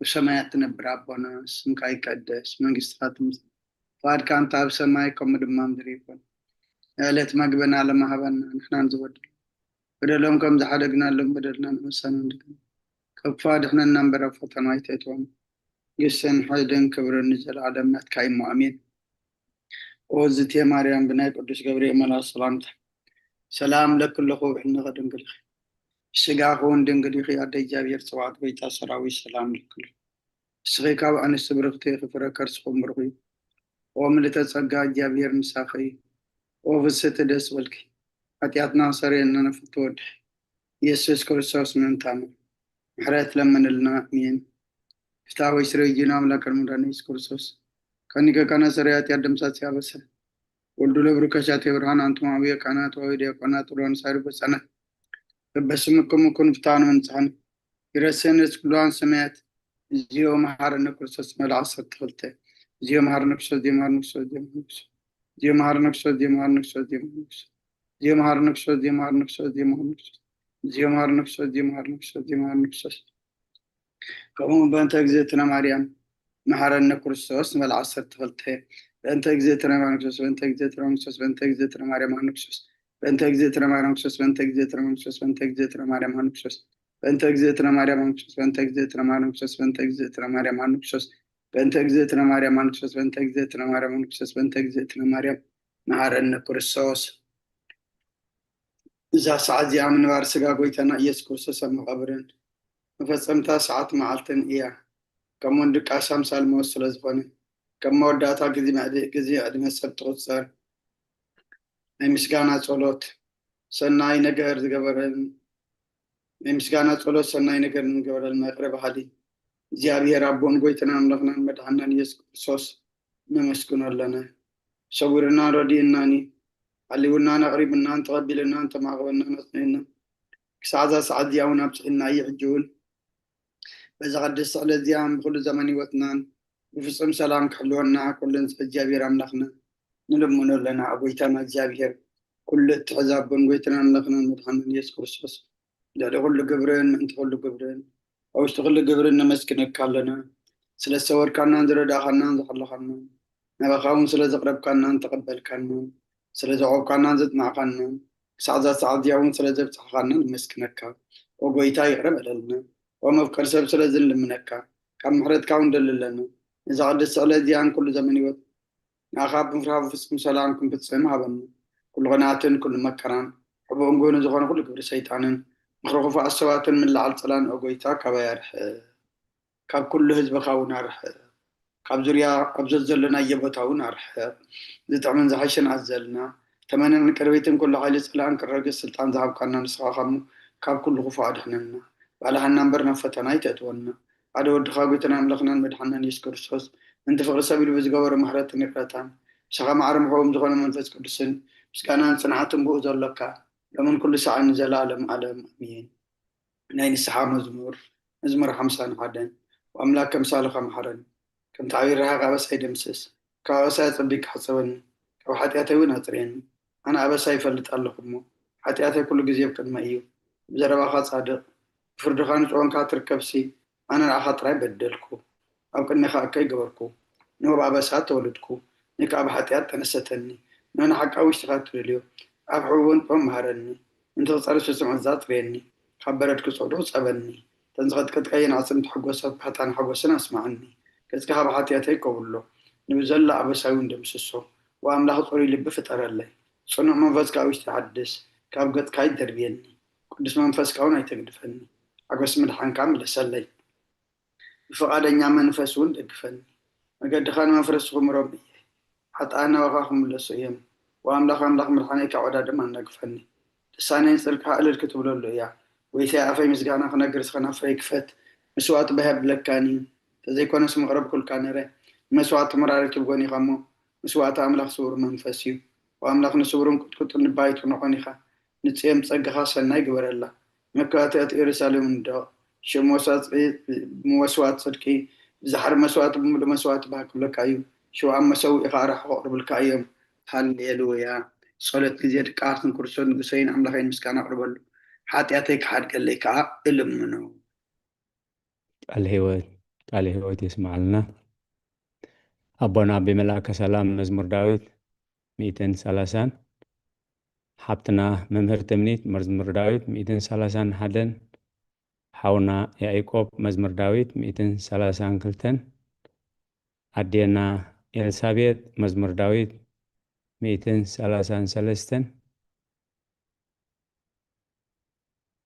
ብሰማያት ትነብር ኣቦና፣ ስምካ ይቀደስ፣ መንግስትኻ ትምጻእ፣ ፍቓድካ እንተ ኣብ ሰማይ ከምኡ ድማ ምድሪ ይኹን። ዕለት መግብና ለማህበና፣ ንሕናን ዝበደሉ በደሎም ከም ዝሓደግናሎም በደልና ንመሳና እንድግም፣ ካብ ክፉእ ኣድሕነና እምበር ኣብ ፈተና ኣይተእትወና። ግስን ሓይልን ክብርን ንዘለኣለም ናትካ እዩ እሞ፣ ኣሜን። ኦዝቴ ማርያም፣ ብናይ ቅዱስ ገብርኤል መልኣኽ ሰላምታ ሰላም ለኪ ኣለኹ፣ ብሕልናኺ ድንግል ኢኺ፣ ስጋኺ እውን ድንግል ኢኺ። ኣደ እግዚኣብሔር፣ ጸባኦት፣ ጎይታ ሰራዊት፣ ሰላም ለኪ ኣለኹ። ንስኺ ካብ ኣንስቲ ብርኽቲ ኢኺ፣ ፍረ ከርስኺ እውን ብሩኽ እዩ። ኦ ምልእተ ጸጋ፣ እግዚኣብሔር ምሳኺ እዩ። ኦ ፍስሕቲ ደስ በልኪ፣ ሓጢኣትና ክሰርየልና ንፍትወ ወድኺ ኢየሱስ ክርስቶስ ምእንታና ምሕረት ለምንልና። ኣሜን። ፍትሐ ወይ ስረይ ጂና ኣምላክ መድኃኒነ ኢየሱስ ክርስቶስ ከኒከ ካና ሰረያት ያደምሳት ያበሰ ወልዱ ለብሩ ከሻት የብርሃን። አንቱም አብየ ካህናት ወአበው ዲያቆናት ወሎንሳሪ በጸነ በበስምኩም ኩን ፍትሐን መንጽሐን ይረሴን ርእስ ኩሉዋን ሰማያት። እዚኦ መሐረነ ክርስቶስ መልዓ ዓሰርተ ክልተ። እዚኦ መሐረነ ክርስቶስ፣ እዚኦ መሐረነ ክርስቶስ፣ እዚኦ መሐረነ ክርስቶስ፣ እዚኦ መሐረነ ክርስቶስ፣ እዚኦ መሐረነ ክርስቶስ፣ እዚኦ መሐረነ ክርስቶስ፣ እዚኦ መሐረነ ክርስቶስ፣ እዚኦ መሐረነ ክርስቶስ፣ እዚኦ መሐረነ ክርስቶስ፣ እዚኦ መሐረነ ክርስቶስ፣ እዚኦ መሐረነ ክርስቶስ፣ እዚኦ መሐረነ ክርስቶስ። ከምኡ እውን በእንተ እግዝእትነ ማርያም መሐረነ ክርስቶስ ንበል ዓሰርተ ክልተ። በእንተ እግዝእትነ ማርያም ክርስቶስ፣ በእንተ እግዝእትነ ማርያም ክርስቶስ፣ በእንተ እግዝእትነ ማርያም ክርስቶስ፣ በእንተ እግዝእትነ ማርያም ክርስቶስ፣ በእንተ እግዝእትነ ማርያም ክርስቶስ፣ በእንተ እግዝእትነ ማርያም ክርስቶስ፣ በእንተ እግዝእትነ ማርያም ክርስቶስ፣ በእንተ እግዝእትነ ማርያም ክርስቶስ፣ በእንተ እግዝእትነ ማርያም ክርስቶስ፣ በእንተ እግዝእትነ ማርያም ክርስቶስ፣ በእንተ እግዝእትነ ማርያም መሐረነ ክርስቶስ። እዛ ሰዓት እዚኣ ምንባር ስጋ ጎይታና ኢየሱስ ክርስቶስ ኣብ መቓብርን መፈጸምታ ሰዓት መዓልትን እያ። ከምኡውን ድቃስ ኣምሳል ሞት ስለ ዝኾነ፣ ከም መወዳእታ ግዜ መዕድ-፣ ግዜ ዕድመ ሰብ ትቑጸር። ናይ ምስጋና ጸሎት፣ ሰናይ ነገር ዝገበረን ናይ ምስጋና ጸሎት፣ ሰናይ ነገር ንገበረልና ይቕረ በሃሊ እግዚኣብሔር ኣቦን ጎይታናን ኣምላኽናን መድሓናን ኢየሱስ ክርስቶስ ነመስግኖ ኣለና። ሰዊርናን ረዲእናን እዩ። ሓሊውናን ኣቕሪብናን ተቐቢልናን ተማዕቕበናን ኣጽኒዕና ክሳዕ እዛ ሰዓት እዚኣ እውን ኣብጽሒልና እዩ። ሕጂ እውን በዛ ቅድስቲ ዕለት እዚኣ ብኩሉ ዘመን ህይወትናን ብፍጹም ሰላም ክሕልወና ኩሉን እግዚኣብሔር ኣምላኽና ንልምኖ ኣለና። ኣብ ጎይታና እግዚኣብሔር ኩሉ እትሕዝ ኣቦን ጎይታናን ኣምላኽናን መድሓናን ኢየሱስ ክርስቶስ ልዕሊ ኩሉ ግብርን ምእንቲ ኩሉ ግብርን ኣብ ውሽጢ ኩሉ ግብርን ነመስግነካ ኣለና። ስለ ዝሰወርካናን ዝረዳእኻናን ዝሓለኻናን ናባኻ እውን ስለ ዘቕረብካናን ተቐበልካናን ስለ ዘዕቆብካናን ዘጽናዕካናን ክሳዕ እዛ ሰዓት እዚኣ እውን ስለ ዘብጽሕኻና ነመስግነካ። ኦ ጎይታ ይቕረ በለልና። ኦ መፍቀሪ ሰብ ስለዚ ንልምነካ። ካብ ምሕረትካ እውን ደሊ ኣለና። ነዛ ቅድስቲ ዕለት እዚኣን ኩሉ ዘመን ህይወት ንኣኻ ብምፍራህ ብፍጹም ሰላም ክንፍጽም ሃበና። ኩሉ ቕንኣትን ኩሉ መከራን ሕቡእን ጎኑ ዝኾነ ኩሉ ግብሪ ሰይጣንን ምኽሪ ክፉኣት ሰባትን ምልዓል ጸላን ኦ ጎይታ ካባይ ኣርሕቕ። ካብ ኩሉ ህዝብኻ እውን ኣርሕቕ። ካብ ዙርያ ኣብ ዘዘለናዮ ቦታ እውን ኣርሕቕ። ዝጥዕምን ዝሓሸን ኣዘልና። ተመንን ቅርቢትን ኩሉ ሓይሊ ጸላእን ክረግጽ ስልጣን ዝሃብካና ንስኻ ኻሞ ካብ ኩሉ ክፉእ ኣድሕነና። ባልሃና እምበር ናብ ፈተና ኣይተእትወና። ሓደ ወድኻ ጎይታና ኣምላኽናን መድሓናን የሱስ ክርስቶስ ምእንቲ ፍቕሪ ሰብ ኢሉ ብዝገበሮ ምሕረትን ይቕረታን ምሳኻ ማዕረ ምሕዎም ዝኾነ መንፈስ ቅዱስን ምስጋናን ጽንዓትን ብኡ ዘሎካ ሎምን ኩሉ ሰዓን ንዘለኣለም ዓለም ኣሜን። ናይ ንስሓ መዝሙር። መዝሙር ሓምሳን ሓደን። ኣምላክ ከምሳልኻ መሓረኒ፣ ከም ተዓቢር ረሃቕ ኣበሳይ ደምስስ። ካብ ኣበሳይ ኣጸቢቅካ ሕጸበኒ፣ ካብ ሓጢኣተይ እውን ኣጽርየኒ። ኣነ ኣበሳይ ይፈልጥ ኣለኹ እሞ፣ ሓጢኣተይ ኩሉ ግዜ ኣብ ቅድመይ እዩ። ብዘረባኻ ጻድቕ፣ ብፍርድኻ ንጹህ ኾንካ ትርከብሲ፣ ኣነ ንዓኻ ጥራይ በደልኩ፣ ኣብ ቅድሜኻ እከይ ገበርኩ። ንእኡ ብኣበሳ ተወልድኩ፣ ንእኡ ከኣ ብሓጢኣት ተነሰተኒ። ንእኡ ንሓቂ ኣብ ውሽጥኻ እትደልዮ፣ ኣብ ሕቡእን ጥዑም ምሃረኒ። ምእንቲ ክጸሪ ስሱዕ መኣዛ ኣጽርየኒ፣ ካብ በረድ ክጹዕዶ ጸበኒ። እተን ዝቐጥቅጥካየን ኣዕጽምቲ ሕጎስ ኣብ ካሕታን ሓጎስን ኣስምዓኒ። ገጽካ ካብ ሓጢኣተይ ከውሎ፣ ንብዘሎ ኣበሳይ እውን ደምስሶ። ወኣምላኽ ጽሩይ ልቢ ፍጠረለይ፣ ጽኑዕ መንፈስ ከኣ ኣብ ውሽጠይ ሓድስ። ካብ ገጽካ ኣይትደርብየኒ፣ ቅዱስ መንፈስካ እውን ኣይተግድፈኒ። ሓጎስ ምድሓንካ ምለሰለይ፣ ብፍቓደኛ መንፈስ እውን ደግፈኒ። መገድኻ ንመፍረስቲ ክምሮም እየ፣ ሓጥኣን ናባኻ ክምለሱ እዮም። ወኣምላኽ ኣምላኽ ምድሓነይ ካብ ዕዳድም ኣናግፈኒ። ልሳነይ ንጽድቅኻ እልል ክትብለሉ እያ። ጎይታይ ኣፈይ ምስጋና ክነግር ከናፍረይ ክፈት። መስዋእቲ ባህ የብለካን እዩ፣ እንተዘይኮነስ ምቕረብኩልካ ነይረ። ንመስዋእቲ መራሪት ብጎኒ ኢኻ እሞ፣ መስዋእቲ ኣምላኽ ስውር መንፈስ እዩ። ወኣምላኽ ንስውርን ቁጥቁጥን ንባይቱ ንኾን ኢኻ። ንጽዮን ብጸጋኻ ሰናይ ግበረላ። መከላእታታት ኢየሩሳሌም ንደቕ። ሽም መስዋእቲ ጽድቂ፣ መስዋእቲ ጽድቂ፣ ብዛሕሪ መስዋእቲ ብምሉእ መስዋእቲ ባህ ክብለካ እዩ። ሽውኣም መሰውኢኻ ኣራሑ ከቕርብልካ እዮም። ሃሌሉያ። ጸሎት ግዜ ድቃስን ክርስቶስ ንጉሰይን ኣምላኸይን ምስጋና ኣቕርበሉ። ሓጢኣተይ ክሓድገለይ ከኣ እልምኖ። ቃል ህይወት። ቃለ ሕይወት የስምዓልና። ኣቦና ኣቢ መልኣከ ሰላም መዝሙር ዳዊት ሚእትን ሰላሳን፣ ሓብትና መምህር ትምኒት መዝሙር ዳዊት ሚእትን ሰላሳን ሓደን፣ ሓውና ያዕቆብ መዝሙር ዳዊት ሚእትን ሰላሳን ክልተን፣ ኣዴና ኤልሳቤጥ መዝሙር ዳዊት ሚእትን ሰላሳን ሰለስተን፣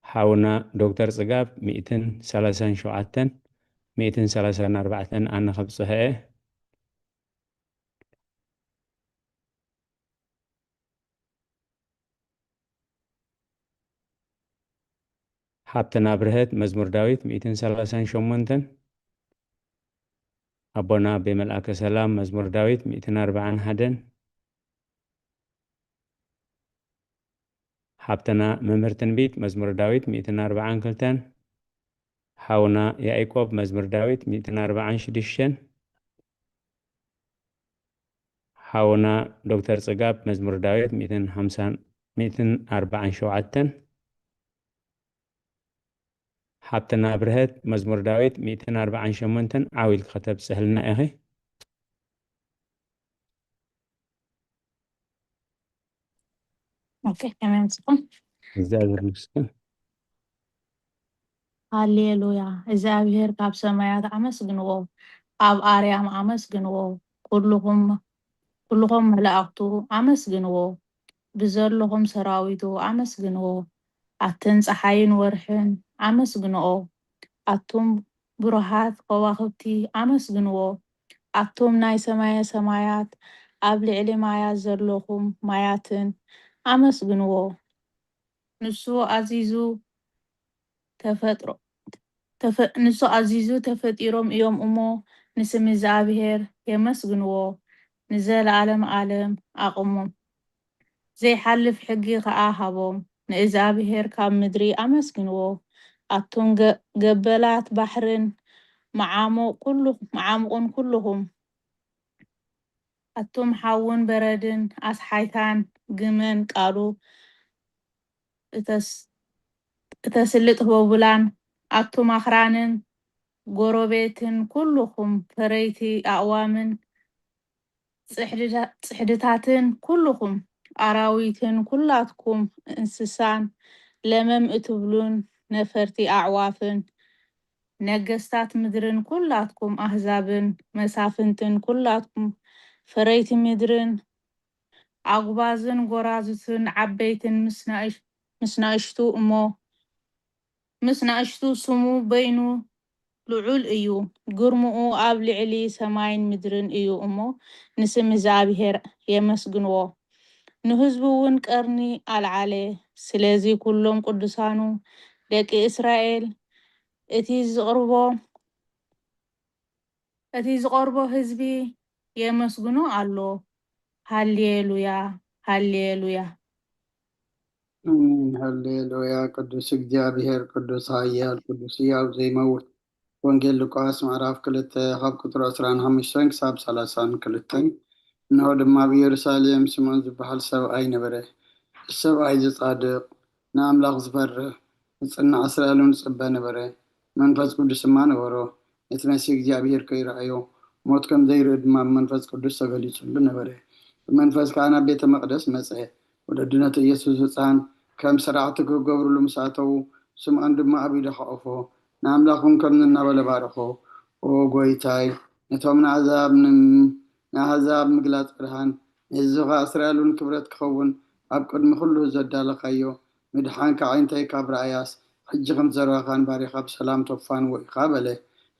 ሓውና ዶክተር ጽጋብ ሚእትን ሰላሳን ሸውዓተን፣ ሚእትን ሰላሳን ኣርባዕተን ኣነ ከብጽሖ እየ። ሓብትና ብርሀት መዝሙር ዳዊት ሚእትን ሰላሳን ሸሞንተን፣ ኣቦና ኣቤ መልኣከ ሰላም መዝሙር ዳዊት ሚእትን ኣርባዓን ሓደን፣ ሓብትና መምህር ትንቢት መዝሙር ዳዊት ሚእትን ኣርባዓን ክልተን፣ ሓውና ያዕቆብ መዝሙር ዳዊት ሚእትን ኣርባዓን ሽዱሽተን፣ ሓውና ዶክተር ጽጋብ መዝሙር ዳዊት ሚእትን ሓምሳን፣ ሚእትን ኣርባዓን ሸውዓተን፣ ሓብትና ብርሀት መዝሙር ዳዊት ሚእትን ኣርባዓን ሸሞንተን ዓው ኢልኪ ከተብጽሕልና ኢኺ። ኦኬ፣ ከመይ ኣምጽኹም? እግዚኣብሔር ይመስገን። ሃሌሉያ። እግዚኣብሔር ካብ ሰማያት ኣመስግንዎ፣ ኣብ ኣርያም ኣመስግንዎ፣ ኩልኹም ኩልኹም መላእኽቱ ኣመስግንዎ፣ ብዘለኹም ሰራዊቱ ኣመስግንዎ። ኣትን ጸሓይን ወርሕን ኣመስግንኦ፣ ኣቱም ብሩሃት ከዋኽብቲ ኣመስግንዎ፣ ኣቱም ናይ ሰማየ ሰማያት ኣብ ልዕሊ ማያት ዘለኹም ማያትን ኣመስግንዎ። ንሱ ኣዚዙ ተፈጥሮ ተፈ- ንሱ ኣዚዙ ተፈጢሮም እዮም እሞ ንስም እግዚኣብሔር የመስግንዎ ንዘለኣለም ኣለም ኣቕሞም ዘይሓልፍ ሕጊ ኸኣ ሃቦም ንእግዚኣብሔር ካብ ምድሪ ኣመስግንዎ ኣቱም ገ- ገበላት ባሕርን መዓሙቕ ኩሉ መዓሙቕን ኩልኹም ኣቱም ሓውን በረድን ኣስሓይታን ግመን ቃሉ እተስልጥ ህቦብላን ኣቱም ኣኽራንን ጎረቤትን ኩልኹም ፈረይቲ ኣእዋምን ጽሕድታትን ኩልኹም ኣራዊትን ኩላትኩም እንስሳን ለመም እትብሉን ነፈርቲ ኣዕዋፍን ነገስታት ምድርን ኩላትኩም ኣህዛብን መሳፍንትን ኩላትኩም ፈረይቲ ምድርን ኣጉባዝን ጎራዙትን ዓበይትን ምስ ናእሽ- ምስ ናእሽቱ እሞ ምስ ናእሽቱ ስሙ በይኑ ልዑል እዩ፣ ግርምኡ ኣብ ልዕሊ ሰማይን ምድርን እዩ እሞ ንስም እግዚኣብሔር የመስግንዎ። ንህዝቡ እውን ቀርኒ ኣልዓለ። ስለዚ ኩሎም ቅዱሳኑ ደቂ እስራኤል እቲ ዝቕርቦ እቲ ዝቐርቦ ህዝቢ የመስግኖ ኣሎ። ሃሌሉያ ሃሌሉያ። ኣሜን። ሃሌሉያ። ቅዱስ እግዚኣብሔር፣ ቅዱስ ኃያል፣ ቅዱስ ሕያው ዘይመውት። ወንጌል ሉቃስ ምዕራፍ ክልተ ካብ ቁጥሪ ዕስራን ሓሙሽተን ክሳብ ሰላሳን ክልተን። እንሆ ድማ ኣብ ኢየሩሳሌም ስምዖን ዝበሃል ሰብኣይ ነበረ። እዚ ሰብኣይ እዚ ጻድቕ፣ ንኣምላኽ ዝፈርህ፣ ንጽናዕ እስራኤል እውን ዝጽበ ነበረ። መንፈስ ቅዱስ ድማ ነበሮ። ነቲ መሲህ እግዚኣብሔር ከይረኣዮ፣ ሞት ከም ዘይርኢ ድማ ብመንፈስ ቅዱስ ተገሊጹሉ ነበረ። ብመንፈስ ከኣ ናብ ቤተ መቕደስ መጸ። ወለዲ ነቲ ኢየሱስ ህጻን ከም ሰራሕቲ ክገብርሉ ምስ ኣተዉ፣ ስምዖን ድማ ኣብ ኢዱ ሓቖፎ፣ ንኣምላኽ እውን ከምዚ እናበለ ባረኾ፣ ኦ ጐይታይ፣ ነቶም ንኣህዛብ ንም-፣ ንኣህዛብ ምግላጽ ብርሃን፣ ንህዝብኻ እስራኤል እውን ክብረት ክኸውን ኣብ ቅድሚ ኩሉ ዘዳለኻዮ፣ ምድሓንካ ኣዒንተይ ካብ ረኣያስ፣ ሕጂ ከም ዘረባኻን ባሪኻ ብሰላም ተፋንዎ ኢኻ በለ።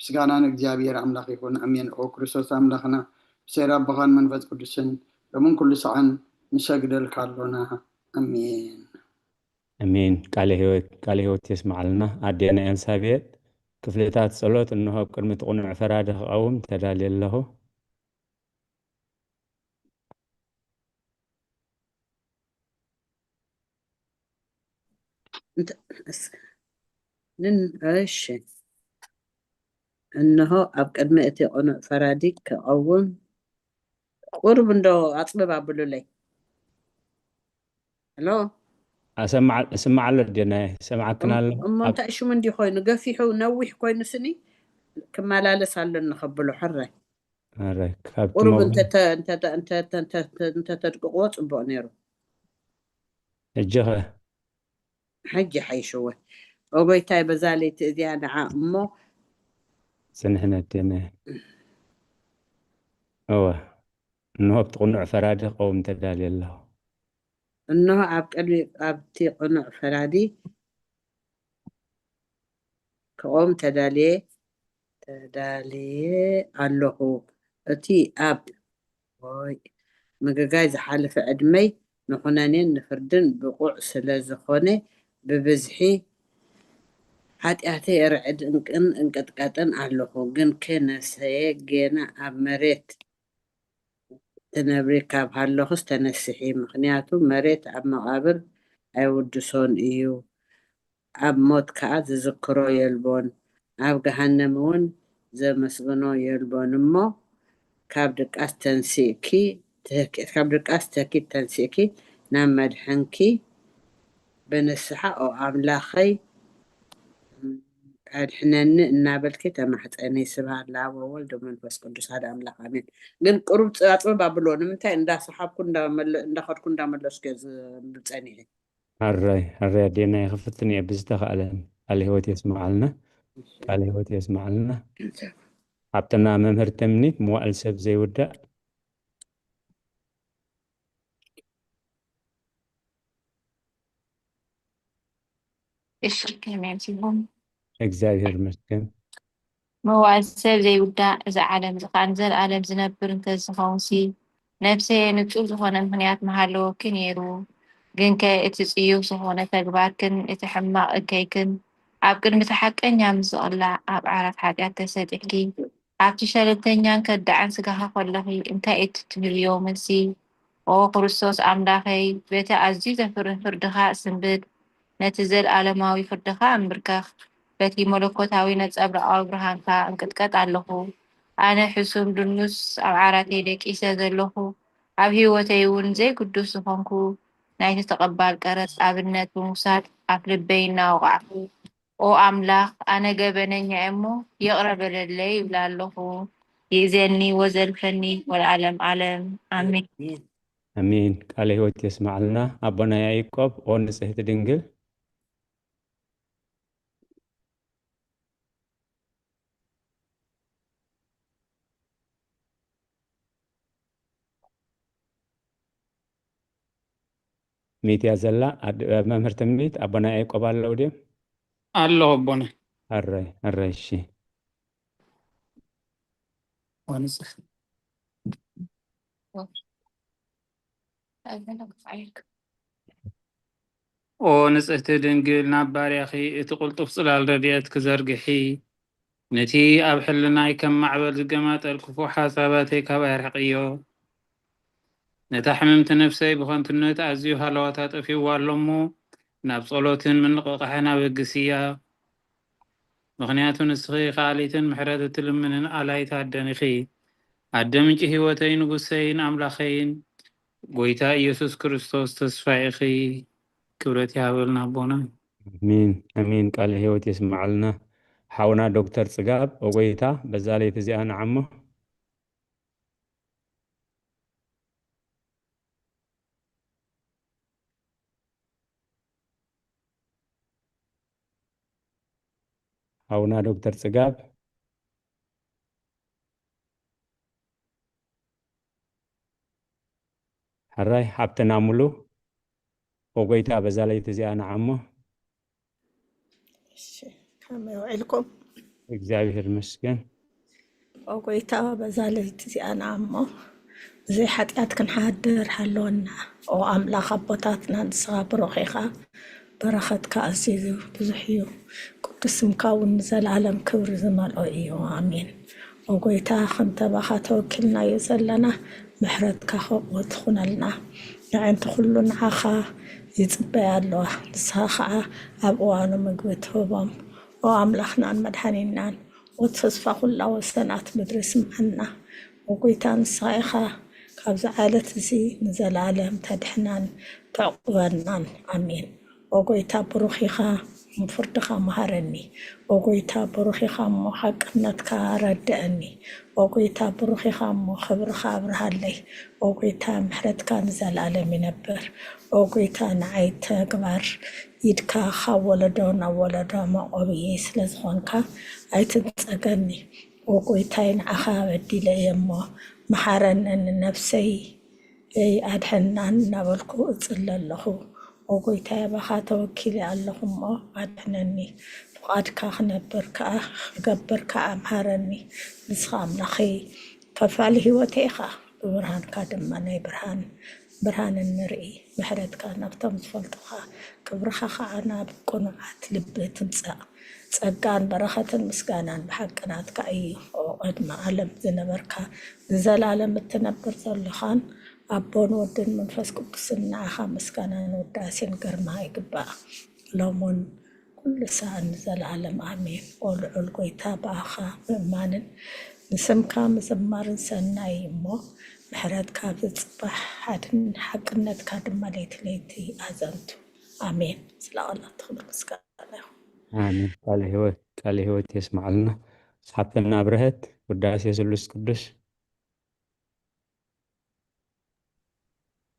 ምስጋና ንእግዚኣብሔር ኣምላኽ ይኹን፣ ኣሜን። ኦ ክርስቶስ ኣምላኽና፣ ብሰይር ኣቦኻን መንፈስ ቅዱስን፣ ሎምን ኩሉ ሰዓን ንሰግደልካ ኣሎና። ኣሜን። ኣሜን። ቃለ ሕይወት ቃለ ሕይወት የስምዓልና። ኣዴና ኤልሳቤጥ ክፍልታት ጸሎት እንሆ ኣብ ቅድሚ እቲ ቅኑዕ ፈራዲ ክቐውም ተዳልየ ኣለኹ። እንተ- እስ- ንን እሺ እንሆ ኣብ ቅድሚ እቲ ቅኑዕ ፈራዲ ክቐውም ቁሩብ እንዶ ኣጽብብ ኣብሉለይ። ሄሎ ኣሰምዓ- እስምዓ ኣሎ ኣዴናየ፣ ሰምዓክን ኣለኹ። እሞ እንታይ ሽሙ እንዲ ኮይኑ ገፊሑ ነዊሕ ኮይኑ ስኒ ክመላለስ ኣለኒ ከብሎ ሕራይ። ሕራይ ካብቲ ቁሩብ መውሃ- እንተተ- እንተተ- እንተተ- እንተተ- እንተተድቅቕዎ ጽቡቕ ነይሩ። ሕጂኸ ሕጂ ሓይሽወ ኦጎይታይ በዛ ለይቲ እዚኣ ንዓ እሞ ጽንሕነቴነ እወ እንሆ ኣብቲ ቅኑዕ ፈራዲ ክቐውም ተዳልየ ኣለኹ። እንሆ ኣብ ቅድሚ ኣብቲ ቅኑዕ ፈራዲ ክቆም ተዳልየ ተዳልየ ኣለኹ። እቲ ኣብ ወይ ምግጋይ ዝሓለፈ ዕድመይ ንኹነኔን ንፍርድን ብቑዕ ስለ ዝኾነ ብብዝሒ ሓጢኣተይ እርዕድ እንቅን እንቅጥቀጥን ኣለኹ። ግንከ ነፍሰየ ጌና ኣብ መሬት ትነብሪ ካብ ሃለኹስ ተነስሒ፣ ምኽንያቱ መሬት ኣብ መቓብር ኣይውድሶን እዩ፣ ኣብ ሞት ከኣ ዝዝክሮ የልቦን፣ ኣብ ገሃነም እውን ዘመስግኖ የልቦን። እሞ ካብ ድቃስ ተንሲእኪ ትህኪ- ካብ ድቃስ ተኪ ተንሲእኪ ናብ መድሕንኪ ብንስሓ ኦ ኣምላኸይ ኣድሕነኒ እናበልኪ ተማሕፀኒ። ስብሃት ለኣብ ወወልድ ወመንፈስ ቅዱስ ሓደ ኣምላኽ ኣሜን። ግን ቅሩብ ኣፅብብ ኣብሎ ንምንታይ እንዳሰሓብኩ እንዳመለ- እንዳኸድኩ እንዳመለስኩ እየ ዝብል ፀኒሐ። ሕራይ ሕራይ ኣዴና ይኽፍትን እየ ብዝተኻእለን ቃለ ህይወት የስምዓልና። ቃለ ህይወት የስምዓልና። ሓብትና መምህር ተምኒት መዋእል ሰብ ዘይውዳእ እሺ ከመይ ኣምሲልኩም? እግዚኣብሔር ይመስገን። መዋእል ሰብ ዘይውዳእ እዚ ዓለም እዚ ከዓ ንዘለኣለም ዝነብር እንተዝኸውንሲ ነብሰየ ንጹር ዝኾነ ምኽንያት ምሃለወኪ ነይሩ። ግንከ እቲ ጽዩፍ ዝኾነ ተግባርክን እቲ ሕማቕ እከይክን ኣብ ቅድሚ እቲ ሓቀኛ ምስ ዝቕላዕ ኣብ ዓራት ሓጢኣት ተሰጢሕኪ ኣብቲ ሸለልተኛን ከዳዕን ስጋኻ ከለኺ እንታይ እቲ ትህብዮ መልሲ? ኦ ክርስቶስ ኣምላኸይ በቲ ኣዝዩ ዘፍርህ ፍርድኻ እጽንብድ ነቲ ዘለኣለማዊ ፍርድኻ እምብርከኽ በቲ መለኮታዊ ነጸብራቓዊ ብርሃንካ እንቅጥቀጥ ኣለኹ። ኣነ ሕሱም ድኑስ ኣብ ዓራተይ ደቂሰ ዘለኹ ኣብ ህይወተይ እውን ዘይግዱስ ዝኾንኩ ናይቲ ተቐባል ቀረጽ ኣብነት ብምውሳድ ኣፍ ልበይ እናወቓዕኩ ኦ ኣምላኽ ኣነ ገበነኛ እየ እሞ ይቕረ በለለይ ይብላ ኣለኹ። ይእዜኒ ወዘልፈኒ ወለዓለም ዓለም ኣሜን። ኣሜን። ቃለ ህይወት የስማዕልና ኣቦና ያዕቆብ። ኦ ንጽህቲ ድንግል ሚትያ ዘላ ኣድ- መምህር ትምኒት ኣቦና ያዕቆብ ኣለዉ ድዮም? ኣለኹ ኣቦና። ኣረይ ኣረይ እሺ። ኦ ንጽህቲ ድንግል ናብ ባርያኺ እቲ ቅልጡፍ ጽላል ረድኤት ክዘርግሒ ነቲ ኣብ ሕልናይ ከም ማዕበል ዝገማጠል ክፉእ ሓሳባተይ ካብ ኣርሕቕዮ። ነታ ሕምምቲ ነፍሰይ ብኸንቱነት ኣዝዩ ሃለዋታ ጠፊእዋ ኣሎ እሞ ናብ ጸሎትን ምንቕቓሕን ኣበግስያ። ምኽንያቱ ንስኺ ከኣሊትን ምሕረት እትልምንን ኣላይት ኣደን ኢኺ። ኣደ ምንጪ ህይወተይ ንጉሰይን ኣምላኸይን ጎይታ ኢየሱስ ክርስቶስ ተስፋ ኢኺ። ክብረት ይሃበልና ኣቦና። ኣሚን ኣሚን። ቃለ ህይወት የስምዓልና ሓውና ዶክተር ጽጋብ። ኦጎይታ በዛ ለይቲ እዚኣ ንዓሞ ሓውና ዶክተር ጽጋብ። ሕራይ ሓብትና ሙሉ ኦጎይታ በዛ ለይቲ እዚኣ ንዓሞ። እሺ፣ ከመይ ውዒልኩም? እግዚኣብሔር ይመስገን። ኦጎይታ በዛ ለይቲ እዚኣ ንዓሞ። ብዘይ ሓጢኣት ክንሓድር ሃለወና። ኦ ኣምላኽ ኣቦታትና ንስኻ ብሩኽ ኢኻ። በረኸትካ ኣዝዩ ብዙሕ እዩ። ቅዱስ ስምካ እውን ንዘለኣለም ክብሪ ዝመልኦ እዩ። ኣሜን። ኦ ጎይታ፣ ከምቲ ኣባኻ ተወኪልናዮ ዘለና ምሕረትካ ከምኡ ትኹነልና። ኣዕንቲ ኩሉ ንዓኻ ይጽበያ ኣለዋ። ንስኻ ኸዓ ኣብ እዋኑ ምግቢ ትህቦም። ኦ ኣምላኽናን መድሓኒናን፣ ኦ ተስፋ ኩላ ወሰናት ምድሪ ስምዓና። ኦ ጎይታ፣ ንስኻ ኢኻ ካብዚ ዓለት እዚ ንዘለኣለም ተድሕናን ተዕቁበናን። ኣሜን። ኦ ጎይታ፣ ብሩኽ ኢኻ። ፍርድኻ መሃረኒ። ኦ ጎይታ፣ ብሩኽ ኢኻ እሞ ሓቅነትካ ረድአኒ። ኦ ጎይታ፣ ብሩኽ ኢኻ እሞ ክብርኻ ኣብርሃለይ። ኦ ጎይታ፣ ምሕረትካ ንዘለኣለም ይነብር። ኦ ጎይታ፣ ንዓይ ተግባር ኢድካ ካብ ወለዶ ናብ ወለዶ መቆብየይ ስለ ዝኾንካ ኣይትንጸገኒ። ኦ ጎይታይ፣ ንዓኻ በዲለ እየ እሞ መሓረኒ፣ ንነፍሰይ ኣድሕናን እናበልኩ እጽሊ ኣለኹ። ኦ ጎይታይ፣ ኣባኻ ተወኪለ ኣለኹ እሞ ኣድሕነኒ። ፍቓድካ ክነብር ከኣ፣ ክገብር ከኣ ምሃረኒ። ንስኻ ኣምላኸይ፣ ፈፋሊ ህይወተይ ኢኻ፣ ብብርሃንካ ድማ ናይ ብርሃን፣ ብርሃን እንርኢ። ምሕረትካ ናብቶም ዝፈልጡኻ፣ ክብርኻ ኸኣ ናብ ቅኑዓት ልቢ ትምጻእ። ጸጋን በረኸትን ምስጋናን ብሓቂ ናትካ እዩ። ኦ ቅድሚ ዓለም ዝነበርካ፣ ንዘላለም እትነብር ዘለኻን ኣቦን ወድን መንፈስ ቅዱስን፣ ንዓኻ ምስጋናን ውዳሴን ግርማ ይግባእ። ሎምን ኩሉ ሰዓት ንዘለዓለም ኣሜን። ኦ ልዑል ጎይታ፣ ብኣኻ ምእማንን ንስምካ ምዝማርን ሰናይ እዩ እሞ፣ ምሕረትካ ኣብ ዝጽባሕ ሓድን ሓቅነትካ ድማ ለይቲ ለይቲ ኣዘንቱ። ኣሜን። ስለ ቃላት ክብሪ ምስጋና ይኹን። ኣሜን። ቃለ ህይወት፣ ቃለ ህይወት የስምዓልና። ሓፍትና ኣብርሀት፣ ውዳሴ ስሉስ ቅዱስ።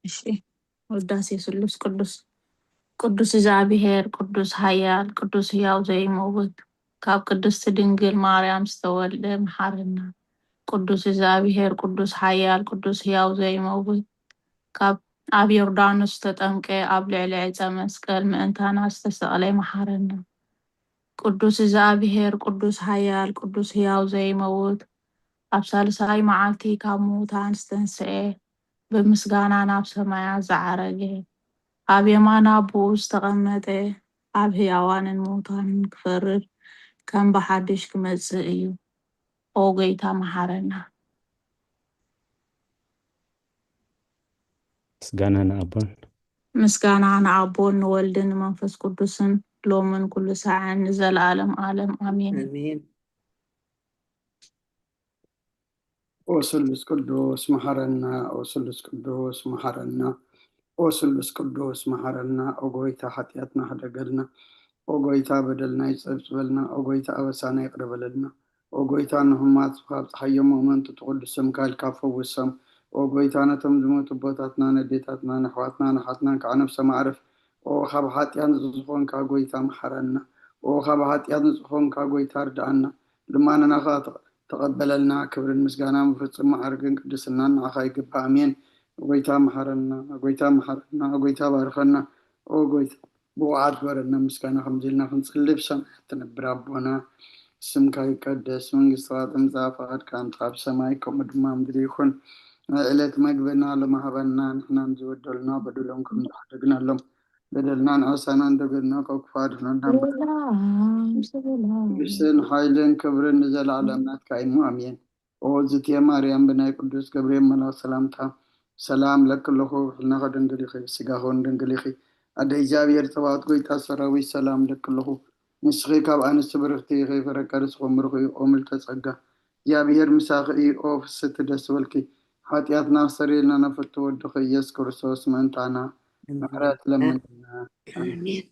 እሺ፣ ውዳሴ ስሉስ ቅዱስ። ቅዱስ እግዚኣብሔር፣ ቅዱስ ኃያል፣ ቅዱስ ሕያው ዘይመውት፣ ካብ ቅድስቲ ድንግል ማርያም ዝተወልደ መሓረና። ቅዱስ እግዚኣብሔር፣ ቅዱስ ኃያል፣ ቅዱስ ሕያው ዘይመውት፣ ካብ ኣብ ዮርዳኖስ ዝተጠምቀ፣ ኣብ ልዕሊ ዕፀ መስቀል ምእንታና ዝተሰቕለ መሓረና። ቅዱስ እግዚኣብሔር፣ ቅዱስ ኃያል፣ ቅዱስ ሕያው ዘይመውት፣ ኣብ ሳልሳይ መዓልቲ ካብ ምዉታን ዝተንስኤ፣ ብምስጋና ናብ ሰማያት ዝዓረገ፣ ኣብ የማን ኣቦኡ ዝተቐመጠ፣ ኣብ ሕያዋንን ምዉታንን ክፈርድ ከም ብሓድሽ ክመጽእ እዩ። ኦ ጎይታ መሓረና። ምስጋና ንኣቦን። ምስጋና ንኣቦን ንወልድን ንመንፈስ ቅዱስን፣ ሎምን ኩሉ ሳዕን ንዘለዓለም ዓለም ኣሜን። ኣሜን። ኦ ስሉስ ቅዱስ መሓረና፣ ኦ ስሉስ ቅዱስ መሓረና፣ ኦ ስሉስ ቅዱስ መሓረና። ኦ ጎይታ፣ ሓጢኣትና ሕደገልና። ኦ ጎይታ፣ በደልና ይጸብጽበልና። ኦ ጎይታ፣ ኣበሳና ይቕረ በለልና። ኦ ጎይታ፣ ንሕሙማት ካብ ጸሓዮም መእመንቱ ትቕዱስ ስምካ ኢልካ ፈውሶም። ኦ ጎይታ፣ ነቶም ዝሞቱ ኣቦታትና፣ ነዴታትና፣ ነሕዋትና፣ ንሓትናን ከዓ ነብሶም ኣዕርፍ። ኦ ካብ ሓጢኣት ንጹህ ዝኾንካ ጎይታ መሓረና። ኦ ካብ ሓጢኣት ንጹህ ዝኾንካ ጎይታ ርድኣና። ልማንና ከዓ ተቐ-፣ ተቐበለልና። ክብርን ምስጋናን ብፍጹም መዓርግን ቅድስናን ንዓኻ ይግባእ። ኣሜን። ጎይታ መሓረና፣ ጎይታ መሓረና፣ ጎይታ ባርኸና። ኦ ጎይታ ብቑዓት ግበረና። ምስጋና ከምዚ ኢልና ክንጽሊ፣ ብሰማያት ትነብር ኣቦና፣ ስምካ ይቀደስ፣ መንግስትኻ ትምጻእ፣ ፍቓድካ እንተ ኣብ ሰማይ ከምኡ ድማ ምድሪ ይኹን። ናይ ዕለት መግብና ሎሚ ሃበና፣ ንሕና ንዝበደሉና በደሎም ከም ዝሓደግናሎም፣ በደልና ንዓሳና እንደገና ካብ ክፉእ ኣድሕነና እምበር። ሰላም፣ ሰላም። መንግስትን ሓይልን ክብርን ንዘለዓለም ናትካ እዩ። ኣሜን። ኦ ዝትየ ማርያም፣ ብናይ ቅዱስ ገብርኤል መልኣክ ሰላምታ ሰላም እለኪ ኣለኹ። ብሕልናኺ ድንግል ኢኺ፣ ብስጋኺ እውን ድንግል ኢኺ። ኣደ እግዚኣብሔር፣ ጸባኦት፣ ጎይታ ሰራዊት፣ ሰላም እለኪ ኣለኹ። ንስኺ ካብ ኣንስቲ ብርኽቲ ኢኺ፣ ፍረ ከርስኺ እውን ብሩኽ እዩ። ኦ ምልዕተ ጸጋ፣ እግዚኣብሔር ምሳኺ እዩ። ኦ ፍስሕቲ፣ ደስ ይበልኪ። ሓጢኣትና ክሰርየልና ነፍቱ ወድኺ ኢየሱስ ክርስቶስ ምእንታና ምሕረት ለምንልና። ኣሜን።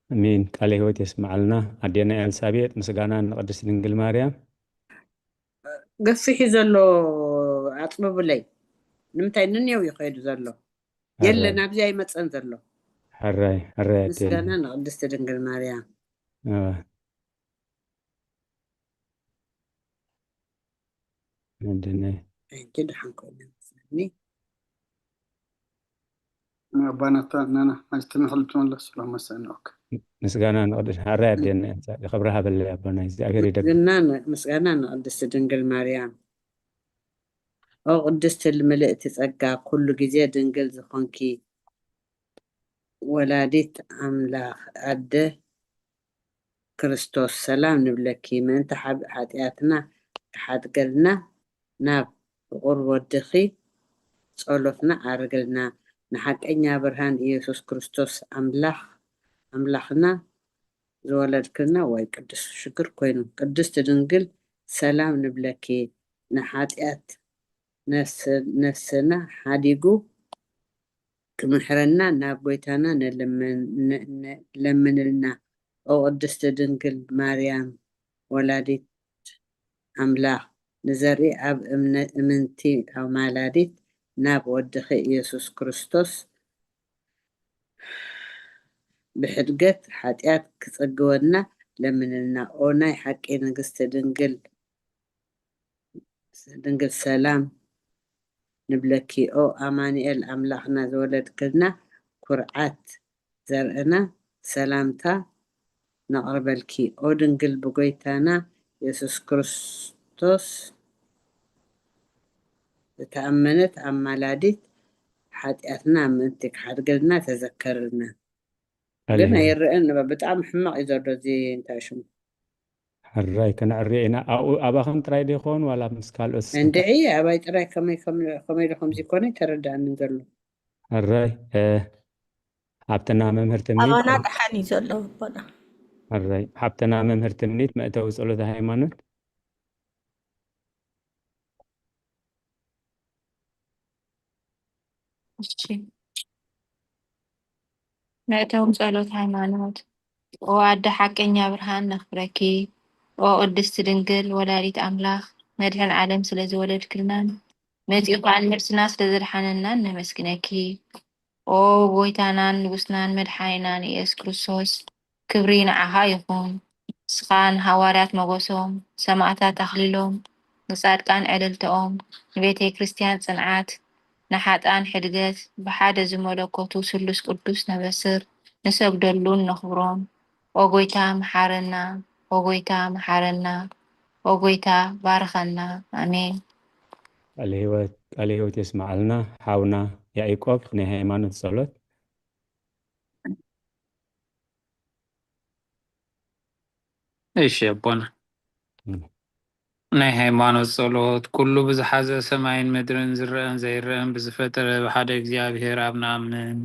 ኣሜን። ቃለ ሕይወት የስምዓልና። ኣዴና ኤልሳቤጥ፣ ምስጋና ንቅድስት ድንግል ማርያም። ገፊሕ እዩ ዘሎ፣ ኣጽብቡለይ። ንምንታይ ንኔው እዩ ከይዱ ዘሎ? የለን፣ ሕራይ። ኣብዚ ኣይመጸን ዘሎ። ሕራይ፣ ሕራይ ኣዴና። ምስጋና ንቅድስት ድንግል ማርያም። እወ። ኣዴና። ሕጂ ደሓን ኮይነ መስለኒ። ኣባናታ ናና፣ ማጅትምሕል ትመለስ ስለ መሰኒ። ኦኬ። ምስጋና ንቅድስት፣ ሕራይ ኣዴና። ክብሪ ሃበለይ ኣቦና፣ እግዚኣብሔር ይደግ። ምስጋና ን-፣ ምስጋና ንቅድስት ድንግል ማርያም። ኦ ቅድስት ምልእቲ ጸጋ፣ ኩሉ ግዜ ድንግል ዝኾንኪ ወላዲት ኣምላኽ ኣደ ክርስቶስ፣ ሰላም ንብለኪ። ምእንቲ ሓብ-፣ ሓጢኣትና ክሓድገልና ናብ ፍቑር ወድኺ ጸሎትና ዓርግልና። ንሓቀኛ ብርሃን ኢየሱስ ክርስቶስ ኣምላኽ፣ ኣምላኽና ዝወለድክልና፣ ወይ ቅዱስ ሽግር ኮይኑ። ቅድስት ድንግል፣ ሰላም ንብለኪ። ንሓጢኣት ነፍስ-፣ ነፍስና ሓዲጉ ክምሕረና ናብ ጎይታና ንልምን-፣ ን-፣ ን-፣ ለምንልና። ኦ ቅድስቲ ድንግል ማርያም ወላዲት ኣምላኽ፣ ንዘርኢ ኣብ እምነ-፣ እምንቲ ኣማላዲት ናብ ወድኺ ኢየሱስ ክርስቶስ ብሕድገት ሓጢኣት ክጸግወና ለምንልና። ኦ ናይ ሓቂ ንግስቲ ድንግል፣ ድንግል ሰላም ንብለኪ። ኦ ኣማኑኤል ኣምላኽና ዝወለድክልና ኩርዓት ዘርእና ሰላምታ ነቕርበልኪ። ኦ ድንግል ብጎይታና የሱስ ክርስቶስ ዝተኣመነት ኣማላዲት ሓጢኣትና ምእንቲ ክሓድገልና ተዘከርልና። ግን ኣሌሉያ። ኣይረአን ነበር። ብጣዕሚ ሕማቕ እዩ ዘሎ እዚ እንታይ ሽሙ። ሕራይ ከነዕርዮ ኢና። ኣብኡ ኣባኽን ጥራይ ዶ ይኸውን ዋላ ምስ ካልኦት? እንድዒ ኣባይ ጥራይ ከመይ ከም-፣ ከመይ ዶ ከምዚ ኮነ ኣይተረዳእንን ዘሎ። ሕራይ፣ እ፣ ሓብትና መምህር ትምኒት። ኣባና ደሓን እዩ ዘሎ ኣቦና። ሕራይ፣ ሓብትና መምህር ትምኒት መእተዊ ጸሎተ ሃይማኖት። እሺ። መእተዊ ጸሎት ሃይማኖት። ኦ ኣደ ሓቀኛ ብርሃን ነኽብረኪ። ኦ ቅድስቲ ድንግል ወላዲት ኣምላኽ መድሕን ዓለም ስለ ዝወለድክልናን መጺኡ ከኣ ነብስና ስለ ዘድሓነናን ነመስግነኪ። ኦ ጎይታናን ንጉስናን መድሓኒናን ኢየሱስ ክርስቶስ ክብሪ ንዓኻ ይኹን። ንስኻ ንሃዋርያት ሞገሶም፣ ንሰማእታት ኣኽሊሎም፣ ንጻድቃን ዕልልተኦም፣ ንቤተ ክርስቲያን ጽንዓት፣ ንሓጥኣን ሕድገት፣ ብሓደ ዝመለኮቱ ስሉስ ቅዱስ ነበስር፣ ንሰግደሉን ነኽብሮን። ኦ ጎይታ መሓረና፣ ኦ ጎይታ መሓረና፣ ኦ ጎይታ ባርኸና። ኣሜን። ቃለ ህይወት፣ ቃለ ህይወት የስምዓልና። ሓውና ያዕቆብ ናይ ሃይማኖት ጸሎት። እሺ ኣቦና። እም። ናይ ሃይማኖት ጸሎት። ኩሉ ብዝሓዘ ሰማይን ምድርን ዝረአን ዘይረአን ብዝፈጠረ ብሓደ እግዚኣብሔር ኣብ ንኣምን።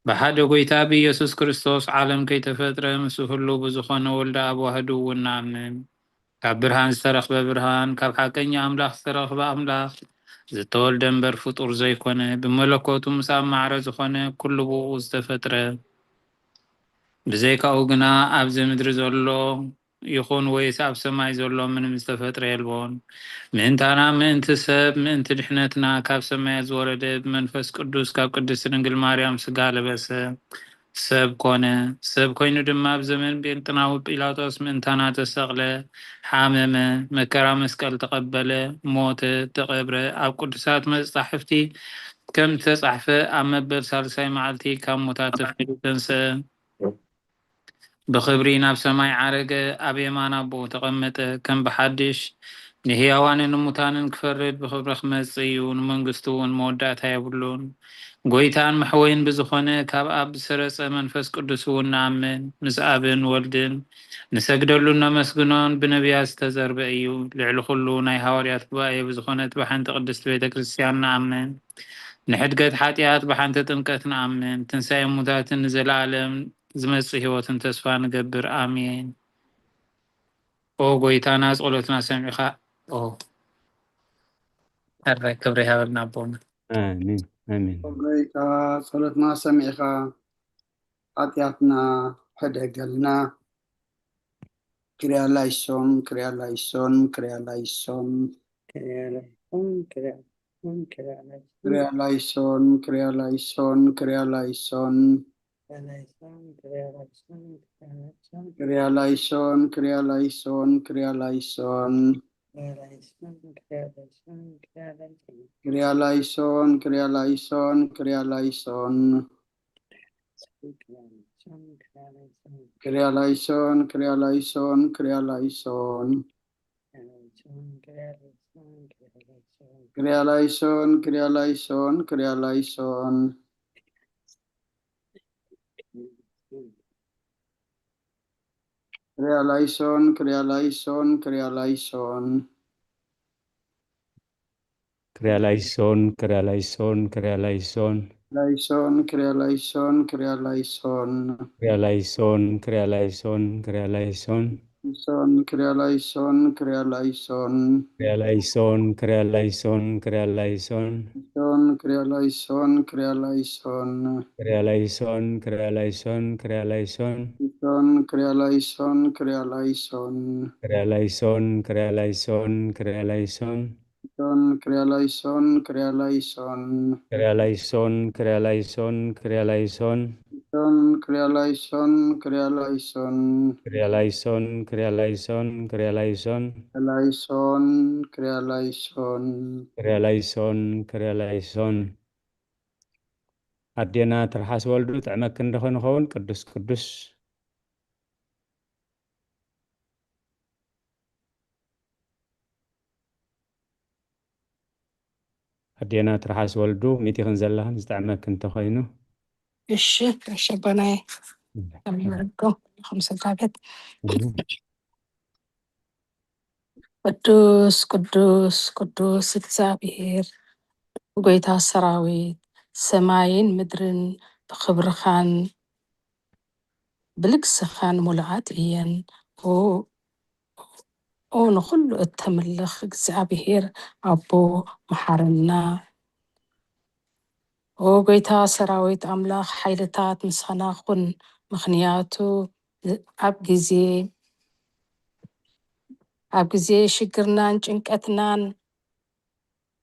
ብሓደ ጎይታ ብኢየሱስ ክርስቶስ ዓለም ከይተፈጥረ ምስኡ ህሉው ብዝኾነ ወልደ ኣብ ዋህዱ እውን ንኣምን። ካብ ብርሃን ዝተረኽበ ብርሃን፣ ካብ ሓቀኛ ኣምላኽ ዝተረኽበ ኣምላኽ፣ ዝተወልደ እምበር ፍጡር ዘይኮነ፣ ብመለኮቱ ምስ ኣብ ማዕረ ዝኾነ ኩሉ ብኡ ዝተፈጥረ። ብዘይካኡ ግና ኣብዚ ምድሪ ዘሎ ይኹን ወይስ ኣብ ሰማይ ዘሎ ምንም ዝተፈጥረ የልቦን። ምእንታና፣ ምእንቲ ሰብ፣ ምእንቲ ድሕነትና ካብ ሰማያት ዝወረደ ብመንፈስ ቅዱስ ካብ ቅድስቲ ድንግል ማርያም ስጋ ለበሰ፣ ሰብ ኮነ። ሰብ ኮይኑ ድማ ኣብ ዘመን ጴንጥናዊ ጲላጦስ ምእንታና ተሰቕለ፣ ሓመመ፣ መከራ መስቀል ተቐበለ፣ ሞተ፣ ተቐብረ። ኣብ ቅዱሳት መጻሕፍቲ ከም ዝተጻሕፈ ኣብ መበል ሳልሳይ መዓልቲ ካብ ሙታት ተፈልዩ ተንስአ። ብኽብሪ ናብ ሰማይ ዓረገ፣ ኣብ የማን ኣቦኡ ተቐመጠ። ከም ብሓድሽ ንህያዋንን ንሙታንን ክፈርድ ብኽብሪ ክመጽእ እዩ፣ ንመንግስቱ እውን መወዳእታ የብሉን። ጎይታን መሕወይን ብዝኾነ ካብ ኣብ ዝሰረጸ መንፈስ ቅዱስ እውን ንኣምን። ምስ ኣብን ወልድን ንሰግደሉን ነመስግኖን ብነቢያት ዝተዘርበ እዩ። ልዕሊ ኩሉ ናይ ሃዋርያት ጉባኤ ብዝኾነት ብሓንቲ ቅድስቲ ቤተ ክርስቲያን ንኣምን። ንሕድገት ሓጢኣት ብሓንቲ ጥምቀት ንኣምን። ትንሳኤ ሙታትን ንዘለኣለም ዝመጽእ ህይወትን ተስፋ ንገብር። ኣሜን። ኦ ጎይታና ጸሎትና ሰሚዕኻ። ኦ፣ ሕራይ ክብሪ ይሃበልና ኣቦና። ኣሜን፣ ኣሜን። ኦ ጎይታ ጸሎትና ሰሚዕኻ ሓጢኣትና ሕደገልና። ክሪያ ላይሶን፣ ክሪያ ላይሶን፣ ክሪያ ላይሶን። ክሪያ ላይሶን፣ ክሪያ ላይሶን፣ ክሪያ ላይሶን። ክሪያ ላይሶን፣ ክሪያ ላይሶን፣ ክሪያ ላይሶን፣ ክሪያ ላይሶን፣ ክሪያ ላይሶን። ክሪያ ላይሶን፣ ክሪያ ላይሶን፣ ክሪያ ላይሶን። ክሪያ ላይሶን፣ ክሪያ ላይሶን፣ ክሪያ ላይሶን። ክሪያ ላይሶን፣ ክሪያ ላይሶን። ክሪያ ላይሶን፣ ክሪያ ላይሶን፣ ክሪያ ላይሶን። ክሪያ ላይሶን፣ ክሪያ ላይሶን፣ ክሪያ ላይሶን። ክሪያ ላይሶን፣ ክሪያ ላይሶን፣ ክሪያ ላይሶን። ክሪያ ላይሶን፣ ክሪያ ላይሶን፣ ክሪያ ላይሶን። ላይሶን፣ ክሪያ ላይሶን፣ ክሪያ ላይሶን። ክሪያ ላይሶን፣ ክሪያ ላይሶን፣ ክሪያ ላይሶን። ላይሶን፣ ክሪያ ላይሶን፣ ክሪያ ላይሶን። ክሪያ ላይሶን፣ ክሪያ ላይሶን፣ ክሪያ ላይሶን። ላይሶን፣ ክሪያ ላይሶን፣ ክሪያ ላይሶን። ክሪያ ላይሶን፣ ክሪያ ላይሶን፣ ክሪያ ላይሶን። ላይሶን፣ ክሪያ ላይሶን፣ ክሪያ ላይሶን። ክሪያ ላይሶን፣ ክሪያ ላይሶን፣ ክሪያ ላይሶን። ላይሶን፣ ክሪያ ላይሶን፣ ክሪያ ላይሶን። ክሪያ ላይሶን፣ ክሪያ ላይሶን፣ ክሪያ ላይሶን። ላይሶን፣ ክሪያ ላይሶን፣ ክሪያ ላይሶን። ክሪያ ላይሶን፣ ክሪያ ላይሶን፣ ክሪያ ላይሶን። ላይሶን፣ ክሪያ ላይሶን። ክሪያ ላይሶን፣ ክሪያ ላይሶን። ኣዴና ትርሓስ ወልዱ፣ ጥዕመኪ እንዶ ኾን ይኸውን? ቅዱስ ቅዱስ። ኣዴና ትርሓስ ወልዱ፣ ሚቲኽን ዘለኽን ዝጥዕመኪ እንተኾይኑ። እሺ፣ እሺ፣ ኣቦናይ። እም። ከመይ ውዒልኩም? ንኹም ስድራ ቤት። እም። ቅዱስ፣ ቅዱስ፣ ቅዱስ እግዚኣብሔር፣ ጎይታ ሰራዊት፣ ሰማይን ምድርን ብኽብርኻን ብልግስኻን ሙሉኣት እየን። ኦ፣ ኦ፣ ንኹሉ እተምልኽ እግዚኣብሔር ኣቦ፣ መሓረና። ኦ ጎይታ ሰራዊት ኣምላኽ፣ ሓይልታት ምሳና ኩን፣ ምኽንያቱ ኣብ ግዜ፣ ኣብ ግዜ ሽግርናን ጭንቀትናን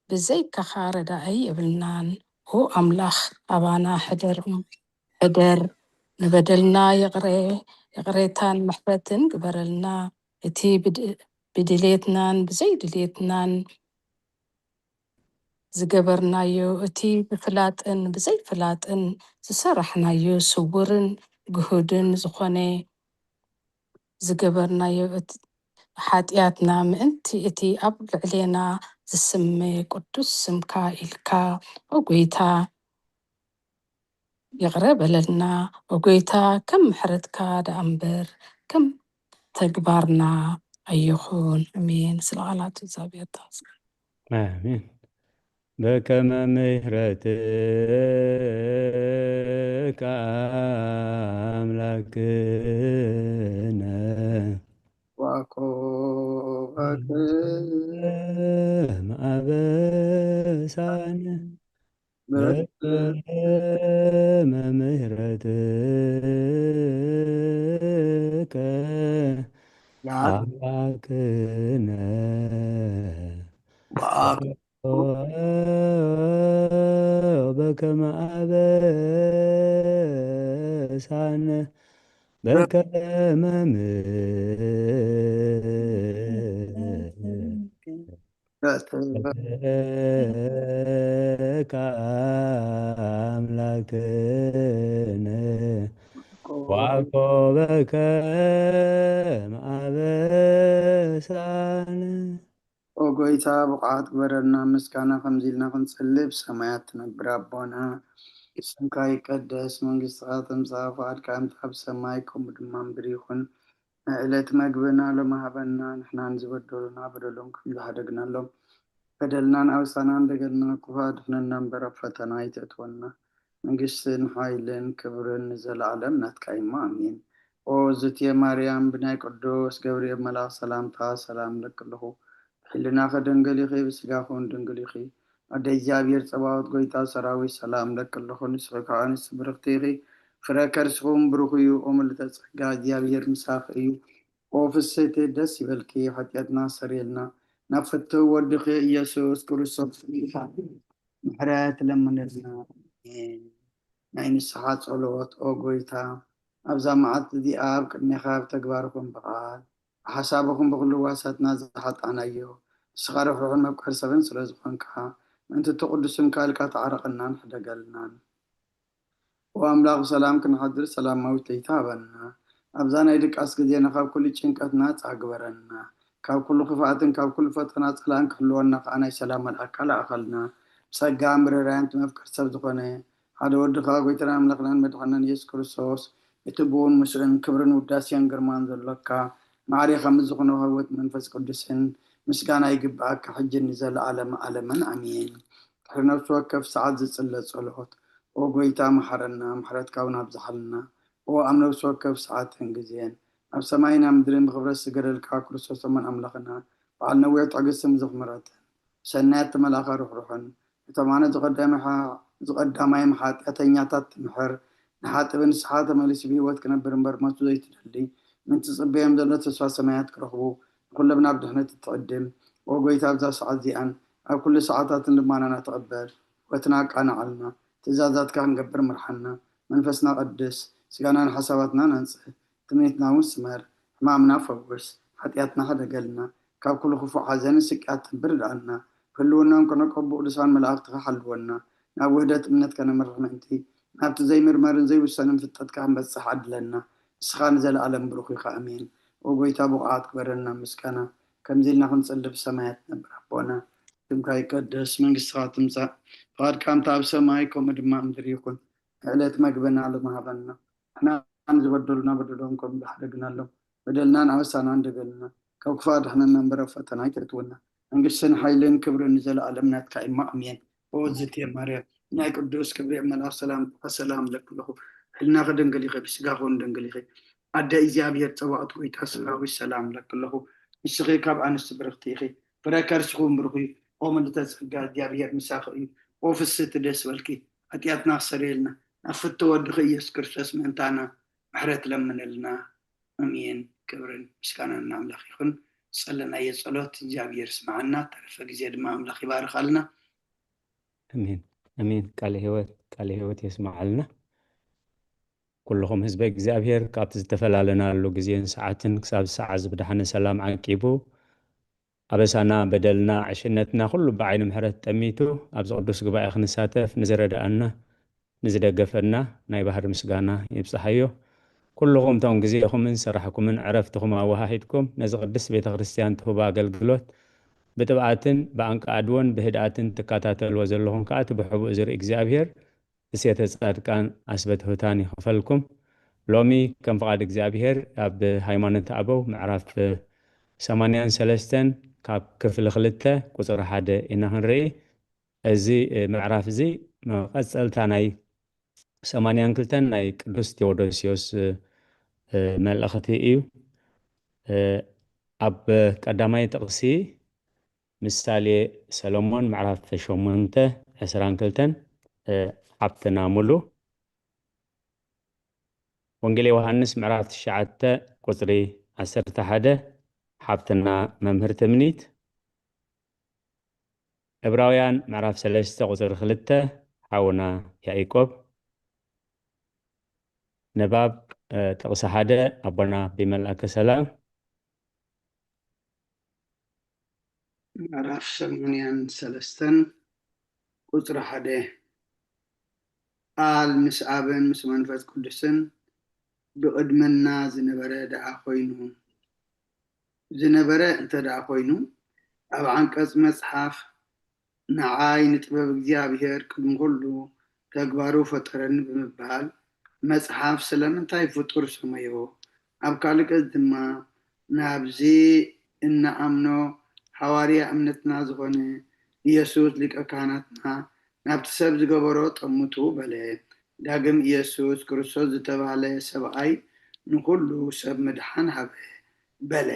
ብዘይካኻ ረዳኢ የብልናን። ኦ ኣምላኽ፣ ኣባና ሕደር፣ ሕደር፣ ንበደልና ይቕረ፣ ይቕሬታን ምሕረትን ግበረልና። እቲ ብድ-፣ ብድሌትናን ብዘይድሌትናን ዝገበርናዮ፣ እቲ ብፍላጥን ብዘይፍላጥን ዝሰራሕናዮ፣ ስውርን ግሁድን ዝኾነ ዝገበርናዮ፣ እቲ ሓጢኣትና ምእንቲ እቲ ኣብ ልዕሌና ዝስመ ቅዱስ ስምካ ኢልካ፣ ኦ ጎይታ፣ ይቕረ በለልና። ኦ ጎይታ፣ ከም ምሕረትካ ደኣ እምበር ከም ተግባርና ኣይኹን። ኣሜን። ስለ ቃላት እግዚኣብሔር ተመስገን። ኣሜን። በከመ ምሕረትከ ኣምላክነ። ዋኮ በከመ አበሳነ። በከመ ምሕረትከ አምላክነ። በከመ አበሳነ በከመ ምሕረትከ አምላክነ ዋኮበከ ማበሳነ። ኦ ጎይታ፣ ብቕዓት ግበረልና፣ ምስጋና ከምዚ ኢልና ክንጽሊ። ብሰማያት ትነብር ኣቦና፣ ስምካ ይቀደስ፣ መንግስትኻ ትምጻእ፣ ፍቓድካ ከምቲ ኣብ ሰማይ ከምኡ ድማ ምድሪ ይኹን። ናይ ዕለት መግብና ሎሚ ሃበና፣ ንሕናን ዝበደሉና በደሎም ከም ዝሓደግናሎም፣ በደልናን ኣበሳናን ደገልና ክፉእ ኣድሕነና እምበር፣ ኣብ ፈተና ኣይተእትወና። መንግስትን ሓይልን ክብርን ንዘለኣለም ናትካ እዩ እሞ፣ ኣሜን። ኦ ዝትየ ማርያም፣ ብናይ ቅዱስ ገብርኤል መልኣኽ ሰላምታ ሰላም እለኪ ኣለኹ። ብሕልናኺ ድንግል ኢኺ፣ ብስጋኺ እውን ድንግል ኢኺ። ኣደ እግዚኣብሔር ጸባኦት፣ ጎይታ ሰራዊት፣ ሰላም እለኪ ኣለኹ። ንስኺ ካብ ኣንስቲ ብርኽቲ ኢኺ፣ ፍረ ከርስኺ እውን ብሩኽ እዩ። ኦ ምልዕተ ጸጋ፣ እግዚኣብሔር ምሳኺ እዩ። ኦ ፍስሕቲ፣ ደስ ይበልኪ፣ ሓጢኣትና ኣስተሰርየልና፣ ናብ ፍትው ወድኺ ኢየሱስ ክርስቶስ ምሕረት ለምንልና። ናይ ንስሓ ጸሎት። ኦ ጎይታ፣ ኣብዛ መዓልቲ እዚኣ ኣብ ቅድሜኻ ብተግባር ይኹን ብቓል፣ ብሓሳብ ይኹን ብኹሉ ህዋሳትና ዝሓጣናዮ፣ ንስኻ ርሕሩሕን መፍቀሪ ሰብን ስለ ዝኾንካ፣ ምእንቲ እቲ ቅዱስ ስምካ ኢልካ ተዓረቐናን ሕደገልናን። ኦ ኣምላኽ፣ ብሰላም ክንሓድር ሰላማዊት ለይቲ ሃበና። ኣብዛ ናይ ድቃስ ግዜና ካብ ኩሉ ጭንቀት ናጻ ግበረና። ካብ ኩሉ ክፍኣትን ካብ ኩሉ ፈተና ጸላእን ክሕልወና ከኣ ናይ ሰላም መልኣካ ለኣኸልና። ብጸጋ ምርራይን መፍቀሪ ሰብ ዝኾነ ሓደ ወድኻ፣ ጎይታናን ኣምላኽናን መድሓናን የሱስ ክርስቶስ፣ እቲ ብኡን ምስኡን ክብርን ውዳሴን ግርማን ዘሎካ፣ ማዕሬኻ ምስ ዝኾነ ህይወት መንፈስ ቅዱስን ምስጋና ይግብኣካ፣ ሕጂ ንዘለኣለመ ኣለምን ኣሜን። ድሕሪ ነፍሲ ወከፍ ሰዓት ዝጽለ ጸሎት። ኦ ጎይታ፣ መሓረና፣ ምሕረትካ እውን ኣብዝሓልና። ኦ ኣብ ነፍሲ ወከፍ ሰዓትን ግዜን ኣብ ሰማይን ኣብ ምድርን ብኽብረት ዝስገደልካ ክርስቶስ እሙን ኣምላኽና፣ በዓል ነዊሕ ትዕግስትን ብዙሕ ምሕረትን፣ ብሰናያት እተመልኣኻ ርሕሩሕን፣ እቶም ኣነ ዝቐዳማይ ሓ-፣ ዝቐዳማዮም ሓጢኣተኛታት ትምሕር፣ ንሓጥእ ብንስሓ ተመሊሱ ብህይወት ክነብር እምበር ሞቱ ዘይትደሊ፣ ምእንቲ ዝጽበዮም ዘሎ ተስፋ ሰማያት ክረኽቡ፣ ንኹሎም ናብ ድሕነት እትዕድም፣ ኦ ጎይታ፣ ኣብዛ ሰዓት እዚኣን ኣብ ኩሉ ሰዓታትን ልማናና ተቐበል፣ ህይወትና ኣቃንዓልና፣ ትእዛዛትካ ክንገብር ምርሓና፣ መንፈስና ቀድስ፣ ስጋናን ሓሳባትናን ኣንጽህ፣ ትምኒትና እውን ስመር፣ ሕማምና ፈውስ፣ ሓጢኣትና ሕደገልና፣ ካብ ኩሉ ክፉእ ሓዘንን ስቅያትን ርድኣና፣ ህልውናን ከነቀቡ ቅዱሳን መላእኽትኻ ሓልወና፣ ናብ ውህደት እምነት ከነምርሕ ምእንቲ፣ ናብቲ ዘይምርመርን ዘይውሰንን ፍልጠትካ ክንበጽሕ ዓድለና። ንስኻ ንዘለኣለም ብሩኽ ኢኻ። ኣሜን። ኦ ጎይታ፣ ብቑዓት ግበረና ምስጋና፣ ከምዚ ኢልና ክንጽሊ ብሰማያት ትነብር ኣቦና። ስምካ ይቀደስ፣ መንግስትኻ ትምጻእ፣ ፍቓድካ ከምቲ ኣብ ሰማይ ከምኡ ድማ ኣብ ምድሪ ይኹን። ዕለት መግብና ሎሚ ሃበና። ንሕና ንዝበደሉና በደሎም ከም ዝሓደግናሎም፣ በደልናን ኣበሳናን ደገልና፣ ካብ ክፉእ ኣድሕነና እምበር ኣብ ፈተና ኣይተእትወና። መንግስትን ሓይልን ክብርን ንዘለኣለም ናትካ እሞ ኣሜን። ኦ እግዝእትየ ማርያም፣ ናይ ቅዱስ ገብርኤል መልኣክ ሰላምታ ሰላም እለኪ ኣለኹ። ሕልናኺ ድንግል ኢኺ፣ ብስጋኺ እውን ድንግል ኢኺ። ኣደ እግዚኣብሔር ጸባኦት ጎይታ ሰራዊት ሰላም እለኪ ኣለኹ። ንስኺ ካብ ኣንስቲ ብርኽቲ ኢኺ፣ ፍረ ከርስኺ እውን ብሩኽ እዩ። ኦ ምልዕተ ጸጋ እግዚኣብሔር ምሳኺ እዩ። ኦ ፍስህቲ ደስ በልኪ፣ ሓጢኣትና ክሰርየልና፣ ናብ ፍትው ወድኺ ኢየሱስ ክርስቶስ ምእንታና ምሕረት ለምንልና። ኣሜን። ክብርን ምስጋናን ንኣምላኽ ይኹን። ዝጸለናዮ ጸሎት እግዚኣብሔር ይስምዓና፣ ተረፈ ግዜ ድማ ኣምላኽ ይባርኻልና። ኣሜን ኣሜን። ቃለ ህይወት ቃለ ህይወት የስምዓልና። ኩልኹም ህዝበ እግዚኣብሔር ካብቲ ዝተፈላለናሉ ግዜን ሰዓትን ክሳብ ሰዓት ዝብድሓነ ሰላም ዓቂቡ ኣበሳና በደልና ዕሽነትና ኩሉ ብዓይኒ ምሕረት ጠሚቱ ኣብዚ ቅዱስ ጉባኤ ክንሳተፍ ንዝረድኣና ንዝደገፈና ናይ ባህሪ ምስጋና ይብጽሓዮ። ኩልኹም እቶም ግዜኹምን ስራሕኩምን ዕረፍትኹም ኣወሃሂድኩም ነዚ ቅድስት ቤተ ክርስቲያን ትህቦ ኣገልግሎት ብጥብኣትን ብኣንቃ ኣድወን ብህድኣትን ትከታተልዎ ዘለኹም ከኣ እቲ ብሕቡእ ዝርኢ እግዚኣብሔር እሴተ ጻድቃን ኣስበ ትሑታን ይኽፈልኩም። ሎሚ ከም ፍቓድ እግዚኣብሔር ኣብ ሃይማኖት ኣበው ምዕራፍ ሰማንያን ሰለስተን ካብ ክፍሊ ክልተ ቁጽሪ ሓደ ኢና ክንርኢ። እዚ ምዕራፍ እዚ መቐጸልታ ናይ ሰማንያን ክልተን ናይ ቅዱስ ቴዎዶስዮስ መልእኽቲ እዩ። ኣብ ቀዳማይ ጥቕሲ ምሳሌ ሰሎሞን ምዕራፍ ሸሞንተ ዕስራን ክልተን ሓብትና ሙሉ፣ ወንጌል ዮሃንስ ምዕራፍ ትሽዓተ ቁጽሪ ዓሰርተ ሓደ ሓብትና መምህር ትምኒት፣ ዕብራውያን ምዕራፍ ሰለስተ ቁጽሪ ክልተ ሓውና ያዕቆብ፣ ንባብ ጥቕሲ ሓደ ኣቦና ቢመልኣከ ሰላም። ምዕራፍ ሰማንያን ሰለስተን ቁጽሪ ሓደ። ቃል ምስ ኣብን ምስ መንፈስ ቅዱስን ብቕድመና ዝነበረ ደኣ ኮይኑ፣ ዝነበረ እንተ ደኣ ኮይኑ፣ ኣብ ዓንቀጽ መጽሓፍ ንዓይ ንጥበብ እግዚኣብሔር ቅድሚ ኩሉ ተግባሩ ፈጠረኒ ብምባል መጽሓፍ ስለምንታይ ፍጡር ሰመዮ? ኣብ ካልእ ገጽ ድማ ናብዚ እንኣምኖ ሓዋርያ እምነትና ዝኾነ ኢየሱስ ሊቀ ካህናትና ናብቲ ሰብ ዝገበሮ ጠምቱ በለ። ዳግም ኢየሱስ ክርስቶስ ዝተባህለ ሰብኣይ ንኹሉ ሰብ ምድሓን ሃበ በለ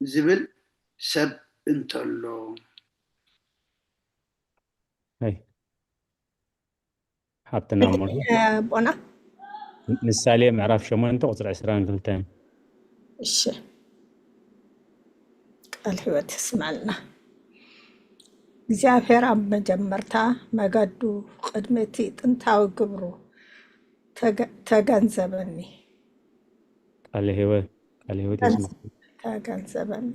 ዝብል ሰብ እንተሎ። ሃይ። ሓብትና እሞ ኣቦና። ምሳሌ ምዕራፍ ሸሞንተ ቁጽሪ ዕስራን ክልተን። እሺ፣ ቃል ህይወት የስማልና። እግዚኣብሔር ኣብ መጀመርታ መገዱ ቅድሚ እቲ ጥንታዊ ግብሩ ተገ-፣ ተገንዘበኒ። ቃለ ህይወት፣ ቃለ ህይወት የስማ። ተገንዘበኒ።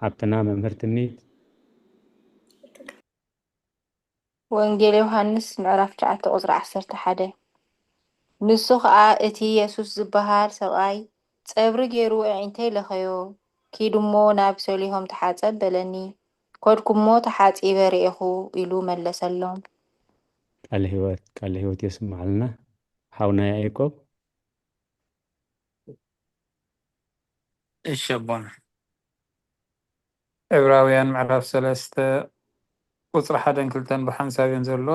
ሓብትና መምህር ትምኒት። ወንጌል ዮሃንስ ምዕራፍ ትሽዓተ ቁጽሪ ዓሰርተ ሓደ። ንሱ ኸኣ እቲ የሱስ ዝበሃል ሰብኣይ ጸብሪ ገይሩ ኣዒንተይ ለኸዮ፣ ኪድ እሞ ናብ ሰሊሆም ተሓጸብ በለኒ። ከድኩ እሞ ተሓጺበ ርኤኹ ኢሉ መለሰሎም። ቃለ ህይወት፣ ቃለ ህይወት የስምዓልና ሓውና ያዕቆብ። እሺ ኣቦና። ዕብራውያን ምዕራፍ ሰለስተ ቁጽሪ ሓደን ክልተን ብሓንሳብ እየን ዘሎ።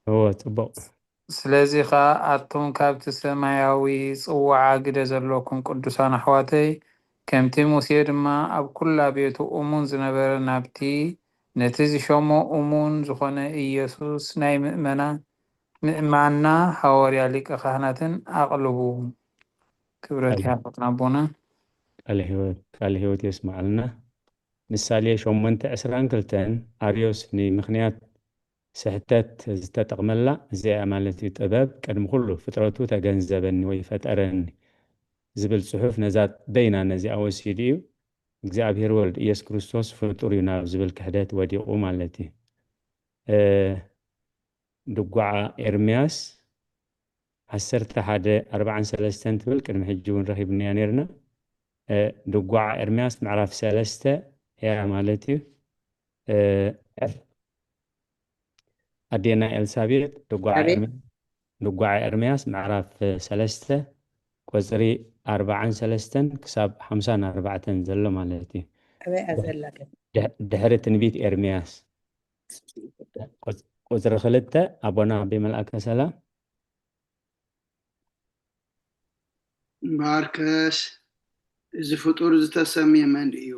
እዎ፣ ጽቡቕ። ስለዚ ኸኣ ኣቱም ካብቲ ሰማያዊ ጽዋዓ ግደ ዘለኩም ቅዱሳን ኣሕዋተይ፣ ከምቲ ሙሴ ድማ ኣብ ኩላ ቤቱ እሙን ዝነበረ ናብቲ ነቲ ዝሸሞ እሙን ዝኾነ ኢየሱስ ናይ ምእመና ምእማንና ሃዋርያ ሊቀ ካህናትን ኣቕልቡ። ክብረት ቃል ይሃበና ኣቦና። ቃለ ህይወት ቃለ ህይወት የስማዓልና። ምሳሌ ሸሞንተ ዕስራን ክልተን ኣርዮስ ንምኽንያት ስሕተት ዝተጠቕመላ እዚኣ ማለት እዩ። ጥበብ ቅድሚ ኩሉ ፍጥረቱ ተገንዘበኒ ወይ ፈጠረኒ ዝብል ጽሑፍ ነዛ በይና ነዚኣ ወሲዱ እዩ። እግዚኣብሔር ወልድ ኢየሱስ ክርስቶስ ፍጡር እዩ ናብ ዝብል ክሕደት ወዲቑ ማለት እዩ። እ፣ ድጓዓ ኤርምያስ ዓሰርተ ሓደ ኣርባዓን ሰለስተን ትብል ቅድሚ ሕጂ እውን ረኺብናያ ነርና። እ፣ ድጓዓ ኤርምያስ ምዕራፍ ሰለስተ እያ ማለት እዩ። እ፣ ኣዴና ኤልሳቤጥ ድጓዓ ኣቤት። ኤርምያስ ድጓዓ ኤርምያስ ምዕራፍ ሰለስተ ቁጽሪ ኣርባዓን ሰለስተን ክሳብ ሓምሳን ኣርባዕተን ዘሎ ማለት እዩ። ኣበይ እያ ዘላ ግን? ድሕ- ድሕሪ ትንቢት ኤርምያስ ቁጽ- ቁጽሪ ክልተ ኣቦና ኣቤ መልኣከ ሰላም። እምበኣርከስ እዚ ፍጡር ዝተሰምየ መን እዩ?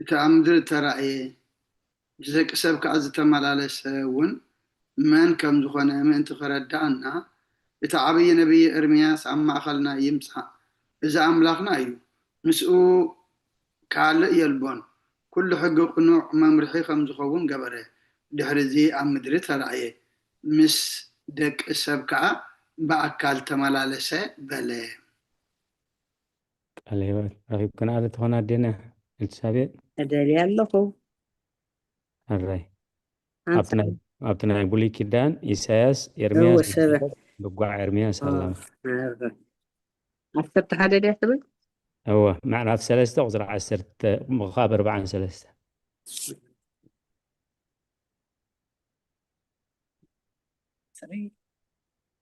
እቲ ኣብ ምድሪ እተራእየ፣ ምስ ደቂ ሰብ ከኣ ዝተመላለሰ እውን መን ከም ዝኾነ ምእንቲ ክረድኣና፣ እቲ ዓብዪ ነቢይ ኤርምያስ ኣብ ማእኸልና ይምጻእ። እዚ ኣምላኽና እዩ፣ ምስኡ ካልእ የልቦን። ኩሉ ሕጊ ቅኑዕ መምርሒ ከም ዝኸውን ገበረ። ድሕሪ እዚ ኣብ ምድሪ ተራእየ፣ ምስ ደቂ ሰብ ከኣ ብኣካል ተመላለሰ በለ። ቃለ ህይወት ረኺብክን ኣለ ትኾን ኣዴና ኤልሳቤጥ። እደልያ ኣለኹ። ሕራይ ኣንሳ- ኣብቲ ናይ- ኣብቲ ናይ ብሉይ ኪዳን ኢሳያስ እወ ኤርምያስ ሰበ ልጓዕ ኤርምያስ ኣለና። ኣረ። ዓሰርተ ሓደ ድያ ትብል? እወ ምዕራፍ ሰለስተ ቁፅሪ ዓሰርተ ምኻብ ኣርባዓን ሰለስተ።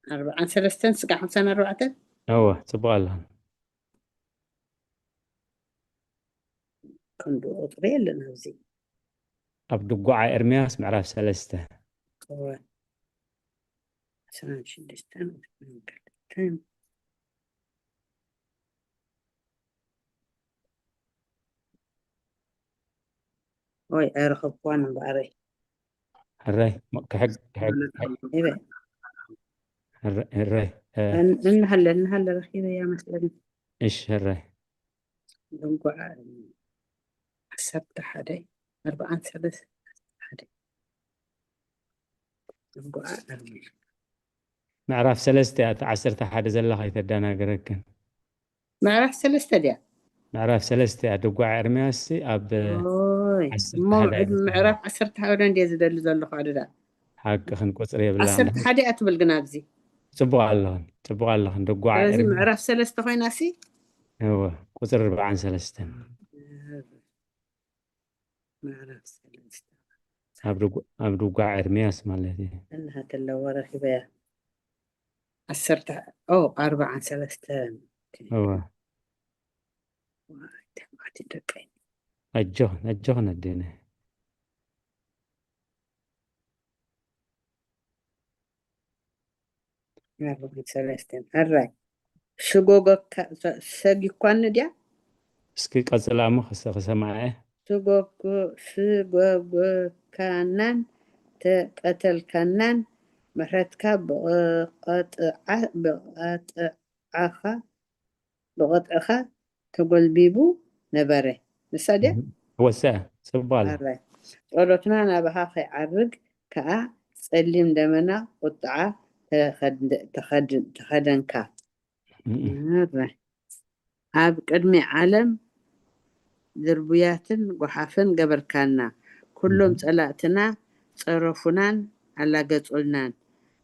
ኣርባዓን ሰለስተን ስጋ ሓምሳን ኣርባዕተን እወ ፅቡቅ ኣለና። ክንዲ ቁፅሪ የለን ኣብዚ። ኣብ ድጓዓ ኤርምያስ ምዕራፍ ሰለስተ እወ ዓሰርተ ሽዱሽተ ወይ ኣይረኸብኩዋን እምበኣረይ ሕራይ ሞ- ክሕግ ክሕግ ይበ ሕራይ- ሕራይ እ፣ እን- እንሃለ እንሃለ ረኪበያ መስለኒ። እሺ ሕራይ ድንጓዓ ዓሰርተ ሓደ ኣርባዓን ሰለስተ ሓደ ድንጓዓ ኣርባዓን ምዕራፍ ሰለስተ እያ እታ ዓሰርተ ሓደ ዘላ ከይተደናገረክን። ምዕራፍ ሰለስተ ድያ? ምዕራፍ ሰለስተ እያ ድጓዕ ኤርምያስ ኣብ ኦይ ዓሰርተ እሞ ሓደ ምዕራፍ ዓሰርተ ሓደ እንድየ ዝደሊ ዘለኹ ኣደዳ። ሓቅኽን ቁፅሪ የብላ ዓሰርተ ሓደ እያ ትብል ግን ኣብዚ ፅቡቅ ኣለኽን ፅቡቅ ኣለኽን ድጓዕ ስለዚ ኤርምያስ ምዕራፍ ሰለስተ ኮይና ሲ እወ ቁፅሪ ኣርባዓን ሰለስተን ምዕራፍ ሰለስተ ኣብ ድጓ- ኣብ ድጓዕ ኤርምያስ ማለት እዩ። እንሃ ተለዎ ረኪበያ ዓሰርተ ኦ ኣርባዓን ሰለስተን እወ ደቀይ ኣጆኽን ኣጆኽን ኣዴነ ኣርባዓን ሰለስተን ሕራይ ሽጎጎካ ሰጊኳኒ ድያ? እስኪ ቀፅላ እሞ ክሰ- ክሰማዐ ስጎጎካናን ተቀተልካናን ምሕረትካ ብቐጥዓ ብቐጥዓኻ ብቐጥዕኻ ተጎልቢቡ ነበረ። ንሳ ድያ? ወሰ ፅቡቅ ኣለ ኣረ ጸሎትና ናባኻ ከይዓርግ ከኣ ጸሊም ደመና ቁጥዓ ተኸድ- ተኸድ- ተኸደንካ። ኣረ ኣብ ቅድሚ ዓለም ድርቡያትን ጓሓፍን ገበርካና። ኩሎም ጸላእትና ጸረፉናን ኣላገጹልናን።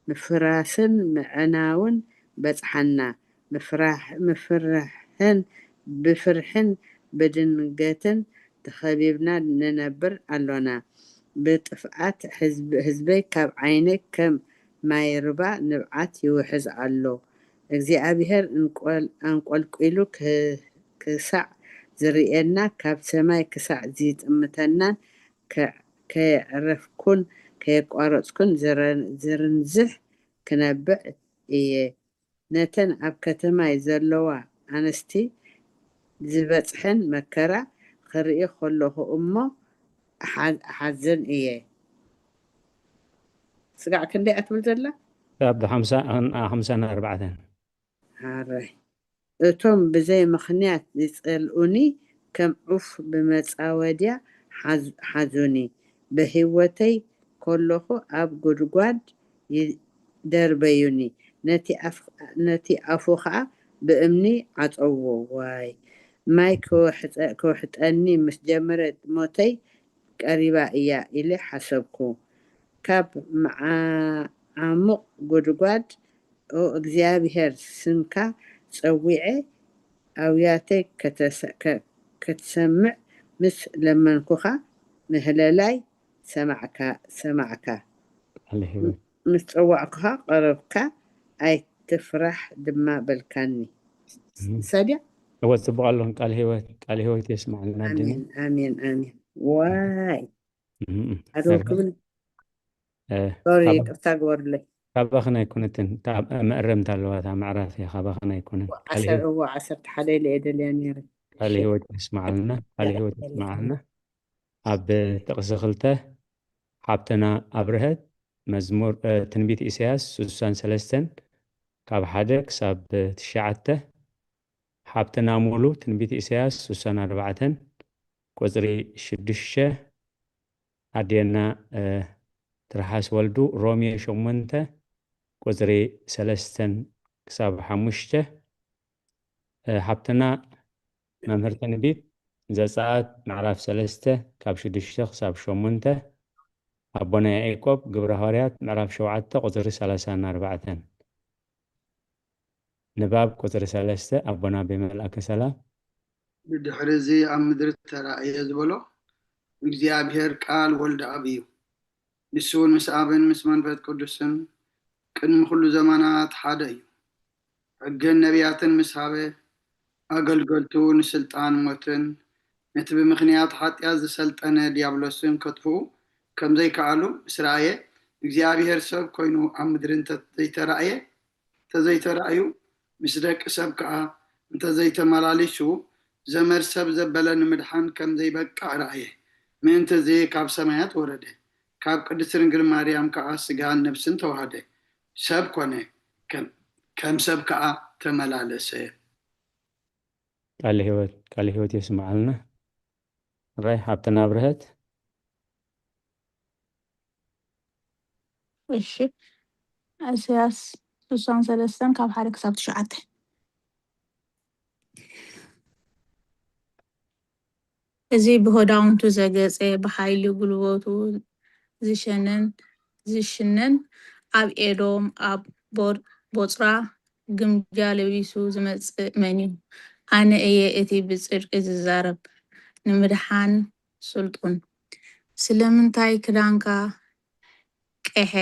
ምፍራስን ምዕናውን በጽሓና። ምፍራህ- ምፍርሕን ብፍርሕን ብድንገትን ተኸቢብና ንነብር ኣሎና። ብጥፍኣት ህዝብ- ህዝበይ ካብ ዓይነይ ከም ማይ ርባ ንብዓት ይውሕዝ ኣሎ። እግዚኣብሄር እንቆል- ኣንቆልቂሉ ክ- ክሳዕ ዝርእየና ካብ ሰማይ ክሳዕ ዝጥምተናን ከ- ከየዕረፍኩን ከየቋረጽኩን ዝረ- ዝርንዝሕ ክነብዕ እየ። ነተን ኣብ ከተማይ ዘለዋ ኣንስቲ ዝበጽሐን መከራ ክርኢ ከለኹ እሞ እሓ- እሓዝን እየ። ስጋዕ ክንደይ እያ ትብል ዘላ? ኣብ ሓምሳ ሓምሳን ኣርባዕተን ሃረይ እቶም ብዘይ ምኽንያት ዝጸልኡኒ ከም ዑፍ ብመጻወድያ ሓዝ- ሓዙኒ። ብህይወተይ ከለኹ ኣብ ጉድጓድ ይደርበዩኒ፣ ነቲ ኣፍ- ነቲ ኣፉ ኸኣ ብእምኒ ዓጸዎ። ዋይ ማይ ክውሕጠ- ክውሕጠኒ ምስ ጀመረ ሞተይ ቀሪባ እያ ኢለ ሓሰብኩ። ካብ መዓሙቕ ጉድጓድ ኦ እግዚኣብሔር ስምካ ጸዊዐ ኣውያተይ ከተሰ- ከ- ክትሰምዕ ምስ ለመንኩኻ ምህለላይ ሰማዕካ ሰማዕካ ቃለ ሕይወት ምስ ጸዋዕኩኻ ቀረብካ ኣይትፍራሕ ድማ በልካኒ። ሰድያ እወ ጽቡቕ ኣለኹም። ቃለ ሕይወት ቃለ ሕይወት የስማዕልና ኣድነ ኣሜን ኣሜን ኣሜን። ዋይ እም፣ ኣደው ሰርካ ክብል እ፣ ሶሪ ካባ- ይቅርታ ግበሩለይ። ካባኽን ኣይኮነትን። እታ መእረምታ ኣለዋ እታ መዕራፍ እያ ካባኽን ኣይኮነን። ቃለ ዓሰር ሕይወት እዎ ዓሰርተ ሓደ ኢለ እየ ደልያ ነይረ። ቃለ ሕይወት የስማዓልና። ቃለ ሕይወት የስማዓልና። ኣብ ጥቕሲ ክልተ ሓብትና ኣብርሀት መዝሙር እ፣ ትንቢት ኢሳያስ ስሳን ሰለስተን ካብ ሓደ ክሳብ ትሽዓተ ሓብትና ሙሉ ትንቢት ኢሳያስ ስሳን ኣርባዕተን ቁጽሪ ሽዱሽተ ኣዴና እ፣ ትርሓስ ወልዱ ሮሜ ሸሞንተ ቁጽሪ ሰለስተን ክሳብ ሓሙሽተ እ፣ ሓብትና መምህር ትንቢት ዘጸኣት ምዕራፍ ሰለስተ ካብ ሽዱሽተ ክሳብ ሸሞንተ ኣቦና ያዕቆብ ግብረ ሃዋርያት ምዕራፍ ሸውዓተ ቁጽሪ ሰላሳን ኣርባዕተን ንባብ ቁጽሪ ሰለስተ ኣቦና ብመልኣከ ሰላም ብድሕሪ እዚ ኣብ ምድሪ ተራእየ ዝበሎ እግዚኣብሔር ቃል ወልደ ኣብ እዩ። ንሱ እውን ምስ ኣብን ምስ መንፈስ ቅዱስን ቅድሚ ኩሉ ዘመናት ሓደ እዩ። ሕግን ነቢያትን ምስ ሃበ ኣገልገልቱ ንስልጣን ሞትን ነቲ ብምኽንያት ሓጢኣት ዝሰልጠነ ዲያብሎስን ከጥፍኡ ከም ዘይከኣሉ ምስ ረኣየ እግዚኣብሔር ሰብ ኮይኑ ኣብ ምድሪ እንተ ዘይተራእየ እንተዘይተራእዩ ምስ ደቂ ሰብ ከኣ እንተዘይተመላሊሱ ዘመድ ሰብ ዘበለ ንምድሓን ከም ዘይበቅዕ ረኣየ። ምእንቲ እዚ ካብ ሰማያት ወረደ፣ ካብ ቅድስቲ ድንግል ማርያም ከኣ ስጋን ነብስን ተዋህደ፣ ሰብ ኮነ፣ ከም- ከም ሰብ ከኣ ተመላለሰ። ቃለ ህይወት ቃለ ህይወት የስምዓልና። ራይ ሓብትና ኣብርሀት እሺ ኢሳያስ ስሳን ሰለስተን ካብ ሓደ ክሳብ ትሽዓተ። እዚ ብሆዳውንቱ ዘገጸ ብሓይሊ ጉልበቱ ዝሸነን ዝሽነን ኣብ ኤዶም ኣብ ቦር- ቦጽራ ግምጃ ለቢሱ ዝመጽእ መን እዩ? ኣነ እየ እቲ ብጽድቂ ዝዛረብ ንምድሓን ስልጡን። ስለምንታይ ክዳንካ ቀሐ?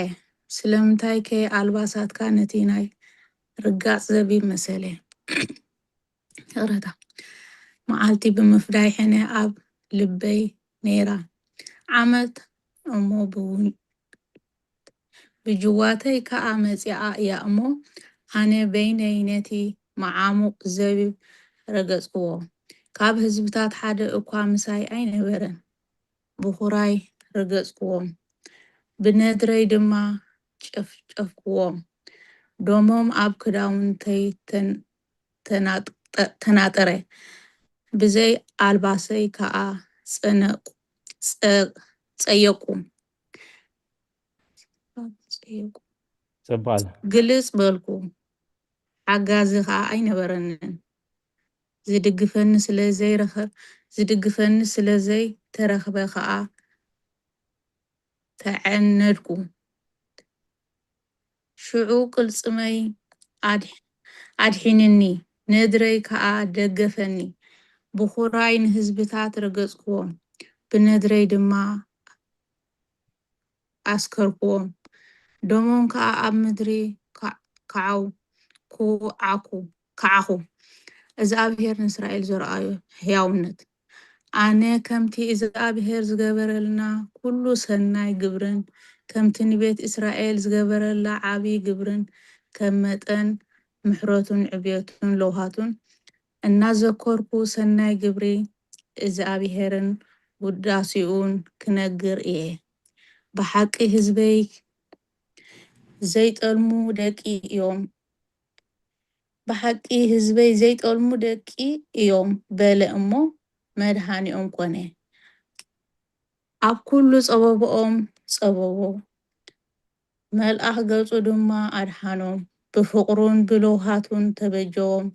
ስለምንታይከ ኣልባሳትካ ነቲ ናይ ርጋጽ ዘቢብ መሰለ? ይቕረታ። መዓልቲ ብምፍዳይ ሕነ ኣብ ልበይ ነይራ፣ ዓመት እሞ ብውን- ብጅዋተይ ከኣ መጺኣ እያ እሞ፣ ኣነ በይነይ ነቲ መዓሙቕ ዘቢብ ረገጽክዎ። ካብ ህዝብታት ሓደ እኳ ምሳይ ኣይነበረን። ብኹራይ ረገጽክዎም፣ ብነድረይ ድማ ጨፍጨፍክዎም። ደሞም ኣብ ክዳውንተይ ተን- ተናጠ- ተናጠረ፣ ብዘይ ኣልባሰይ ከኣ ጸነቁ- ጸ- ጸየቁ። ጸየቁ። ጽቡቅ ኣለ። ግልጽ በልኩ፣ ሓጋዚ ከኣ ኣይነበረንን። ዝድግፈኒ ስለ ዘይረኸ ዝድግፈኒ ስለ ዘይተረኽበ ከኣ ተዐነድኩ። ሽዑ ቅልጽመይ ኣድሕ- ኣድሒንኒ፣ ነድረይ ከኣ ደገፈኒ። ብኹራይ ንህዝብታት ረገጽክዎም፣ ብነድረይ ድማ ኣስከርክዎም። ደሞም ከኣ ኣብ ምድሪ ከ- ከዓው- ክዓኹ- ከዓኹ። እግዚኣብሄር ንእስራኤል ዘርኣዮ ሕያውነት። ኣነ ከምቲ እግዚኣብሄር ዝገበረልና ኩሉ ሰናይ ግብርን ከምቲ ንቤት እስራኤል ዝገበረላ ዓቢ ግብርን ከም መጠን ምሕረቱን ዕብየቱን ለውሃቱን እናዘከርኩ ሰናይ ግብሪ እግዚኣብሄርን ውዳሴኡን ክነግር እየ። ብሓቂ ህዝበይ ዘይጠልሙ ደቂ እዮም። ብሓቂ ህዝበይ ዘይጠልሙ ደቂ እዮም በለ እሞ መድሃኒኦም ኮነ። ኣብ ኩሉ ጸበብኦም ጸበቦ። መልኣኽ ገጹ ድማ ኣድሓኖም። ብፍቕሩን ብለውሃቱን ተበጀዎም።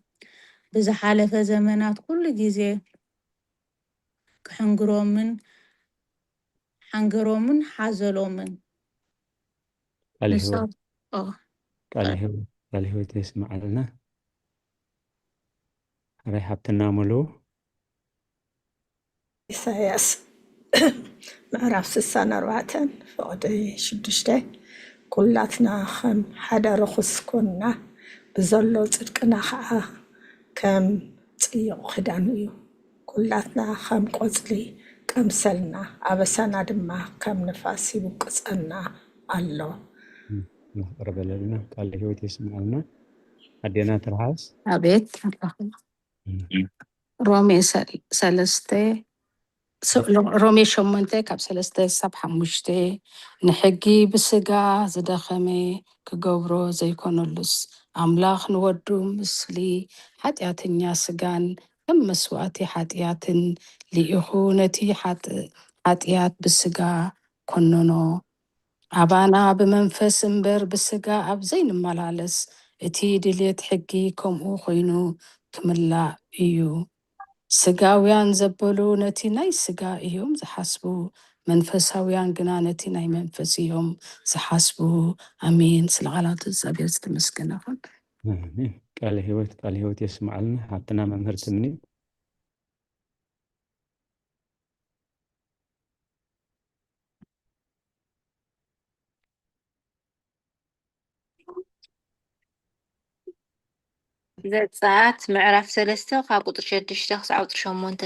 ብዝሓለፈ ዘመናት ኩሉ ግዜ ክሕንግሮምን ሓንገሮምን ሓዘሎምን። ቃለ ንሳ ህይወት ኦ፣ ቃለ ህይወት ቃለ ህይወት የስምዓልና። ሕራይ ሓብትና ሙሉ። ኢሳያስ ምዕራፍ ስሳን ኣርባዕተን ፍቕዲ ሽዱሽተ። ኩላትና ከም ሓደ ርኹስ ኮንና፣ ብዘሎ ጽድቅና ኸዓ ከም ጽዩቕ ክዳን እዩ። ኩላትና ከም ቆጽሊ ቀምሰልና፣ ኣበሳና ድማ ከም ንፋስ ይውቅጸና ኣሎ። ይቕረ በለልና። ቃለ ህይወት የስምዓልና። ኣዴና ትርሃስ። ኣቤት ኣምላኽ። ሮሜ ሰል- ሰለስተ ስ- ሮሜ ሸሞንተ ካብ ሰለስተ ሳብ ሓሙሽተ። ንሕጊ ብስጋ ዝደኸመ ክገብሮ ዘይኮነሉስ፣ ኣምላኽ ንወዱ ምስሊ ሓጢኣተኛ ስጋን ከም መስዋእቲ ሓጢኣትን ልኢኹ ነቲ ሓጥ- ሓጢኣት ብስጋ ኮነኖ። ኣባና ብመንፈስ እምበር ብስጋ ኣብ ዘይንመላለስ፣ እቲ ድሌት ሕጊ ከምኡ ኮይኑ ክምላእ እዩ። ስጋውያን ዘበሉ ነቲ ናይ ስጋ እዮም ዝሓስቡ፣ መንፈሳውያን ግና ነቲ ናይ መንፈስ እዮም ዝሓስቡ። ኣሜን። ስለ ቃላቱ እግዚኣብሔር ዝተመስገነ ይኹን። ኣሜን። ቃለ ህይወት ቃለ ህይወት የስምዓልና ሓብትና መምህር ትምኒ። ዘጸኣት ምዕራፍ ሰለስተ ካብ ቁጽሪ ሽዱሽተ ክሳዕ ቁጽሪ ሸሞንተ።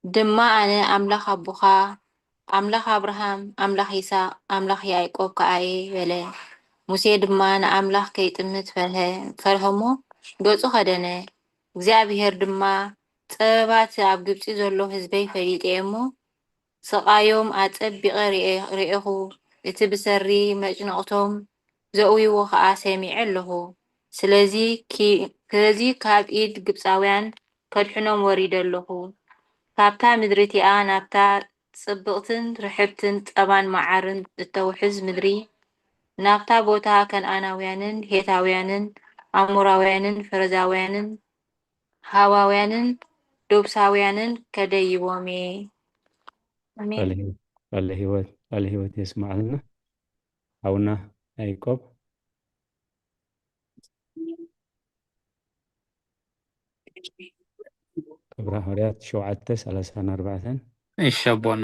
ድማ ኣነ ኣምላኽ ኣቦኻ፣ ኣምላኽ ኣብርሃም፣ ኣምላኽ ይስሐቅ፣ ኣምላኽ ያዕቆብ ከኣ እየ በለ። ሙሴ ድማ ንኣምላኽ ከይጥምት ፈርሀ፣ ፈርሀ እሞ ገጹ ከደነ። እግዚኣብሄር ድማ፣ ጸበባት ኣብ ግብጺ ዘሎ ህዝበይ ፈሊጠ እየ እሞ፣ ስቓዮም ኣጸቢቐ ርኤ- ርኤኹ፣ እቲ ብሰሪ መጭነቕቶም ዘእውይዎ ኸኣ ሰሚዐ ኣለኹ። ስለዚ ኪ- ስለዚ ካብ ኢድ ግብጻውያን ከድሕኖም ወሪደ ኣለኹ። ካብታ ምድሪ እቲኣ ናብታ ጽብቕትን ርሕብትን ጸባን መዓርን እተውሕዝ ምድሪ፣ ናብታ ቦታ ከነኣናውያንን ሄታውያንን ኣሞራውያንን ፈረዛውያንን ሃዋውያንን ዶብሳውያንን ከደይቦም እየ። ኣሜን። ቃለ ህይወት ቃለ ህይወት የስምዓልና ሓውና ያዕቆብ። ግብረ ሃዋርያት ሸውዓተ ሰላሳን ኣርባዕተን። እሺ ኣቦና።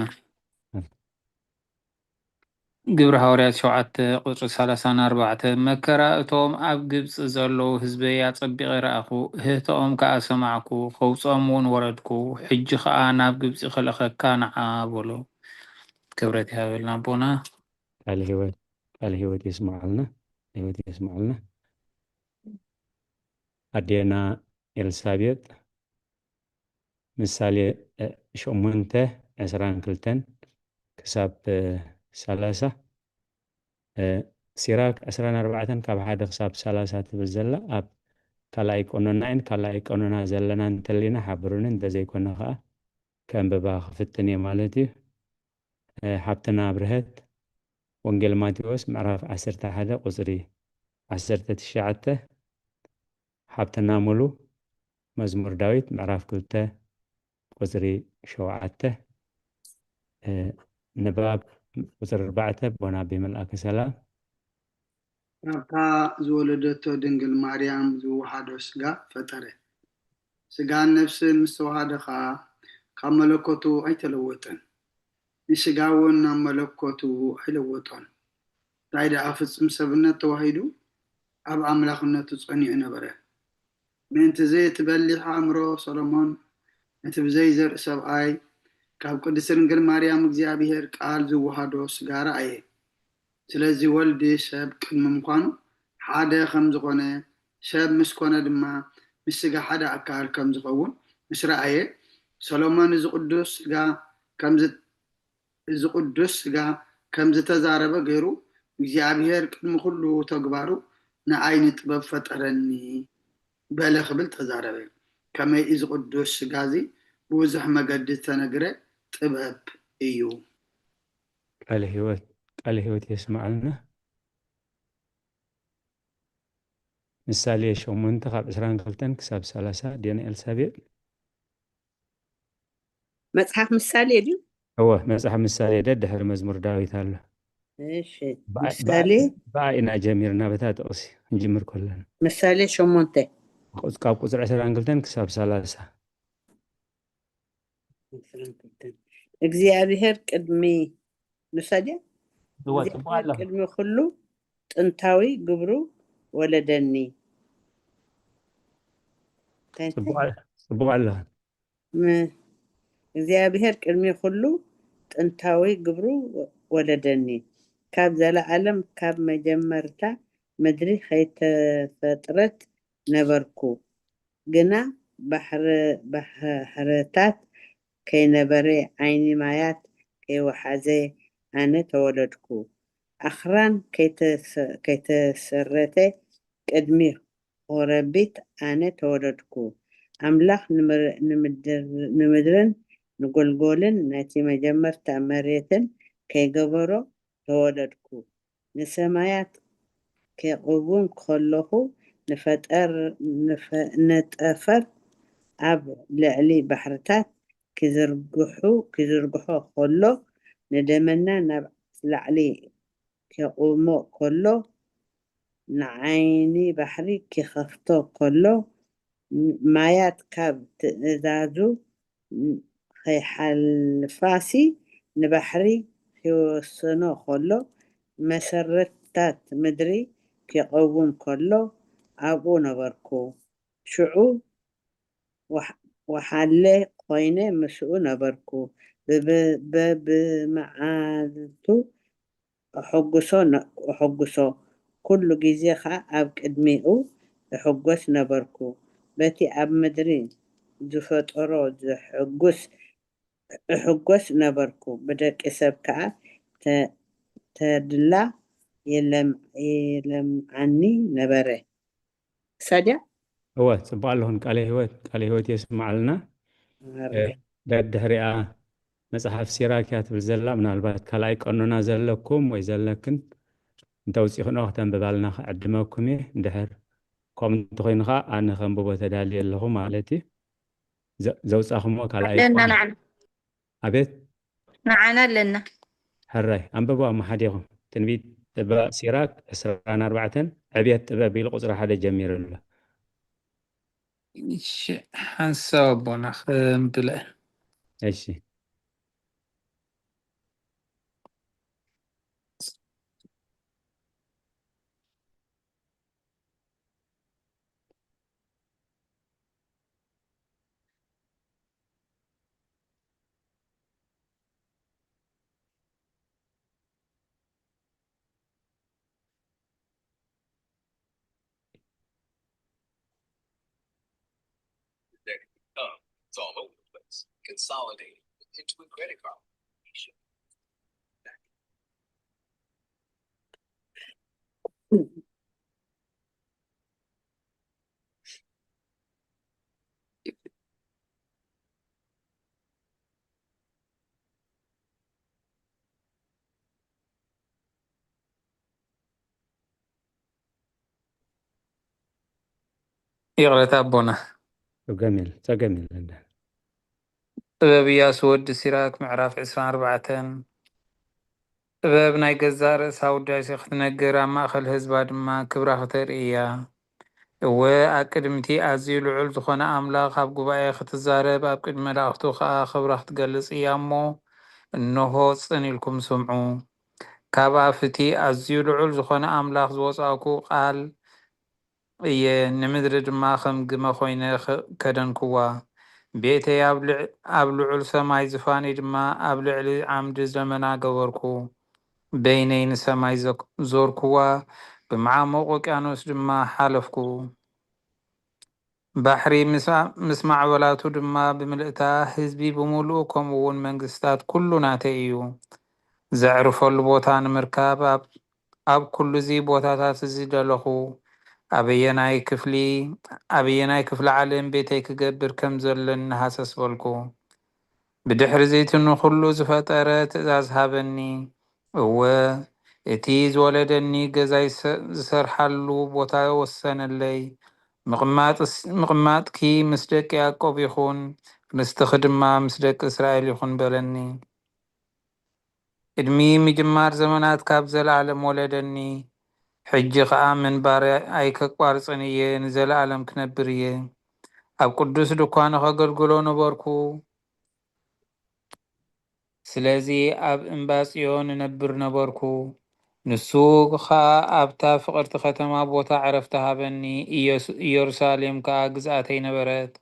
ግብረ ሃዋርያት ሸውዓተ ቁጽሪ ሰላሳን ኣርባዕተን። መከራ እቶም ኣብ ግብጺ ዘለዉ ህዝበይ ኣጸቢቐ ረኣኹ፣ እህህታኦም ከኣ ሰማዕኩ፣ ከውጽኦም እውን ወረድኩ። ሕጂ ኸኣ ናብ ግብጺ ክልእኸካ ንዓ በሎ። ክብረት ይሃበልና ኣቦና። ቃለ ህይወት ቃለ ህይወት የስምዓልና። ህይወት የስምዓልና። ኣዴና ኤልሳቤጥ ምሳሌ ሸሞንተ ዕስራን ክልተን ክሳብ ሰላሳ። ሲራክ ዕስራን ኣርባዕተን ካብ ሓደ ክሳብ ሰላሳ ትብል ዘላ ኣብ ካልኣይ ቀኖና እየን። ካልኣይ ቀኖና ዘለና እንተሊና ሓብሩኒ፣ እንተዘይኮነ ከዓ ከንብባ ክፍትን እየ ማለት እዩ። ሓብትና ኣብርሀት ወንጌል ማቴዎስ ምዕራፍ ዓሰርተ ሓደ ቁፅሪ ዓሰርተ ትሽዓተ። ሓብትና ሙሉ መዝሙር ዳዊት ምዕራፍ ክልተ ቁፅሪ ሸውዓተ። ንባብ ቁፅሪ ኣርባዕተ። ቦና ብመልኣከ ሰላም። ካብታ ዝወለደቶ ድንግል ማርያም ዝወሃዶ ስጋ ፈጠረ። ስጋን ነፍስን ምስ ተዋሃደ ኸኣ ካብ መለኮቱ ኣይተለወጠን። ንስጋ እውን ናብ መለኮቱ ኣይለወጦን። እንታይ ደኣ ፍጹም ሰብነት ተዋሂዱ ኣብ ኣምላኽነቱ ጸኒዑ ነበረ። ምእንትዚ እቲ በሊሕ ኣእምሮ ሰሎሞን ነቲ ብዘይ ዘርኢ ሰብኣይ ካብ ቅድስቲ ድንግል ማርያም እግዚኣብሔር ቃል ዝወሃዶ ስጋ ረኣየ። ስለዚ ወልዲ ሰብ ቅድሚ ምዃኑ ሓደ ከም ዝኾነ፣ ሰብ ምስ ኮነ ድማ ምስ ስጋ ሓደ ኣካል ከም ዝኸውን ምስ ረኣየ፣ ሰሎሞን እዚ ቅዱስ ስጋ ከም ዝ-፣ እዚ ቅዱስ ስጋ ከም ዝተዛረበ ገይሩ፣ እግዚኣብሔር ቅድሚ ኩሉ ተግባሩ ንኣይ ንጥበብ ፈጠረኒ በለ ክብል ተዛረበ። ከመይ እዚ ቅዱስ ስጋ እዚ ብብዙሕ መገዲ ዝተነግረ ጥበብ እዩ። ቃለ ህይወት ቃለ ህይወት የስምዓልና። ምሳሌ ሸሞንተ ካብ ዕስራን ክልተን ክሳብ ሰላሳ። ዲና ኤልሳቤጥ። መጽሓፍ ምሳሌ ድዩ? እወ፣ መጽሓፍ ምሳሌ ደድሕሪ መዝሙር ዳዊት ኣሎ። እሺ፣ ብኣ- ምሳሌ ብኣ ኢና ጀሚርና፣ በታ ጥቕሲ ክንጅምር ከለና። ምሳሌ ሸሞንተ ቁጽ- ካብ ቁጽሪ ዕስራን ክልተን ክሳብ ሰላሳ። እግዚኣብሔር ቅድሚ ንሳ ድያ? እወ፣ ጽቡቕ ኣሎ። ቅድሚ ኩሉ ጥንታዊ ግብሩ ወለደኒ። እንታይ እንታይ? ጽቡቕ ኣለ- ጽቡቕ ኣለኻ። ም-፣ እግዚኣብሔር ቅድሚ ኩሉ ጥንታዊ ግብሩ ወለደኒ። ካብ ዘለዓለም ካብ መጀመርታ ምድሪ ከይተፈጥረት ነበርኩ። ግና ባሕረ-፣ ባሕርታት ከይነበረ ዓይኒ ማያት ከይወሓዘ ኣነ ተወለድኩ። ኣኽራን ከይተሰ-፣ ከይተሰረተ ቅድሚ ኾረቢት ኣነ ተወለድኩ። ኣምላኽ ንምር-፣ ንምድር-፣ ንምድርን ንጎልጎልን ነቲ መጀመርታ መሬትን ከይገበሮ ተወለድኩ። ንሰማያት ከቕውም ከለኹ ንፈጠር-፣ ንፈ-፣ ንጠፈር ኣብ ልዕሊ ባሕርታት ክዝርግሑ፣ ክዝርግሖ ከሎ ንደመና ናብ ላዕሊ ከቑሞ ከሎ ንዓይኒ ባሕሪ ክኸፍቶ ከሎ ማያት ካብ ትእዛዙ ከይሓልፋሲ ንባሕሪ ክወሰኖ ከሎ መሰረታት ምድሪ ክቐውም ከሎ ኣብኡ ነበርኩ። ሽዑ ወሓ-፣ ወሓለ ኮይነ ምስኡ ነበርኩ። ብብ-፣ በብመዓልቱ እሕጉሶ ነ-፣ እሕጉሶ፣ ኩሉ ግዜ ኸኣ ኣብ ቅድሚኡ እሕጎስ ነበርኩ። በቲ ኣብ ምድሪ ዝፈጠሮ ዘሕጉስ፣ እሕጎስ ነበርኩ። ብደቂ ሰብ ከኣ ተ-፣ ተድላ የለም-፣ የለምዓኒ ነበረ። ሳድያ? እወ፣ ጽቡቕ ኣለኹን። ቃለ ህይወት፣ ቃለ ህይወት የስምዓልና። እ፣ ደድሕሪኣ መጽሓፍ ሲራክ እያ ትብል ዘላ። ምናልባት ካልኣይ ቀኖና ዘለኩም ወይ ዘለክን እንተውጺኽንኦ ክተንብባልና ክዕድመኩም እየ። እንድሕር ከምኡ እንተኾይኑ ኸኣ ኣነ ከንብቦ ተዳልየ ኣለኹ ማለት እዩ። ዘ-፣ ዘውጻኹምዎ ካልኣይ ኣለና ቀኖ-፣ ንዓና። ኣቤት? ንዓና ኣለና። ሕራይ፣ ኣንብብዋ እሞ ሓዲኹም። ትንቢት ጥበብ ሲራክ ዕስራን ኣርባዕተን፣ ዕብየት ጥበብ ኢሉ ቁጽሪ ሓደ ጀሚሩ ኣሎ። እሺ፣ ሓንሳብ ኣቦና ከንብላ። እሺ። It's all over the place. Consolidated into a credit card. ይቕረታ ኣቦና። ጸገም የለ፣ ጸገም የለ። ጥበብ ኢያሱ ወዲ ሲራክ ምዕራፍ ዕስራን ኣርባዕተን። ጥበብ ናይ ገዛእ ርእሳ ውዳሴ ክትነግር፣ ኣብ ማእከል ህዝባ ድማ ክብራ ክተርኢ እያ። እወ፣ ኣብ ቅድሚ እቲ ኣዝዩ ልዑል ዝኾነ ኣምላኽ ኣብ ጉባኤ ክትዛረብ፣ ኣብ ቅድሚ መላእኽቱ ኸኣ ክብራ ክትገልጽ እያ እሞ፣ እንሆ ጽን ኢልኩም ስምዑ። ካብ ኣፍ እቲ ኣዝዩ ልዑል ዝኾነ ኣምላኽ ዝወጻእኩ ቃል እየ፣ ንምድሪ ድማ ከም ግመ ኾይነ ኸ-፣ ከደንክዋ። ቤተይ ኣብ ልዕ-፣ ኣብ ልዑል ሰማይ፣ ዝፋነይ ድማ ኣብ ልዕሊ ዓምዲ ደመና ገበርኩ። በይነይ ንሰማይ ዘክ-፣ ዞርኩዋ፣ ብመዓሙቕ ውቅያኖስ ድማ ሓለፍኩ። ባሕሪ ምስ፣ ምስ ማዕበላቱ ድማ ብምልእታ፣ ህዝቢ ብምሉኡ፣ ከምኡ እውን መንግስታት፣ ኩሉ ናተይ እዩ። ዘዕርፈሉ ቦታ ንምርካብ ኣብ፣ ኣብ ኩሉ እዚ ቦታታት እዚ ደለኹ። ኣበየናይ ክፍሊ፣ ኣበየናይ ክፍሊ ዓለም ቤተይ ክገብር ከም ዘለኒ ሃሰስ በልኩ። ብድሕሪ እዚ እቲ ንኹሉ ዝፈጠረ ትእዛዝ ሃበኒ። እወ፣ እቲ ዝወለደኒ ገዛይ ሰ-፣ ዝሰርሓሉ ቦታ ወሰነለይ። ምቕማጥስ-፣ ምቕማጥኪ ምስ ደቂ ያዕቆብ ይኹን፣ ርስትኺ ድማ ምስ ደቂ እስራኤል ይኹን በለኒ። ቅድሚ ምጅማር ዘመናት ካብ ዘለኣለም ወለደኒ። ሕጂ ኸኣ ምንባር ኣይከቋርጽን እየ፣ ንዘለኣለም ክነብር እየ። ኣብ ቅዱስ ድኳኑ ኸገልግሎ ነበርኩ። ስለዚ ኣብ እምባ ጽዮን እነብር ነበርኩ። ንሱ ኸኣ ኣብታ ፍቕርቲ ኸተማ ቦታ ዕረፍቲ ሃበኒ፣ ኢየሱ-፣ ኢየሩሳሌም ከኣ ግዝኣተይ ነበረት።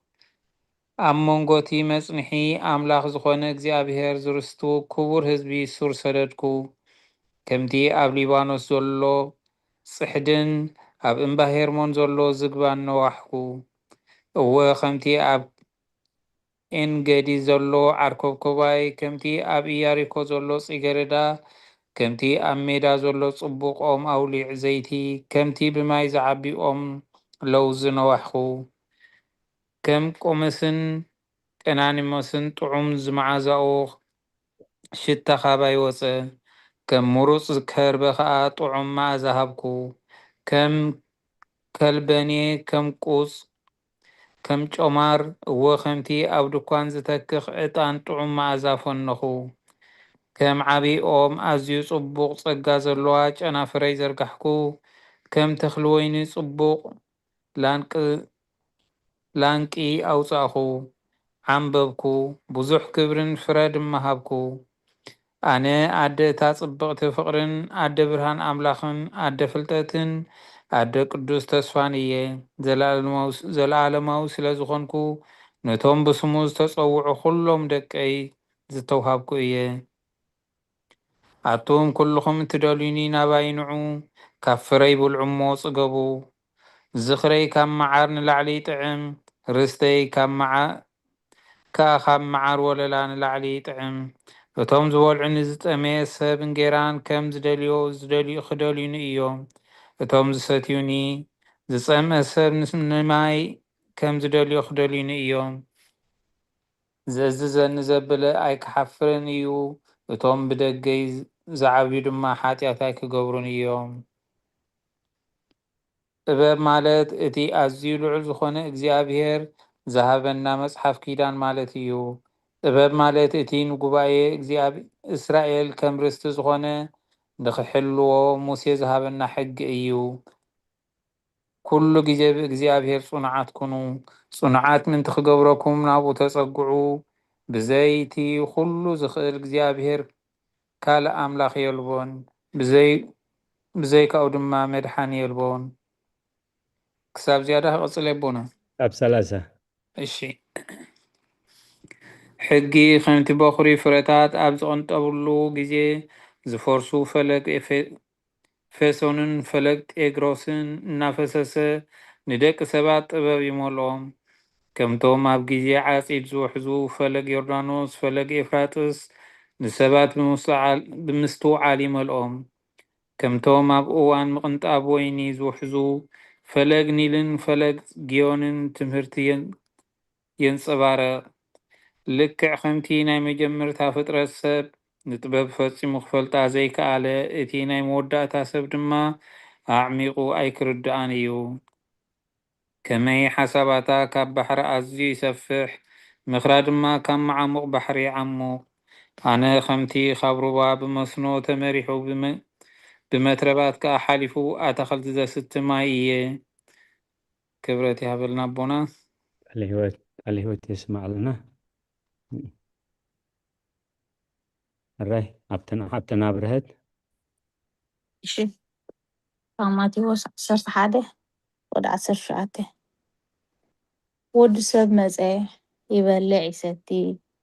ኣብ መንጎ እቲ መጽንሒ ኣምላኽ ዝኾነ እግዚኣብሄር ዝርስቱ ክቡር ህዝቢ ሱር ሰደድኩ። ከምቲ ኣብ ሊባኖስ ዘሎ ጽሕድን ኣብ እምባ ሄርሞን ዘሎ ዝግባን ነዋሕኩ። እወ፣ ከምቲ ኣብ ኤንገዲ ዘሎ ዓርኮብኮባይ፣ ከምቲ ኣብ ኢያሪኮ ዘሎ ጽጌረዳ፣ ከምቲ ኣብ ሜዳ ዘሎ ጽቡቕ ኦም ኣውሊዕ ዘይቲ፣ ከምቲ ብማይ ዝዓቢ ኦም ለውዝ ነዋሕኹ። ከም ቆመስን ቀናኒሞስን ጥዑም ዝመዓዛኡ ሽታ ካባይ ወጸ፣ ከም ምሩጽ ከርበ ኸኣ ጥዑም መኣዛ ሃብኩ። ከም ከልበኔ፣ ከም ቁጽ፣ ከም ጮማር፣ እወ፣ ከምቲ ኣብ ድኳን ዝተክኽ ዕጣን ጥዑም መኣዛ ፈነኹ። ከም ዓቢ ኦም ኣዝዩ ጽቡቕ ጸጋ ዘለዋ ጨናፍረይ ዘርጋሕኩ፣ ከም ተኽሊ ወይኒ ጽቡቕ ላንቅ-፣ ላንቂ ኣውጻእኹ፣ ዓምበብኩ፣ ብዙሕ ክብርን ፍረ ድማ ሃብኩ። ኣነ ኣደ እታ ጽብቕቲ ፍቕርን ኣደ ብርሃን ኣምላኽን ኣደ ፍልጠትን ኣደ ቅዱስ ተስፋን እየ። ዘለኣለማዊ፣ ዘለኣለማዊ ስለ ዝኾንኩ፣ ነቶም ብስሙ ዝተጸውዑ ኹሎም ደቀይ ዝተውሃብኩ እየ። ኣቱም ኩልኹም እትደልዩኒ ናባይ ንዑ፣ ካብ ፍረይ ብልዑ እሞ ጽገቡ። ዝኽረይ ካብ መዓር ንላዕሊ ይጥዕም፣ ርስተይ ካብ መዓ-፣ ከኣ ካብ መዓር ወለላ ንላዕሊ ይጥዕም። እቶም ዝበልዑኒ ዝጠመየ ሰብ እንጌራን ከም ዝደልዮ ዝደልዩ ክደልዩኒ እዮም። እቶም ዝሰትዩኒ ዝጸምአ ሰብ ንስ-፣ ንማይ ከም ዝደልዮ ክደልዩኒ እዮም። ዘእዝዘኒ ዘብለ ኣይክሓፍርን እዩ፣ እቶም ብደገይ ዝዓብዩ ድማ ሓጢኣት ኣይክገብሩን እዮም። ጥበብ ማለት እቲ ኣዝዩ ልዑል ዝኾነ እግዚኣብሄር ዝሃበና መጽሓፍ ኪዳን ማለት እዩ። ጥበብ ማለት እቲ ንጉባኤ እግዚኣብ-፣ እስራኤል ከም ርስቲ ዝኾነ ንኽሕልዎ ሙሴ ዝሃበና ሕጊ እዩ። ኩሉ ግዜ ብእግዚኣብሄር ጽኑዓት ኩኑ። ጽኑዓት ምእንቲ ክገብረኩም ናብኡ ተጸግዑ። ብዘይ እቲ ኩሉ ዝኽእል እግዚኣብሄር ካልእ ኣምላኽ የልቦን። ብዘይ-፣ ብዘይካኡ ድማ መድሓኒ የልቦን። ክሳብ ዝያዳ ክቕጽል የቦና። ኣብ ሰላሳ። እሺ። ሕጊ ከምቲ በኹሪ ፍረታት ኣብ ዝቕንጠብሉ ግዜ ዝፈርሱ ፈለግ ኤፌ-፣ ኤፌሶንን ፈለግ ጤግሮስን እናፈሰሰ ንደቂ ሰባት ጥበብ ይመልኦም። ከምቶም ኣብ ግዜ ዓጺድ ዝውሕዙ ፈለግ ዮርዳኖስ፣ ፈለግ ኤፍራጥስ ንሰባት ብምስትውዓል፣ ብምስትውዓል ይመልኦም። ከምቶም ኣብ እዋን ምቕንጣብ ወይኒ ዝውሕዙ ፈለግ ኒልን ፈለግ ግዮንን ትምህርቲ የን-፣ የንጸባርቕ። ልክዕ ከምቲ ናይ መጀመርታ ፍጥረት ሰብ ንጥበብ ፈጺሙ ክፈልጣ ዘይከኣለ፣ እቲ ናይ መወዳእታ ሰብ ድማ ኣዕሚቑ ኣይክርድኣን እዩ። ከመይ ሓሳባታ ካብ ባሕሪ ኣዝዩ ይሰፍሕ፣ ምኽራ ድማ ካብ መዓሙቕ ባሕሪ ይዓሙቕ። ኣነ ከምቲ ካብ ሩባ ብመስኖ ተመሪሑ ብመ-፣ ብመትረባት ከኣ ሓሊፉ ኣታኽልቲ ዘስቲ ማይ እየ። ክብረት ይሃበልና ኣቦና። ቃለ ህይወት፣ ቃለ ህይወት የስማዕልና። ሕራይ፣ ኣብተን፣ ኣብተን ኣብርሀት። እሺ፣ ካብ ማቴዎስ ዓሰርተ ሓደ ወደ ዓሰርተ ትሽዓተ። ወዲ ሰብ መጸ፣ ይበልዕ ይሰቲ፣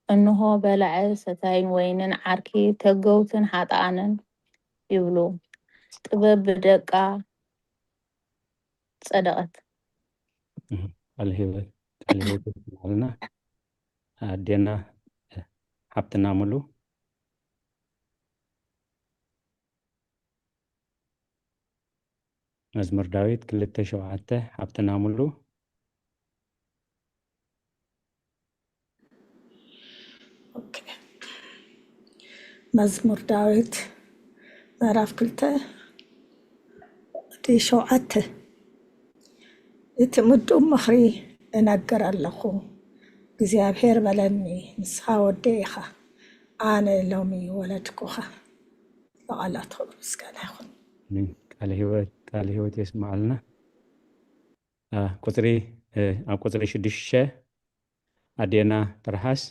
እንሆ በላዕን ሰታይን ወይንን ዓርኪ ተገውትን ሓጥኣንን፣ ይብሉ። ጥበብ ብደቃ ጸደቐት። ቃለ ህይወት ቃለ ህይወት ይስማዕልና። ኣዴና ሓብትና ሙሉ መዝሙር ዳዊት ክልተ ሸውዓተ ሓብትና ሙሉ። ኦኬ። መዝሙር ዳዊት ምዕራፍ ክልተ እቲ ሸውዓተ። እቲ ምዱብ ምኽሪ እነግር ኣለኹ። እግዚኣብሔር በለኒ፣ ንስኻ ወደይ ኢኻ፣ ኣነ ሎሚ ወለድኩኻ። ለቓላት ክብሪ ምስጋና ይኹን። ቃለ ህይወት ቃለ ህይወት የስማዕልና። ቁፅሪ ኣብ ቁፅሪ ሽዱሽተ ኣዴና ትርሓስ።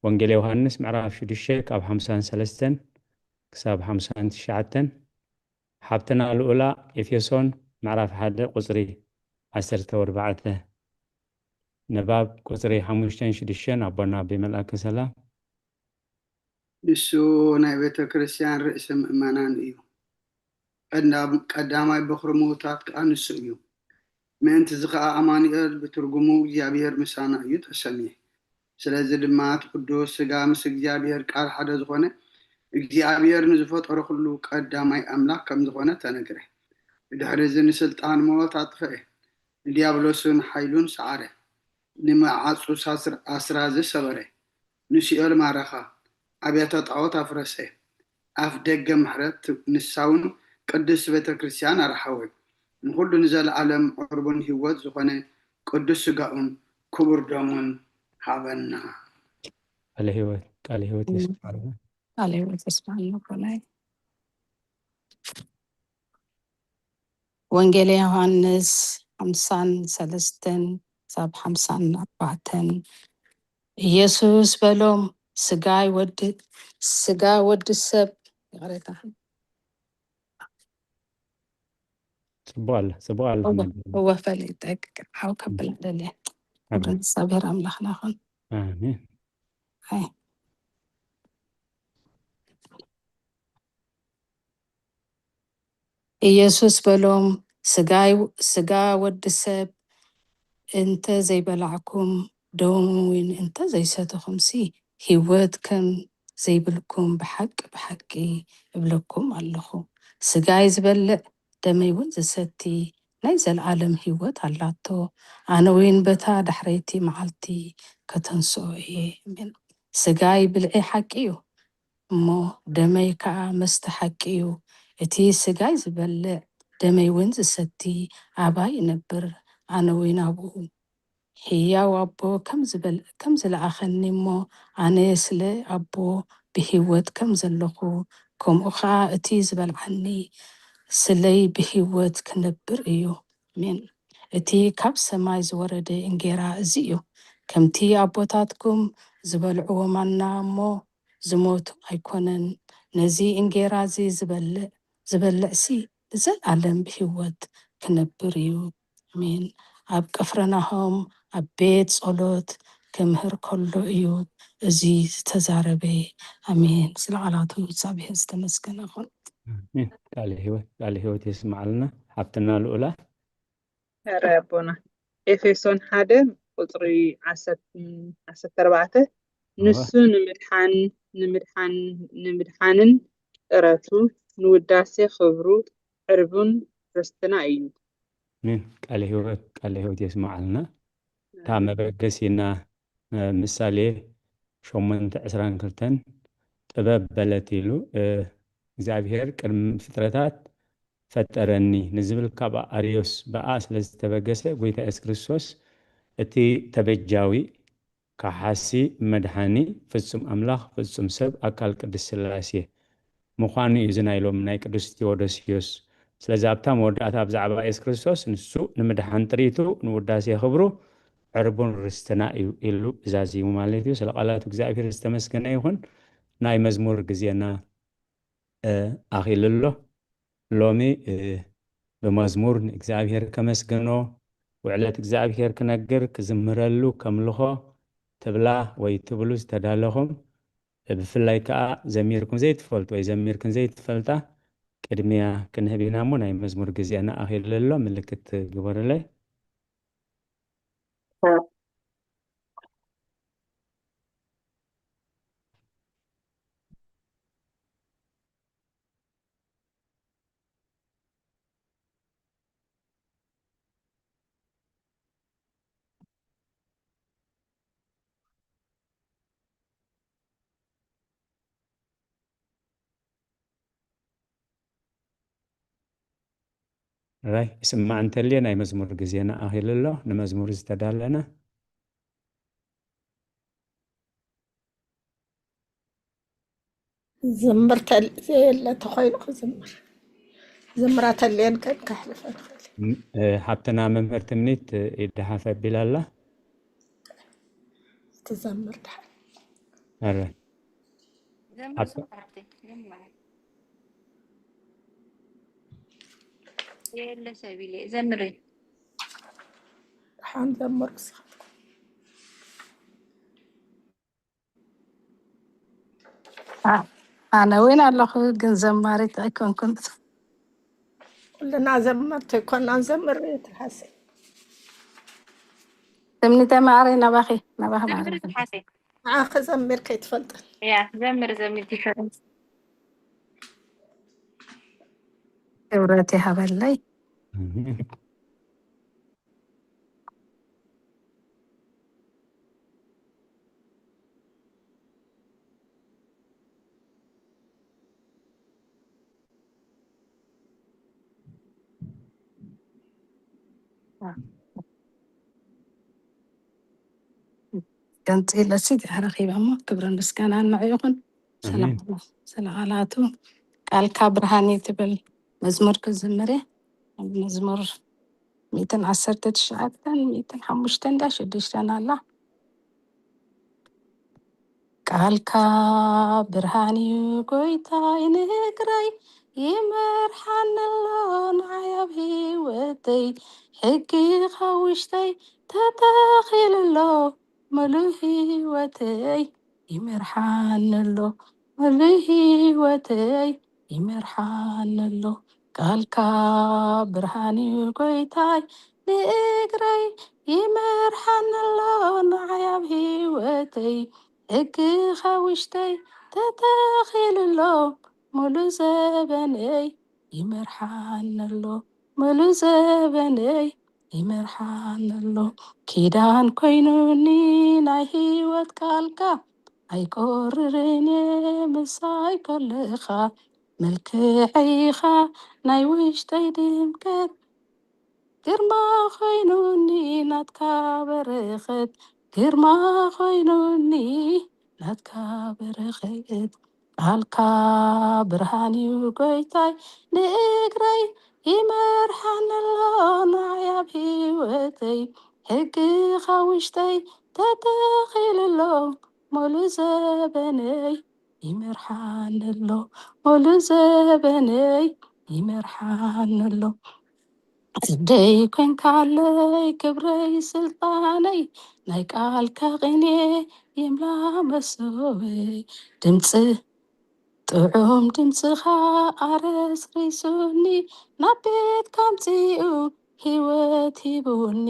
ወንጌል ዮሃንስ ምዕራፍ ሽዱሽተ ካብ ሓምሳን ሰለስተን ክሳብ ሓምሳን ትሽዓተን። ሓብትና ልኡላ ኤፌሶን ምዕራፍ ሓደ ቁፅሪ ዓሰርተ ወርባዕተ። ንባብ ቁፅሪ ሓሙሽተን ሽዱሽተን ኣቦና ብመልኣከ ሰላም። ንሱ ናይ ቤተ ክርስቲያን ርእሲ ምእመናን እዩ። ቀዳማይ በኹሪ ምዉታት ከኣ ንሱ እዩ። ምእንቲ እዚ ከኣ ኣማኑኤል ብትርጉሙ እግዚኣብሔር ምሳና እዩ ተሰምየ። ስለዚ ድማ እቲ ቅዱስ ስጋ ምስ እግዚኣብሔር ቃል ሓደ ዝኾነ እግዚኣብሔር ንዝፈጠሮ ኩሉ ቀዳማይ ኣምላኽ ከም ዝኾነ ተነግረ። ብድሕሪ እዚ ንስልጣን ሞት ኣጥፍአ፣ ንዲያብሎስን ሓይሉን ሰዓረ፣ ንመዓጹ ኣስራዚ ሰበረ፣ ንሲኦል ማረኻ፣ ኣብያተ ጣዖት ኣፍረሰ፣ ኣፍ ደገ ምሕረት ንሳውን ቅድስት ቤተ ክርስቲያን ኣርሓወ። ንኹሉ ንዘለዓለም ዕርቡን ህይወት ዝኾነ ቅዱስ ስጋኡን ክቡር ደሙን ሃበና። ቃለ ህይወት ቃለ ህይወት የስማዕልና። ቃለ ህይወት የስማዕልና ኣቦናይ። ወንጌል ዮሃንስ ሓምሳን ሰለስተን ሳብ ሓምሳን ኣርባዕተን። ኢየሱስ በሎም፣ ስጋይ ወዲ ስጋ ወዲ ሰብ ይቕሬታ ጽቡቕ ኣለ ጽቡቕ ኣለ። እወ ፈሊጠ፣ ሓው ከብል ደልየ። ኣሜን። እግዚኣብሔር ኣምላኽና ይኹን። ኣሜን። ኣይ። ኢየሱስ በሎም፣ ስጋይ ስጋ ወዲ ሰብ እንተ ዘይበላዕኩም፣ ደሙ እውን እንተ ዘይሰተኹምሲ፣ ህይወት ከም ዘይብልኩም ብሓቂ ብሓቂ እብለኩም ኣለኹ። ስጋይ ዝበልዕ ደመይ እውን ዝሰቲ ናይ ዘለኣለም ህይወት ኣላቶ። ኣነ እውን በታ ዳሕረይቲ መዓልቲ ከተንስኦ እየ። ኣሜን። ስጋይ ብልዒ ሓቂ እዩ፣ እሞ ደመይ ከኣ መስተ ሓቂ እዩ። እቲ ስጋይ ዝበልዕ ደመይ እውን ዝሰቲ ኣባይ ይነብር፣ ኣነ እውን ኣብኡ። ህያው ኣቦ ከም ዝበል- ከም ዝለኣኸኒ እሞ ኣነ ስለ ኣቦ ብህይወት ከም ዘለኹ፣ ከምኡ ኸኣ እቲ ዝበልዓኒ ስለይ ብህይወት ክነብር እዩ። ኣሜን። እቲ ካብ ሰማይ ዝወረደ እንጌራ እዚ እዩ። ከምቲ ኣቦታትኩም ዝበልዕዎ ማና እሞ ዝሞቱ ኣይኮነን። ነዚ እንጌራ እዚ ዝበልዕ ዝበልዕሲ ንዘለኣለም ብህይወት ክነብር እዩ። ኣሜን። ኣብ ቅፍርናሆም ኣብ ቤት ጸሎት ክምህር ከሎ እዩ እዚ ዝተዛረበ። ኣሜን። ስለ ቃላቱ እግዚኣብሔር ዝተመስገነ ይኹን። ኣሜን። ቃለ ህይወት ቃለ ህይወት የስምዓልና ሓብትና ልኡላ። ኧረ ኣቦና። ኤፌሶን ሓደ ቁፅሪ ዓሰርተ ኣርባዕተ፣ ንሱ ንምድሓን ንምድሓን ንምድሓንን ጥረቱ ንውዳሴ ክብሩ ዕርቡን ርስትና እዩ። ኣሜን። ቃለ ህይወት ቃለ ህይወት የስምዓልና። እታ መበገሲና ምሳሌ ሸሞንተ ዕስራን ክልተን ጥበብ በለት ኢሉ እግዚኣብሔር ቅድሚ ፍጥረታት ፈጠረኒ ንዝብል ካብ ኣርዮስ ብኣ ስለ ዝተበገሰ ጎይታ የሱስ ክርስቶስ እቲ ተበጃዊ ካሓሲ መድሓኒ ፍጹም ኣምላኽ ፍጹም ሰብ ኣካል ቅድስት ስላሴ ምዃኑ እዩ እዚ ናይ ሎሚ ናይ ቅዱስ ቴዎዶስዮስ። ስለዚ ኣብታ መወዳእታ ብዛዕባ የሱስ ክርስቶስ ንሱ ንምድሓን ጥሪቱ ንውዳሴ ክብሩ ዕርቡን ርስትና እዩ ኢሉ ዛዚሙ ማለት እዩ። ስለ ቃላቱ እግዚኣብሔር ዝተመስገነ ይኹን። ናይ መዝሙር ግዜና ኣኺሉ ኣሎ። ሎሚ ብመዝሙር ንእግዚኣብሔር ከመስግኖ፣ ውዕለት እግዚኣብሔር ክነግር፣ ክዝምረሉ፣ ከምልኾ ትብላ ወይ ትብሉ ዝተዳለኹም፣ ብፍላይ ከኣ ዘሚርኩም ዘይትፈልጡ ወይ ዘሚርክን ዘይትፈልጣ፣ ቅድሚያ ክንህብ ኢና እሞ፣ ናይ መዝሙር ግዜና ኣኺሉ ኣሎ፣ ምልክት ግበሩለይ። ራይ ይስማዕ እንተልየ፣ ናይ መዝሙር ግዜና ኣኺሉ ኣሎ። ንመዝሙር ዝተዳለነ ዝምር ተል-፣ የለ ተኾይኑ ክዝምር። ዝምራ ተልየን ከን ከሕልፈ ንኽእል። ም-፣ እ፣ ሓብትና መምህር ትምኒት፣ እ፣ ኢድሓፍ ኣቢላ ኣላ። ትዘምር ድሓን። ኣረ። ዘምሪ ሓብቲ- ስብሓቲ፣ ዘምሪ። የለ ሰብ ኢለ፣ ዘምሪ። ድሓን ዘምር ንስኻ። ኣ-፣ ኣነ እውን ኣለኹ፣ ግን ዘማሪት ኣይኮንኩን። ኩልና ዘመርቲ ኣይኮናን፣ ዘምር ትሓሰ። ትምኒተ ማዕረይ፣ ናባኺ፣ ናባኺ ዘምሪ ማዕረይ። ትሓሰ። ንዓኺ ዘሚር ከይትፈልጥን። ያ፣ ዘምር ዘሚር ትፈልጥ። ክብረት ይሃበለይ። ኣሜን። ገንፂለሲ ረኺበ እሞ፣ ክብርን ምስጋናን ንዑ ይኹን። ኣሜን። ስለ ቃላቱ፣ ቃልካ ብርሃን እዩ ትብል መዝሙር ክዝምር እየ። ኣብ መዝሙር ሚእትን ዓሰርተ ትሽዓተን፣ ሚእትን ሓሙሽተን ድያ ሽዱሽተን ኣላ። ቃልካ ብርሃን እዩ ጎይታይ፣ ንእግረይ ይመርሓኒ ኣሎ ንዓይ ኣብ ህይወተይ። ሕግኻ ውሽጠይ ተተኺሉ ኣሎ፣ ምሉእ ህይወተይ ይመርሓኒ ኣሎ፣ ምሉእ ህይወተይ ይመርሓኒ ኣሎ። ቃልካ ብርሃን እዩ ጎይታይ፣ ንእግረይ ይመርሓኒ ኣሎ ንዓይ ኣብ ህይወተይ። ሕግኻ ውሽጠይ ተተኺሉ ኣሎ፣ ሙሉ ዘበነይ ይመርሓኒ ኣሎ፣ ሙሉ ዘበነይ ይመርሓኒ ኣሎ። ኪዳን ኮይኑኒ ናይ ህይወት ቃልካ፣ ኣይቆርርን እየ ምሳይ ከለኻ። መልክዐይ ኢኻ ናይ ውሽጠይ ድምቀት፣ ግርማ ኮይኑኒ ናትካ በረኸት፣ ግርማ ኮይኑኒ ናትካ በረኸት። ቃልካ ብርሃን እዩ ጎይታይ፣ ንእግረይ ይመርሓኒ ኣሎ ንዓይ ኣብ ህይወተይ። ሕግኻ ውሽጠይ ተተኺሉ ኣሎ፣ ሙሉ ዘበነይ ይመርሓኒ ኣሎ፣ ሙሉ ዘበነይ ይመርሓኒ ኣሎ። ዓደይ ኮንካለይ ክብረይ ስልጣነይ፣ ናይ ቃልካ ቅኔ ይምላ መሶበይ። ድምፂ ጥዑም ድምፅኻ ኣረስሪሱኒ፣ ናብ ቤትካ ኣምፂኡ ህይወት ሂቡኒ፣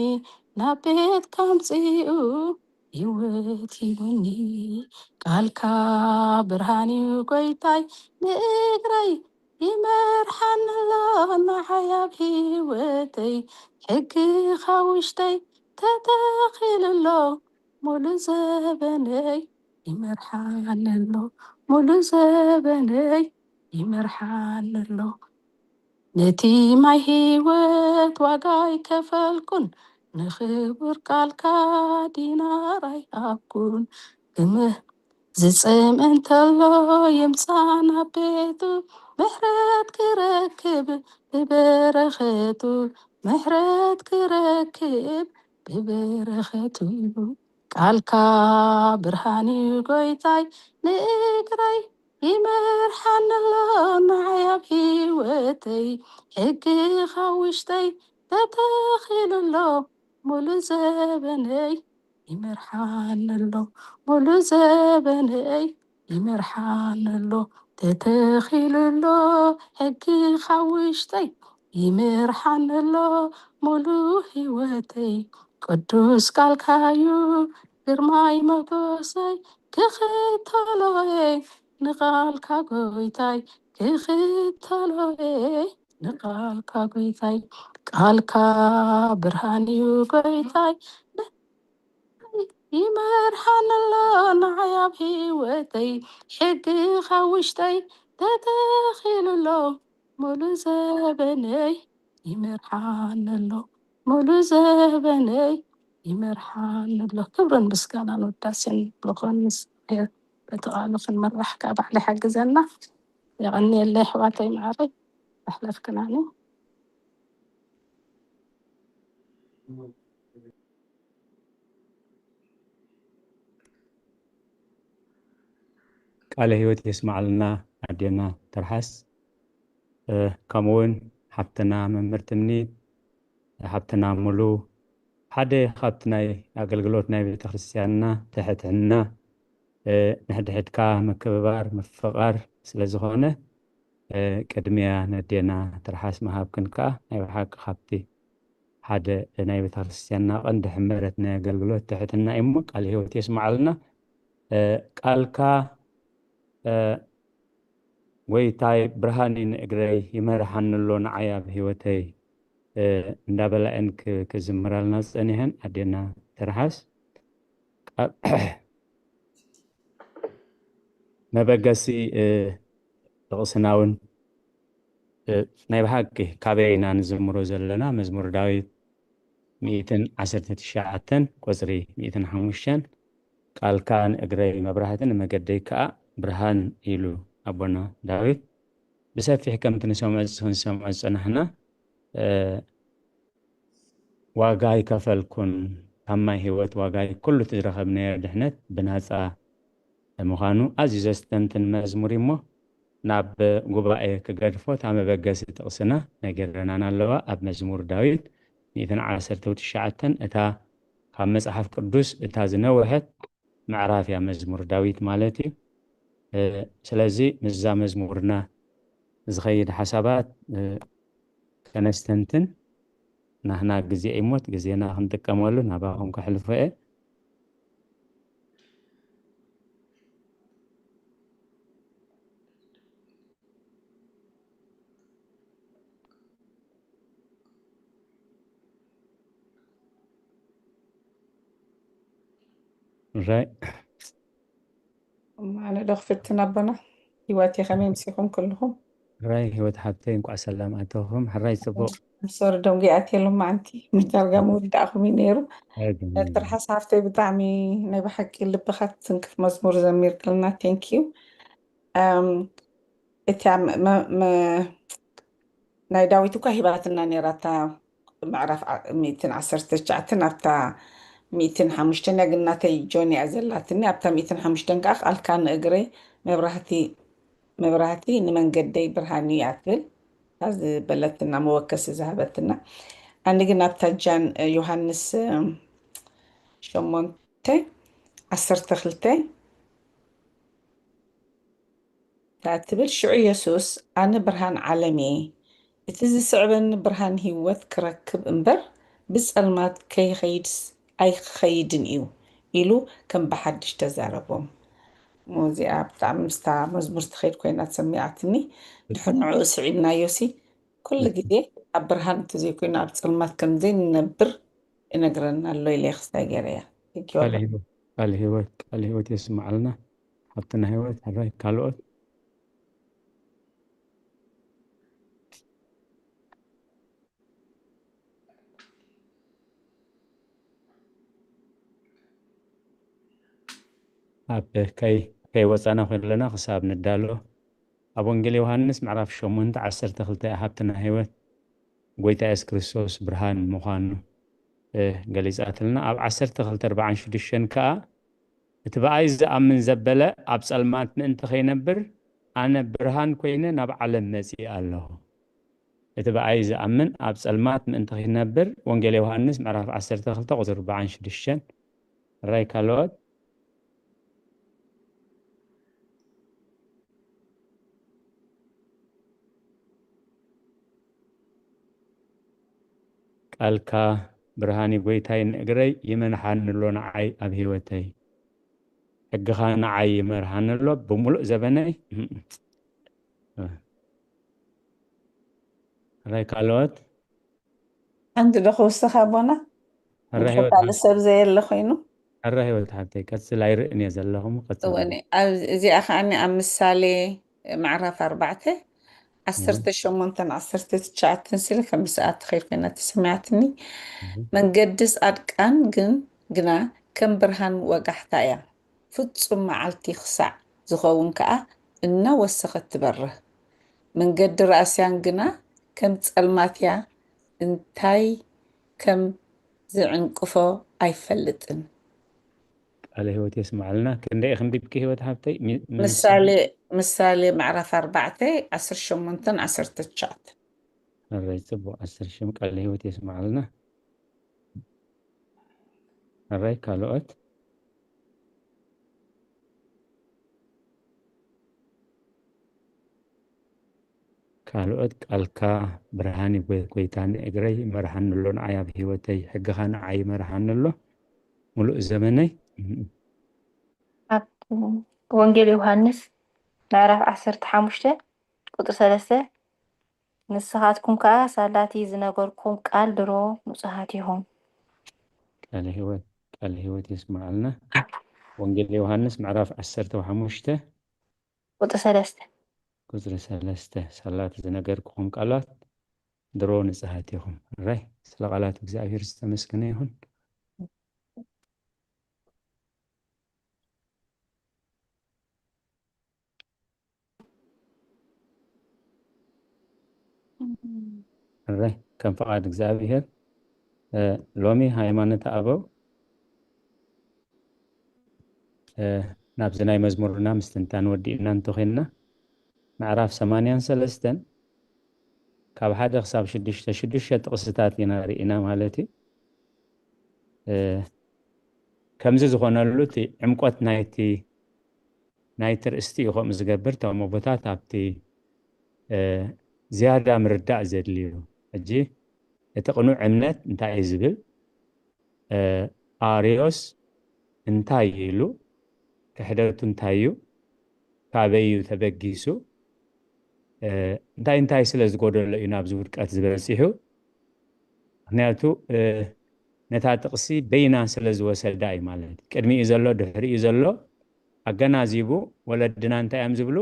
ናብ ቤትካ ኣምፂኡ ህይወት ሂቡኒ። ቃልካ ብርሃን እዩ ጎይታይ፣ ንእግረይ ይመርሓኒ ኣሎ ንዓይ ኣብ ህይወተይ። ሕግኻ ውሽጠይ ተተኺሉ ኣሎ፣ ሙሉ ዘበነይ ይመርሓኒ ኣሎ፣ ሙሉ ዘበነይ ይመርሓኒ ኣሎ። ነቲ ማይ ህይወት ዋጋ ኣይከፈልኩን፣ ንኽቡር ቃልካ ዲናር ኣይሃብኩን። ክም-፣ ዝጽም እንተሎ ይምጻእ ናብ ቤቱ፣ ምሕረት ክረክብ ብበረኸቱ፣ ምሕረት ክረክብ ብበረኸቱ። ቃልካ ብርሃን እዩ ጎይታይ፣ ንእግረይ ይመርሓኒ ኣሎ ንዓይ ኣብ ህይወተይ። ሕግኻ ውሽጠይ ተተኺሉ ኣሎ፣ ሙሉ ዘበነይ ይመርሓኒ ኣሎ፣ ሙሉ ዘበነይ ይመርሓኒ ኣሎ። ተተኺሉ ኣሎ ሕጊ ካብ ውሽጠይ፣ ይምርሓኒ ኣሎ ሙሉ ህይወተይ። ቅዱስ ቃልካዩ ግርማይ መጎሰይ፣ ክኽተሎ እየ ንቓልካ ጎይታይ፣ ክኽተሎ እየ ንቓልካ ጎይታይ። ቃልካ ብርሃን እዩ ጎይታይ፣ ይመርሓኒ ኣሎ ንዓይ ኣብ ህይወተይ። ሕግኻ ውሽጠይ ተተኺሉ ኣሎ ሙሉ ዘበነይ፣ ይመርሓኒ ኣሎ ሙሉ ዘበነይ፣ ይመርሓኒ ኣሎ። ክብርን ምስጋናን ውዳሴን ንዮሃንስ። በቲ ቃሉ ክንመራሕ ከዓ ባዕሉ ይሓግዘና። የቐንየለይ ኣሕዋተይ መዓረይ፣ ኣሕለፍክናኒ። ቃለ ህይወት የስማዓልና ኣዴና ትርሓስ። እ፣ ከምኡ እውን ሓብትና መምህር ትምኒት፣ ሓብትና ሙሉ፣ ሓደ ካብቲ ናይ ኣገልግሎት ናይ ቤተ ክርስቲያንና ትሕትና፣ እ፣ ንሕድሕድካ ምክብባር ምፍቓር ስለ ዝኾነ፣ እ፣ ቅድሚያ ነዴና ትርሓስ ምሃብክን ከኣ ናይ ብሓቂ ካብቲ ሓደ ናይ ቤተ ክርስቲያንና ቀንዲ ሕመረት ናይ ኣገልግሎት ትሕትና እዩ እሞ ቃለ ህይወት የስማዓልና። እ፣ ቃልካ፣ እ፣ ጎይታይ ብርሃን እዩ ንእግረይ፣ ይመርሓኒ ኣሎ ንዓይ ኣብ ህይወተይ፣ እ፣ እንዳበላ እየን ክ-፣ ክዝምራልና ጸኒሐን ኣዴና ትርሓስ። ቃ-፣ መበገሲ፣ እ፣ ጥቕስና እውን፣ እ፣ ናይ ብሓቂ ካበይ ኢና ንዝምሮ ዘለና? መዝሙር ዳዊት ሚእትን ዓሰርተ ትሽዓተን ቁጽሪ ሚእትን ሓሙሽተን፣ "ቃልካ ንእግረይ መብራህቲ ንመገደይ ከኣ ብርሃን" ኢሉ ኣቦና ዳዊት። ብሰፊሕ ከምቲ ንሰምዖ፣ ክንሰምዖ ዝጸናሕና፣ እ፣ "ዋጋ ኣይከፈልኩን፣ ካብ ማይ ህይወት ዋጋ ኩሉ እቲ ዝረኸብናዮ ድሕነት ብናጻ ምዃኑ ኣዝዩ ዘስተንትን መዝሙር እዩ እሞ፣ ናብ ጉባኤ ክገድፎ እታ መበገሲ ጥቕስና ነጊረናና ኣለዋ። ኣብ መዝሙር ዳዊት ሚእትን ዓሰርተ ትሽዓተን እታ ካብ መጽሓፍ ቅዱስ እታ ዝነውሐት ምዕራፍ እያ መዝሙር ዳዊት ማለት እዩ። እ፣ ስለዚ ምስዛ መዝሙርና ዝኸይድ ሓሳባት፣ እ፣ ከነስተንትን ናህና ግዜ እሞት ግዜና ክንጥቀመሉ ናባኹም ከሕልፎ እየ። ራይ ኣነ ዶ ክፍትን ኣቦና ህይወት ከመይ ምሲኹም ኩልኹም? ራይ ህይወት ሓብተይ እንኳዕ ሰላም ኣተኹም። ሕራይ ጽቡቕ። ሶሪ ደንጉ ኣትየ ሎማዓንቲ ዳርጋ ምውዳእኹም እዩ ነይሩ። ትርሓስ ሓፍተይ ብጣዕሚ ናይ ብሓቂ ልብኻ ትንክፍ መዝሙር ዘሚርክልና። Thank you። እም፣ እታ መ- መ- መ- ናይ ዳዊት እኳ ሂባትና ነይራ እታ ምዕራፍ ዓ- ሚእትን ዓሰርተ ትሽዓተን ኣብታ ሚእትን ሓሙሽተን እያ፣ ግን ናተይ ጆን እያ ዘላትኒ። ኣብታ ሚእትን ሓሙሽተን ከዓ ቃልካ ንእግረይ መብራህቲ መብራህቲ ንመንገደይ ብርሃን እዩ እያ ትብል። እታ ዝበለትና መወከሲ ዝሃበትና። ኣነ ግን ኣብታ ጃን ዮሃንስ እም፣ ሸሞንተ ዓሰርተ ክልተ እታ ትብል ሽዑ የሱስ ኣነ ብርሃን ዓለም እየ፣ እቲ ዝስዕበኒ ብርሃን ህይወት ክረክብ እምበር ብጸልማት ከይኸይድስ ኣይክኸይድን እዩ ኢሉ ከም ብሓድሽ ተዛረቦም። እዚኣ ብጣዕሚ ምስታ መዝሙር ትኸይድ ኮይና ተሰሚዓትኒ። ድሕር ንዕኡ ስዒብናዮሲ ኩሉ ግዜ ኣብ ብርሃን እንተዘይኮይኑ ኣብ ጸልማት ከም ዘይንነብር ይነግረና ኣሎ ኢለ ክስታይ ገይረ እያ። Thank you ቃል ኣቦ። ህይወት ቃል ህይወት ቃል ህይወት የስማዓልና ሓብትና ህይወት። ሕራይ ካልኦት ኣብ ከይ ከይወፃና ከለና ክሳብ ንዳሎ ኣብ ወንጌል ዮሃንስ ምዕራፍ ሸሞንተ ዓሰርተ ክልተ ሃብትና ህይወት ጎይታ የሱስ ክርስቶስ ብርሃን ምዃኑ እ፣ ገሊጻትልና። ኣብ ዓሰርተ ክልተ ኣርብዓን ሽዱሽተን ከኣ እቲ ብኣይ ዝኣምን ዘበለ ኣብ ጸልማት ምእንቲ ከይነብር ኣነ ብርሃን ኮይነ ናብ ዓለም መጺእ ኣለኹ። እቲ ብኣይ ዝኣምን ኣብ ጸልማት ምእንቲ ከይነብር ወንጌል ዮሃንስ ምዕራፍ ዓሰርተ ክልተ ቁጽሪ ኣርብዓን ሽዱሽተን። ራይ ካልኦት ቃልካ ብርሃን ጎይታይ ንእግረይ ይመንሓኒ ኣሎ ንዓይ ኣብ ህይወተይ። ሕግኻ ንዓይ ይመርሃኒ ኣሎ ብምሉእ ዘበነይ። ራይ ካልኦት ሓንቲ ዶ ክውስኻ ኣቦና? ሕራ ንድሕሪ ህይወት ካልእ ሰብ ዘየለ ኮይኑ ሕራ ህይወት ሓብተይ ቀጽል ኣይርእን እየ ዘለኹም ቀጽል። እወኒ ኣብ እዚኣ ከዓኒ ኣብ ምሳሌ ምዕራፍ ኣርባዕተ ዓሰርተ ሸሞንተን ዓሰርተ ትሽዓተን ስለ ከም ሰዓት ትኸይድ ኮይና ተሰሚዓትኒ። መንገዲ ጻድቃን ግን ግና ከም ብርሃን ወጋሕታ እያ፣ ፍጹም መዓልቲ ክሳዕ ዝኸውን ከኣ እናወሰኸት ትበርህ። መንገዲ ራእስያን ግና ከም ጸልማት እያ፣ እንታይ ከም ዝዕንቅፎ ኣይፈልጥን። ቃለ ህይወት የስማዓልና። ክንደይ ክንቢብኪ ህይወት ሓብተይ? ሚ- ሚ- ምሳሌ ምሳሌ ምዕራፍ ኣርባዕተ ዓሰርተ ሸሞንተን ዓሰርተ ትሽዓተን። ሕራይ ጽቡቕ ዓሰርተ ሸም ቃለ ህይወት የስማዓልና። ሕራይ ካልኦት? ካልኦት ቃልካ ብርሃን እዩ ጎይ- ጎይታ ንእግረይ መርሃኒ ኣሎ ንዓይ ኣብ ህይወተይ ሕግኻ ንዓይ መርሃኒ ኣሎ ሙሉእ ዘመነይ። ኣብ ወንጌል ዮሃንስ ምዕራፍ ዓሰርተ ሓሙሽተ ቁጽሪ ሰለስተ ንስኻትኩም ከኣ ሳላቲ ዝነገርኩም ቃል ድሮ ንጹሃት ኢኹም። ቃለ ህይወት ቃለ ህይወት የስማዓልና። ወንጌል ዮሃንስ ምዕራፍ ዓሰርተ ሓሙሽተ ቁጽሪ ሰለስተ ቁጽሪ ሰለስተ ሳላቲ ዝነገርኩም ቃላት ድሮ ንጹሃት ኢኹም። ሕራይ ስለ ቃላት እግዚኣብሔር ዝተመስገነ ይኹን። ሕራይ ከም ፍቓድ እግዚኣብሔር እ፣ ሎሚ ሃይማኖት ኣበው እ፣ ናብዚ ናይ መዝሙርና ምስትንታን ወዲእና እንተኾይንና ምዕራፍ ሰማንያን ሰለስተን ካብ ሓደ ክሳብ ሽዱሽተ ሽዱሽተ ጥቕስታት ኢና ርኢና ማለት እዩ። እ፣ ከምዚ ዝኾነሉ እቲ ዕምቆት ናይቲ ናይቲ ርእስቲ እዩ ከምኡ ዝገብር እቶም ኣቦታት ኣብቲ እ፣ ዝያዳ ምርዳእ ዘድልዩ። ሕጂ እቲ ቅኑዕ እምነት እንታይ እዩ ዝብል እ፣ ኣርዮስ እንታይ እዩ ኢሉ ክሕደቱ እንታይ እዩ ካበይ እዩ ተበጊሱ እ፣ እንታይ እንታይ ስለ ዝጎደሎ እዩ ናብዚ ውድቀት ዝበፂሑ ምክንያቱ እ፣ ነታ ጥቕሲ በይና ስለ ዝወሰዳ እዩ ማለት እዩ ቅድሚኡ ዘሎ ድሕሪኡ ዘሎ ኣገናዚቡ ወለድና እንታይ እዮም ዝብሉ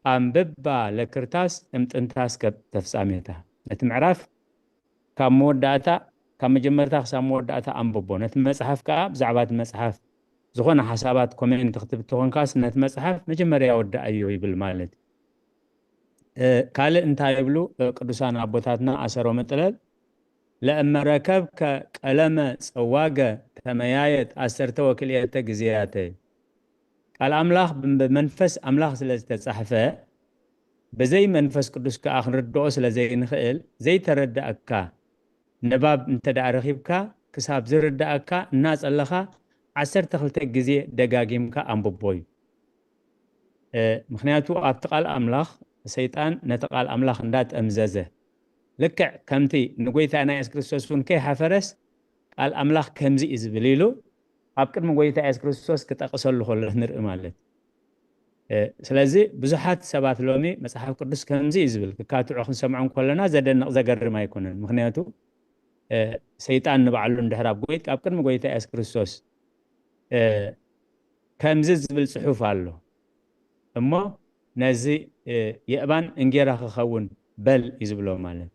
ኣንብባ ለክርታስ እምጥንታስ ከብ ተፍጻሜታ ነቲ ምዕራፍ ካብ መወዳእታ ካብ መጀመርታ ክሳብ መወዳእታ ኣንብቦ ነቲ መጽሓፍ ከዓ ብዛዕባ እቲ መጽሓፍ ዝኾነ ሓሳባት ኮሜንት ክትብ ተኾንካስ ነቲ መጽሓፍ መጀመርያ ወዳእዮ ይብል ማለት እ፣ ካልእ እንታይ ይብሉ እ፣ ቅዱሳን ኣቦታትና ኣሰሮ መጥለል ለእመረከብከ ቀለመ ጸዋገ ተመያየጥ ዓሰርተ ወክልኤተ ግዜያተ ቃል ኣምላኽ ብመንፈስ ኣምላኽ ስለ ዝተጻሕፈ ብዘይ መንፈስ ቅዱስ ከኣ ክንርድኦ ስለ ዘይንኽእል ዘይተረዳእካ ንባብ እንተ ደኣ ረኺብካ ክሳብ ዝርዳእካ እናጸለኻ ዓሰርተ ክልተ ግዜ ደጋጊምካ ኣንብቦ እዩ። እ፣ ምኽንያቱ ኣብቲ ቃል ኣምላኽ ሰይጣን ነቲ ቃል ኣምላኽ እንዳጠምዘዘ ልክዕ ከምቲ ንጎይታና የሱስ ክርስቶስ እውን ከይሓፈረስ ቃል ኣምላኽ ከምዚ እዩ ዝብል ኢሉ ኣብ ቅድሚ ጎይታ የሱስ ክርስቶስ ክጠቕሰሉ ከሎ ንርኢ ማለት እ፣ ስለዚ ብዙሓት ሰባት ሎሚ መጽሓፍ ቅዱስ ከምዚ እዩ ዝብል ክካትዑ ክንሰምዖም ከለና ዘደንቕ ዘገርም ኣይኮነን ምክንያቱ እ፣ ሰይጣን ንባዕሉ እንድሕር ኣብ ጎይት ኣብ ቅድሚ ጎይታ የሱስ ክርስቶስ እ፣ ከምዚ ዝብል ጽሑፍ ኣሎ እሞ ነዚ እ፣ የእባን እንጌራ ክኸውን በል እዩ ዝብሎ ማለት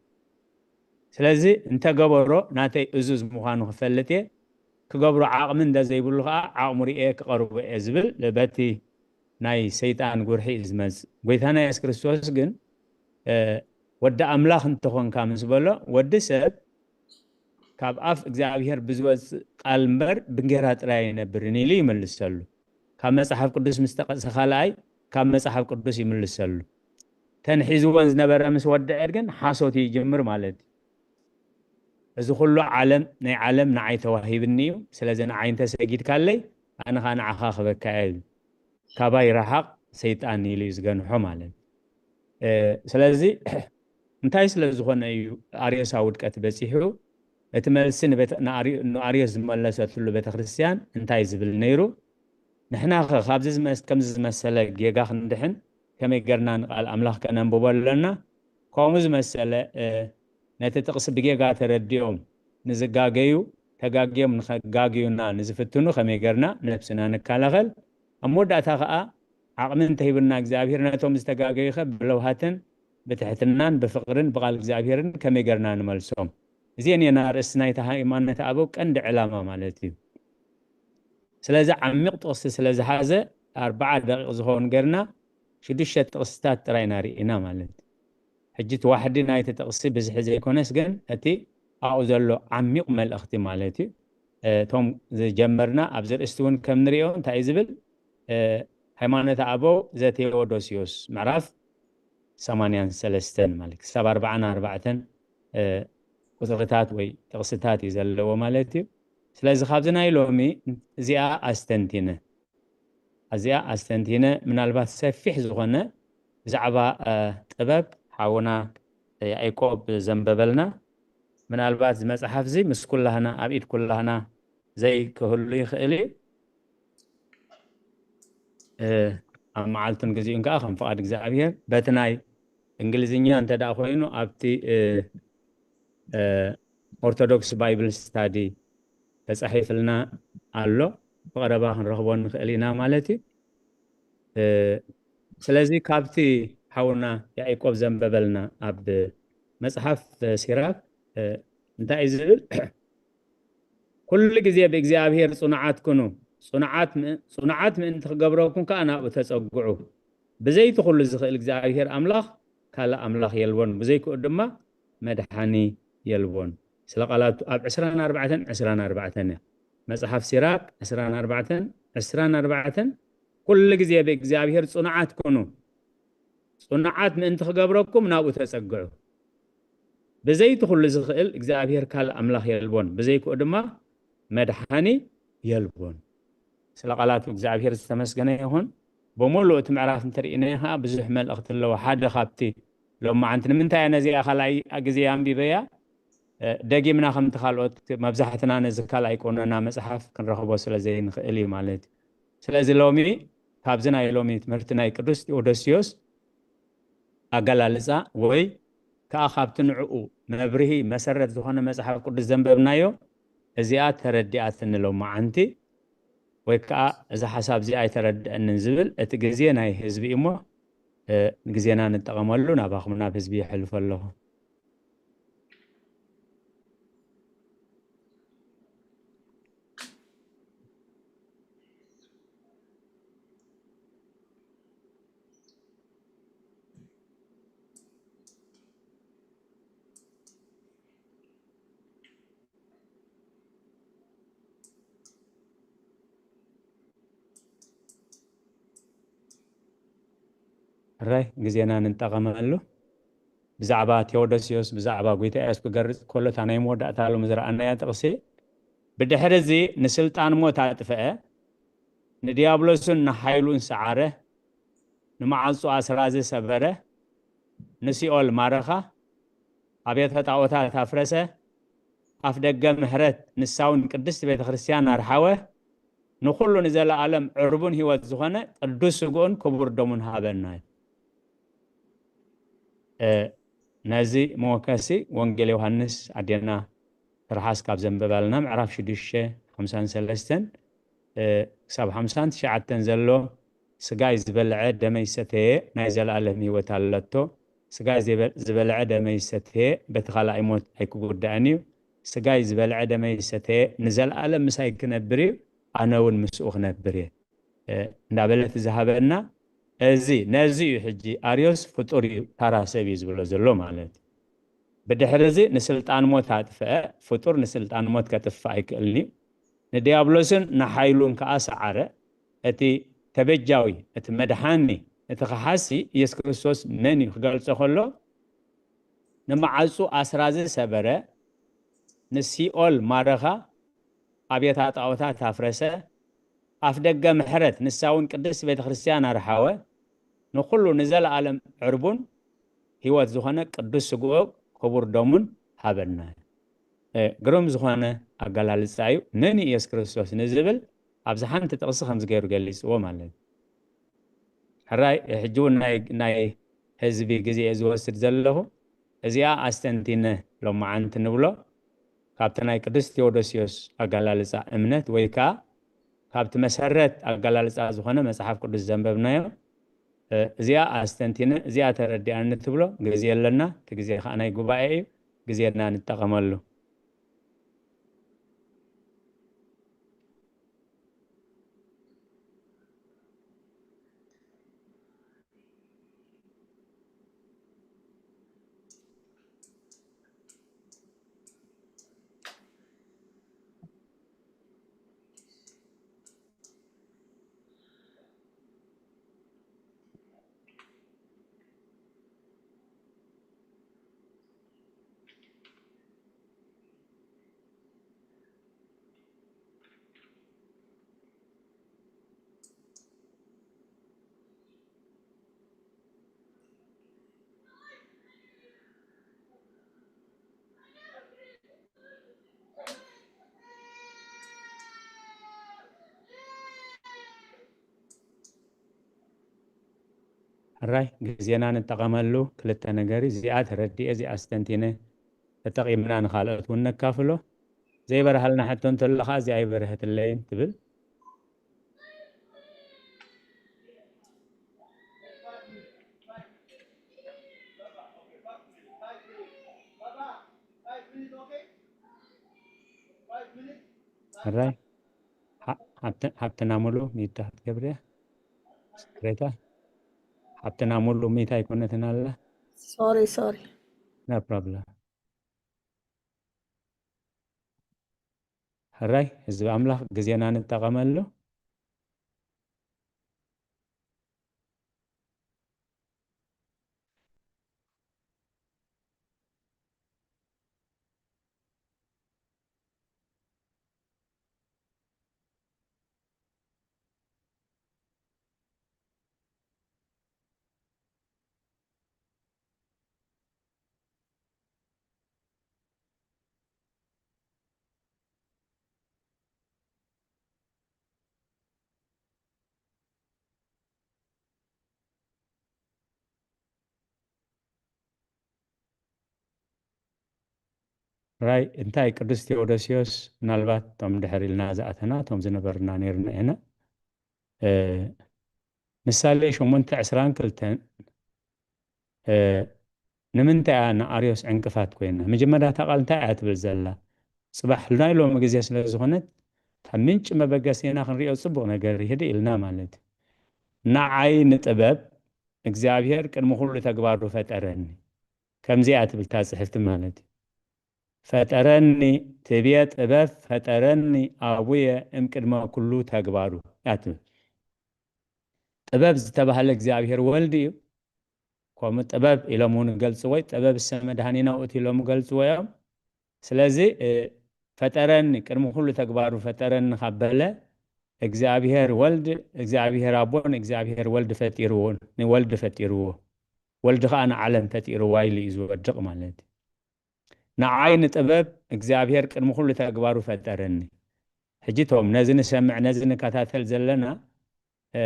ስለዚ እንተገበሮ ናተይ እዙዝ ምዃኑ ክፈልጥ እየ ክገብሮ ዓቕሚ እንደ ዘይብሉ ከዓ ዓቕሙ ርኤ ክቐርቦ እየ ዝብል በቲ ናይ ሰይጣን ጉርሒ እዩ ዝመጽእ ጎይታና የሱስ ክርስቶስ ግን እ፣ ወዲ ኣምላኽ እንተኾንካ ምስ በሎ ወዲ ሰብ ካብ ኣፍ እግዚኣብሔር ብዝወፅእ ቃል እምበር ብንጌራ ጥራይ ኣይነብርን ኢሉ ይምልሰሉ ካብ መፅሓፍ ቅዱስ ምስ ተቐሰ ካልኣይ ካብ መፅሓፍ ቅዱስ ይምልሰሉ ተን ሒዝወን ዝነበረ ምስ ወድዐ ግን ሓሶት ይጅምር ማለት እዩ እዚ ኩሉ ዓለም ናይ ዓለም ንዓይ ተዋሂብኒ እዩ ስለዚ ንዓይ እንተሰጊድካለይ ኣነ ከዓ ንዓኻ ክበካ እየ ካባይ ረሓቕ ሰይጣን ኢሉ እዩ ዝገንሖ ማለት ስለዚ እንታይ ስለ ዝኾነ እዩ ኣርዮሳ ውድቀት በፂሑ እቲ መልሲ ንቤተ- ንኣሪ- ንኣርዮስ ዝመለሰትሉ ቤተክርስትያን እንታይ ዝብል ነይሩ? ንሕናኸ ካብዚ ዝመስ- ከምዚ ዝመሰለ ጌጋ ክንድሕን ከመይ ገርና ንቃል ኣምላኽ ከነንብቦ ኣለና? ከምኡ ዝመሰለ እ፣ ነቲ ጥቕሲ ብጌጋ ተረዲኦም ንዝጋገዩ፣ ተጋግዮም ንኸጋግዩና ንዝፍትኑ ከመይ ገርና ነብስና ንከላኸል? ኣብ መወዳእታ ኸኣ ዓቕሚ እንተሂብና እግዚኣብሔር ነቶም ዝተጋገዩኸ ብለውሃትን ብትሕትናን ብፍቕርን ብቓል እግዚኣብሔርን ከመይ ገርና ንመልሶም? እዚአን እየን ኣርእስቲ ናይቲ ሃይማኖት ኣበው ቀንዲ ዕላማ ማለት እዩ። ስለዚ ዓሚቕ ጥቕሲ ስለ ዝሓዘ ኣርባዓ ደቂቕ ዝኸውን ገርና ሽዱሽተ ጥቕስታት ጥራይ ኢና ርኢና ማለት እዩ። ሕጂ እቲ ዋሕዲ ናይቲ ጥቕሲ ብዝሒ ዘይኮነስ ግን እቲ ኣብኡ ዘሎ ዓሚቕ መልእኽቲ ማለት እዩ። እቶም ዝጀመርና ኣብዚ ርእስቲ እውን ከም ንሪኦ እንታይ እዩ ዝብል? ሃይማኖት ኣበው ዘቴዎዶስዮስ ምዕራፍ ሰማንያን ሰለስተን ማለት ክሳብ ኣርባዓን ኣርባዕተን ቁፅርታት ወይ ጥቕስታት እዩ ዘለዎ ማለት እዩ። ስለዚ ካብዚ ናይ ሎሚ እዚኣ ኣስተንቲነ እዚኣ ኣስተንቲነ ምናልባት ሰፊሕ ዝኾነ ብዛዕባ ጥበብ ሓውና ያዕቆብ ዘንበበልና ምናልባት እዚ መፅሓፍ እዚ ምስ ኩላህና ኣብ ኢድ ኩላህና ዘይክህሉ ይኽእል እዩ። ኣብ መዓልቱን ግዚኡን ከዓ ከም ፍቓድ እግዚኣብሔር በቲ ናይ እንግሊዝኛ እንተ ደኣ ኮይኑ ኣብቲ ኦርቶዶክስ ባይብል ስታዲ ተፃሒፍልና ኣሎ። ብቐረባ ክንረኽቦ ንኽእል ኢና ማለት እዩ። ስለዚ ካብቲ ሓውና ያዕቆብ ዘንበበልና ኣብ መፅሓፍ ሲራክ እንታይ እዩ ዝብል? ኩሉ ግዜ ብእግዚኣብሔር ጽኑዓት ኩኑ፣ ጽኑዓት ምእንቲ ክገብረኩም ከኣ ናብኡ ተጸግዑ። ብዘይቲ ኩሉ ዝኽእል እግዚኣብሔር ኣምላኽ ካልእ ኣምላኽ የልቦን፣ ብዘይክኡ ድማ መድሓኒ የልቦን። ስለ ቃላቱ ኣብ ዕስራን ኣርባዕተን ዕስራን ኣርባዕተን እያ። መጽሓፍ ሲራክ ዕስራን ኣርባዕተን ዕስራን ኣርባዕተን ኩሉ ግዜ ብእግዚኣብሔር ጽኑዓት ኩኑ፣ ጽኑዓት ምእንቲ ክገብረኩም ናብኡ ተጸግዑ። ብዘይቲ ኩሉ ዝኽእል እግዚኣብሔር ካልእ ኣምላኽ የልቦን፣ ብዘይክኡ ድማ መድሓኒ የልቦን። ስለ ቃላቱ እግዚኣብሔር ዝተመስገነ ይኹን። ብምሉእ እቲ ምዕራፍ እንተርኢናዮ ከዓ ብዙሕ መልእኽቲ ኣለዎ። ሓደ ካብቲ ሎማዓንቲ ንምንታይ እያ ነዚኣ ካልኣይ ግዜ ኣንቢበያ? ደጊምና ከምቲ ካልኦት መብዛሕትና ነዚ ካልኣይ ቆነና መፅሓፍ ክንረኽቦ ስለ ዘይንኽእል እዩ ማለት እዩ። ስለዚ ሎሚ ካብዚ ናይ ሎሚ ትምህርቲ ናይ ቅዱስ ቴዎዶስዮስ ኣገላልፃ ወይ ከዓ ካብቲ ንዕኡ መብርሂ መሰረት ዝኾነ መፅሓፍ ቅዱስ ዘንበብናዮ እዚኣ ተረዲኣትኒ ሎማዓንቲ ወይ ከዓ እዚ ሓሳብ እዚ ኣይተረድአንን ዝብል እቲ ግዜ ናይ ህዝቢ እዩ እሞ ግዜና ንጠቐመሉ ናባኹም ናብ ህዝቢ ይሕልፎ ኣለኹ። ሕራይ ግዜና ንጠቐመሉ። ብዛዕባ ቴዎዶስዮስ ብዛዕባ ጎይታ ኢየሱስ ክገርጽ ከሎ እታ ናይ መወዳእታ ሎም ዝረኣናያ ጥቕሲ ብድሕሪ እዚ ንስልጣን ሞት ኣጥፍአ፣ ንዲያብሎስን ንሓይሉን ሰዓረ፣ ንመዓጹ ኣስራዚ ሰበረ፣ ንሲኦል ማረኻ፣ ኣብያተ ጣዖታት ኣፍረሰ፣ ኣፍ ደገ ምሕረት ንሳውን ቅድስቲ ቤተ ክርስቲያን ኣርሓወ፣ ንኹሉ ንዘለኣለም ዕርቡን ህይወት ዝኾነ ቅዱስ ስግኡን ክቡር ደሙን ሃበና። ነዚ መወከሲ ወንጌል ዮሃንስ ኣዴና ትርሓስ ካብ ዘንበባልና ምዕራፍ ሽዱሽተ ሓምሳን ሰለስተን ክሳብ ሓምሳን ትሽዓተን ዘሎ ስጋይ ዝበልዐ ደመይ ሰተየ ናይ ዘለኣለም ህይወት ኣለቶ። ስጋይ ዝበልዐ ደመይ ሰተየ በቲ ካልኣይ ሞት ኣይክጉዳእን እዩ። ስጋይ ዝበልዐ ደመይ ሰተየ ንዘለኣለም ምሳይ ክነብር እዩ፣ ኣነ እውን ምስኡ ክነብር እየ እንዳበለት ዝሃበና እዚ ነዚ እዩ። ሕጂ ኣርዮስ ፍጡር እዩ፣ ታራ ሰብ እዩ ዝብሎ ዘሎ ማለት እዩ። ብድሕሪ እዚ ንስልጣን ሞት ኣጥፍአ፣ ፍጡር ንስልጣን ሞት ከጥፍእ ኣይክእልን እዩ። ንዲያብሎስን ንሓይሉን ከኣ ሰዓረ። እቲ ተበጃዊ፣ እቲ መድሓኒ፣ እቲ ከሓሲ ኢየሱስ ክርስቶስ መን እዩ ክገልጾ ከሎ ንመዓጹ ኣስራዚ ሰበረ፣ ንሲኦል ማረኻ፣ ኣብያተ ጣዖታት ኣፍረሰ፣ ኣፍ ደገ ምሕረት ንሳ እውን ቅድስቲ ቤተ ክርስቲያን ኣርሓወ፣ ንኹሉ ንዘለኣለም ዕርቡን ህይወት ዝኾነ ቅዱስ ስግኦ ክቡር ደሙን ሃበና። እ፣ ግሩም ዝኾነ ኣገላልጻ እዩ። ንንኢየሱስ ክርስቶስ ንዝብል ኣብዚ ሓንቲ ጥቕሲ ከምዚ ገይሩ ገሊጽዎ ማለት እዩ። ሕራይ፣ ሕጂ እውን ናይ፣ ናይ ህዝቢ ግዜ እየ ዝወስድ ዘለኹ። እዚኣ ኣስተንቲነ ሎመዓንቲ ንብሎ፣ ካብቲ ናይ ቅዱስ ቴዎዶስዮስ ኣገላልጻ እምነት ወይ ከኣ ካብቲ መሰረት ኣገላልጻ ዝኾነ መጽሓፍ ቅዱስ ዘንበብናዮ፣ እ፣ እዚኣ ኣስተንቲነ፣ እዚኣ ተረዲኣኒ ትብሎ ግዜ ኣለና። እቲ ግዜ ከኣ ናይ ጉባኤ እዩ። ግዜና ንጠቐመሉ። ሕራይ፣ ግዜና ንጠቐመሉ። ክልተ ነገር እዩ። እዚኣ ተረዲኤ፣ እዚኣ ኣስተንቲነ፣ ተጠቒምና ንኻልኦት እውን ነካፍሎ። ዘይበርሃልና ሕቶ እንተሎ ኸዓ፣ እዚኣ ኣይበርሀትለይን ትብል። ሕራይ፣ ሓ-፣ ሓብተ-፣ ሓብትና ሙሉ ሚታ ክትገብርያ? ቅሬታ? ሓብትና ሙሉ ሚታ ኣይኮነትን ኣላ? ሶሪ፣ ሶሪ። No problem። ሕራይ፣ ህዝቢ ኣምላኽ፣ ግዜና ንጠቐመሉ። ራይ እንታይ ቅዱስ ቴዎዶስዮስ፣ ምናልባት እቶም ድሕር ኢልና ዝኣተና፣ እቶም ዝነበርና ነይርና ኢና። እ፣ ምሳሌ ሸሞንተ ዕስራን ክልተን፣ እ፣ ንምንታይ እያ ንኣርዮስ ዕንቅፋት ኮይና? መጀመርያ እታ ቃል እንታይ እያ ትብል ዘላ? ጽባሕ ናይ ሎሚ ግዜ ስለ ዝኾነት፣ ካብ ምንጪ መበገሲና ክንሪኦ ጽቡቕ ነገር ይህድ ኢልና ማለት እዩ። ንዓይ ንጥበብ እግዚኣብሔር ቅድሚ ኩሉ ተግባሩ ፈጠረኒ። ከምዚኣ ትብል እታ ጽሕፍቲ ማለት እዩ። ፈጠረኒ ትብየ ጥበብ፣ ፈጠረኒ ኣቡየ እምቅድመ ኩሉ ተግባሩ እያ ትብል። ጥበብ ዝተባህለ እግዚኣብሔር ወልድ እዩ። ከምኡ ጥበብ ኢሎም እውን ገልጽዎ፣ ጥበብ እሰ መድኃኒነ ውእቱ ኢሎም ገልጽዎ እዮም። ስለዚ፣ እ፣ ፈጠረኒ፣ ቅድሚ ኩሉ ተግባሩ ፈጠረኒ ካብ በለ፣ እግዚኣብሔር ወልድ፣ እግዚኣብሔር ኣቦን እግዚኣብሔር ወልድ ፈጢርዎ፣ ንወልድ ፈጢርዎ። ወልድ ኸኣ ንዓለም ፈጢርዋ ኢሉ እዩ ዝወድቕ ማለት እዩ። ንዓይ ንጥበብ እግዚኣብሔር ቅድሚ ኩሉ ተግባሩ ፈጠረኒ። ሕጂ እቶም ነዚ ንሰምዕ፣ ነዚ ንከታተል ዘለና፣ እ፣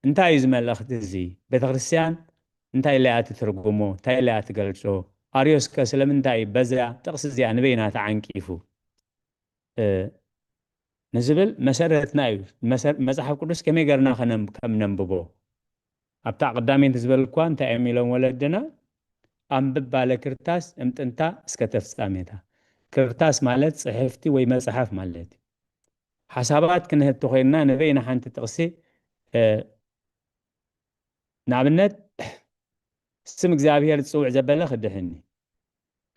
እንታይ እዩ እዚ መልእኽቲ እዚ? ቤተ ክርስቲያን እንታይ ኢላ እያ ትትርጉሞ? እንታይ ኢላ እያ ትገልጾ? ኣርዮስከ ስለምንታይ በዛ ጥቕሲ እዚኣ ንበይና ተዓንቂፉ? እ፣ ንዝብል መሰረትና እዩ። መሰ-፣ መጽሓፍ ቅዱስ ከመይ ገርና ከነም-፣ ከም ነንብቦ? ኣብታ ቀዳመይቲ ዝበልኳ እንታይ እዮም ኢሎም ወለድና? "ኣንብብ ባለ ክርታስ እምጥንታ እስከ ተፍጻሜታ።" ክርታስ ማለት ጽሕፍቲ ወይ መጽሓፍ ማለት እዩ። ሓሳባት ክንህቲ ኮይንና ንበይና ሓንቲ ጥቕሲ፣ እ፣ ንኣብነት፣ "ስም እግዚኣብሔር ዝጽውዕ ዘበለ ክድሕን እዩ።"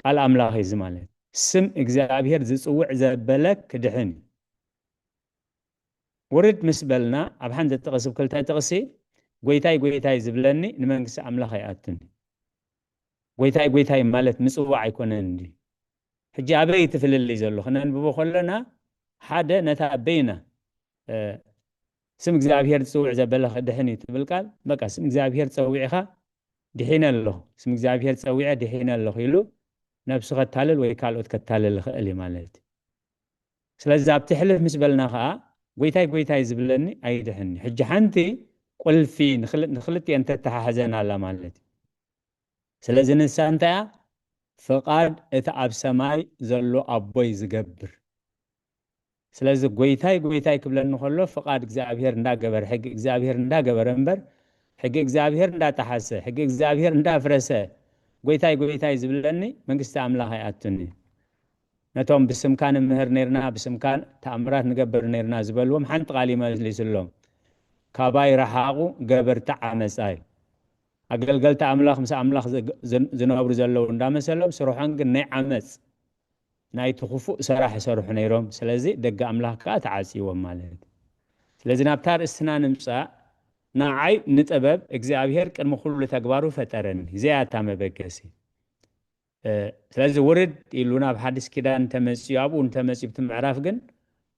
ቃል ኣምላኽ እዩ እዚ ማለት። "ስም እግዚኣብሔር ዝጽውዕ ዘበለ ክድሕን እዩ።" ውርድ ምስ በልና፣ ኣብ ሓንቲ ጥቕሲ፣ ኣብ ክልተ ጥቕሲ፣ "ጎይታይ፣ ጎይታይ ዝብለኒ ንመንግስቲ ኣምላኽ ኣይኣቱን እዩ።" ጎይታይ፣ ጎይታይ ማለት ምጽዋዕ ኣይኮነን እንዲ። ሕጂ ኣበይ እቲ ፍልልይ ዘሎ? ክነንብቦ ከለና፣ ሓደ ነታ በይና፣ እ፣ "ስም እግዚኣብሔር ዝጽውዕ ዘበለ ክድሕን እዩ" ትብል ቃል፣ በቃ፣ ስም እግዚኣብሔር ጸዊዕኻ፣ "ድሒነ ኣለኹ፣ ስም እግዚኣብሔር ጸዊዐ ድሒነ ኣለኹ" ኢሉ ነብሱ ከታልል ወይ ካልኦት ከታልል ይኽእል እዩ ማለት እዩ። ስለዚ ኣብቲ ሕልፍ ምስ በልና ኸዓ ጎይታይ ጎይታይ ዝብለኒ ኣይድሕን እዩ። ሕጂ ሓንቲ ቁልፊ ንኽል- ንኽልቲኤን ተተሓሕዘን ኣላ ማለት እዩ። ስለዚ ንሳ እንታይ እያ? ፍቓድ እቲ ኣብ ሰማይ ዘሎ ኣቦይ ዝገብር። ስለዚ ጎይታይ ጎይታይ ክብለኒ ከሎ ፍቓድ እግዚኣብሔር እንዳገበረ ሕጊ እግዚኣብሔር እንዳገበረ እምበር ሕጊ እግዚኣብሔር እንዳጠሓሰ ሕጊ እግዚኣብሔር እንዳፍረሰ ጎይታይ ጎይታይ ዝብለኒ መንግስቲ ኣምላኽ ኣይኣቱን እዩ። ነቶም ብስምካ ንምህር ነርና ብስምካ ተኣምራት ንገብር ነርና ዝበልዎም ሓንቲ ቃል ይመልስሎም። ካባይ ረሓቑ ገበርቲ ዓመፃ እዩ። ኣገልገልቲ ኣምላኽ ምስ ኣምላኽ ዝነብሩ ዘለዉ እንዳመሰሎም ስርሖም ግን ናይ ዓመፅ ናይቲ ክፉእ ሰራሕ ይሰርሑ ነይሮም። ስለዚ ደገ ኣምላኽ ከዓ ተዓፅይዎም ማለት እዩ። ስለዚ ናብታ ርእስትና ንምፃእ ንዓይ ንጥበብ እግዚኣብሔር ቅድሚ ኩሉ ተግባሩ ፈጠረኒ። እዚኣ እታ መበገሲ። ስለዚ ውርድ ኢሉ ናብ ሓዲስ ኪዳን እንተመፅኡ ኣብኡ እንተመፅኡ ብቲ ምዕራፍ ግን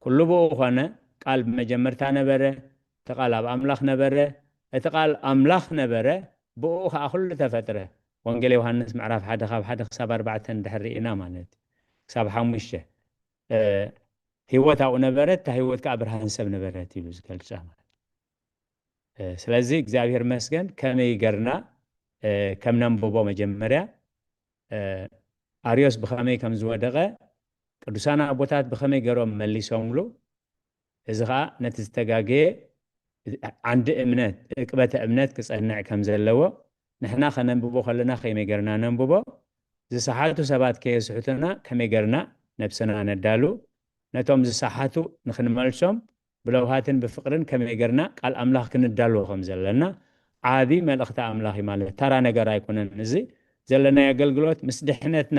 ኩሉ ብኡ ኮነ። ቃል ብመጀመርታ ነበረ፣ እቲ ቃል ኣብ ኣምላኽ ነበረ፣ እቲ ቃል ኣምላኽ ነበረ፣ ብኡ ከዓ ኩሉ ተፈጥረ። ወንጌል ዮሃንስ ምዕራፍ ሓደ ካብ ሓደ ክሳብ ኣርባዕተ እንድሕር ርኢና ማለት እዩ። ክሳብ ሓሙሽተ ህይወት ኣብኡ ነበረት፣ እታ ህይወት ከዓ ብርሃን ሰብ ነበረት ኢሉ ዝገልፃ ማለት። ስለዚ እግዚኣብሔር መስገን ከመይ ገርና ከም ነንብቦ መጀመርያ ኣርዮስ ብኸመይ ከም ዝወደቐ ቅዱሳን ኣቦታት ብኸመይ ገሮም መሊሶምሉ። እዚ ኸዓ ነቲ ዝተጋገየ ዓንዲ እምነት እቅበተ እምነት ክጸንዕ ከም ዘለዎ ንሕና ከነንብቦ ከለና ከመይ ገርና ነንብቦ፣ ዝሰሓቱ ሰባት ከየስሕቱና ከመይ ገርና ነብስና ነዳሉ፣ ነቶም ዝሰሓቱ ንኽንመልሶም ብለውሃትን ብፍቕርን ከመይ ገርና ቃል ኣምላኽ ክንዳልዎ ከም ዘለና ዓቢ መልእኽቲ ኣምላኽ እዩ ማለት ተራ ነገር ኣይኮነን። እዚ ዘለናይ ኣገልግሎት ምስ ድሕነትና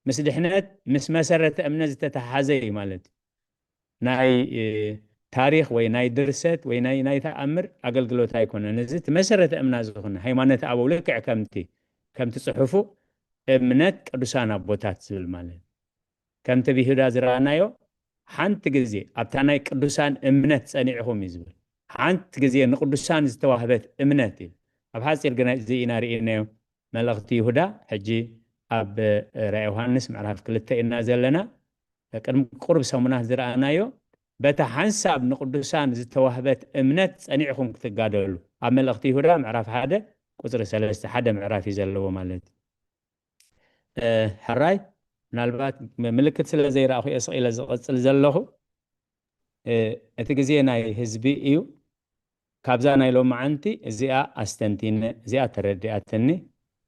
ምስ ድሕነት ምስ መሰረተ እምነት ዝተተሓዘ እዩ ማለት እዩ። ናይ ታሪኽ ወይ ናይ ድርሰት ወይ ናይ ናይ ተኣምር ኣገልግሎት ኣይኮነን። እዚ እቲ መሰረተ እምና ዝኾነ ሃይማኖት ኣበው ልክዕ ከምቲ ከምቲ ጽሑፉ እምነት ቅዱሳን ኣቦታት ዝብል ማለት እዩ። ከምቲ ብይሁዳ ዝረኣናዮ ሓንቲ ግዜ ኣብታ ናይ ቅዱሳን እምነት ጸኒዕኹም እዩ ዝብል። ሓንቲ ግዜ ንቅዱሳን ዝተዋህበት እምነት እዩ። ኣብ ሓጺር ግዜ ኢና ርኢናዮ። መልእኽቲ ይሁዳ ሕጂ ኣብ ራእይ ዮሃንስ ምዕራፍ ክልተ ኢና ዘለና። ቅድሚ ቁሩብ ሰሙናት ዝረኣናዮ በታ ሓንሳብ ንቅዱሳን ዝተዋህበት እምነት ጸኒዕኹም ክትጋደሉ ኣብ መልእኽቲ ይሁዳ ምዕራፍ ሓደ ቁፅሪ ሰለስተ ሓደ ምዕራፍ እዩ ዘለዎ ማለት እዩ። ሕራይ ምናልባት ምልክት ስለ ዘይረእኹ እየ ስቕ ኢለ ዝቐፅል ዘለኹ። እቲ ግዜ ናይ ህዝቢ እዩ። ካብዛ ናይ ሎማዓንቲ እዚኣ ኣስተንቲነ እዚኣ ተረዲኣትኒ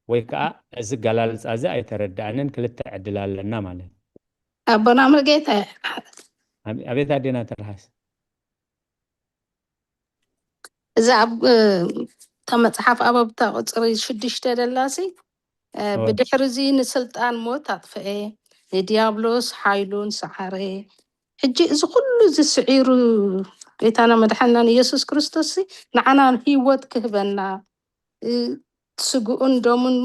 ወይ ከዓ እዚ ገላልፃ እዚ ኣይተረዳኣንን ክልተ ዕድል ኣለና ማለት እዩ። ኣቦና ሙሉጌታ ኣቤት ኣዴና ተርሃስ እዚ ኣብ እታ መፅሓፍ ኣበብታ ቁፅሪ ሽዱሽተ ደላሲ ብድሕሪ እዚ ንስልጣን ሞት ኣጥፍአ ንዲያብሎስ ሓይሉን ሰዓረ። ሕጂ እዚ ኩሉ እዚ ስዒሩ ጎይታና መድሓናን ኢየሱስ ክርስቶስ ንዓና ህይወት ክህበና ስግኡን ደሙን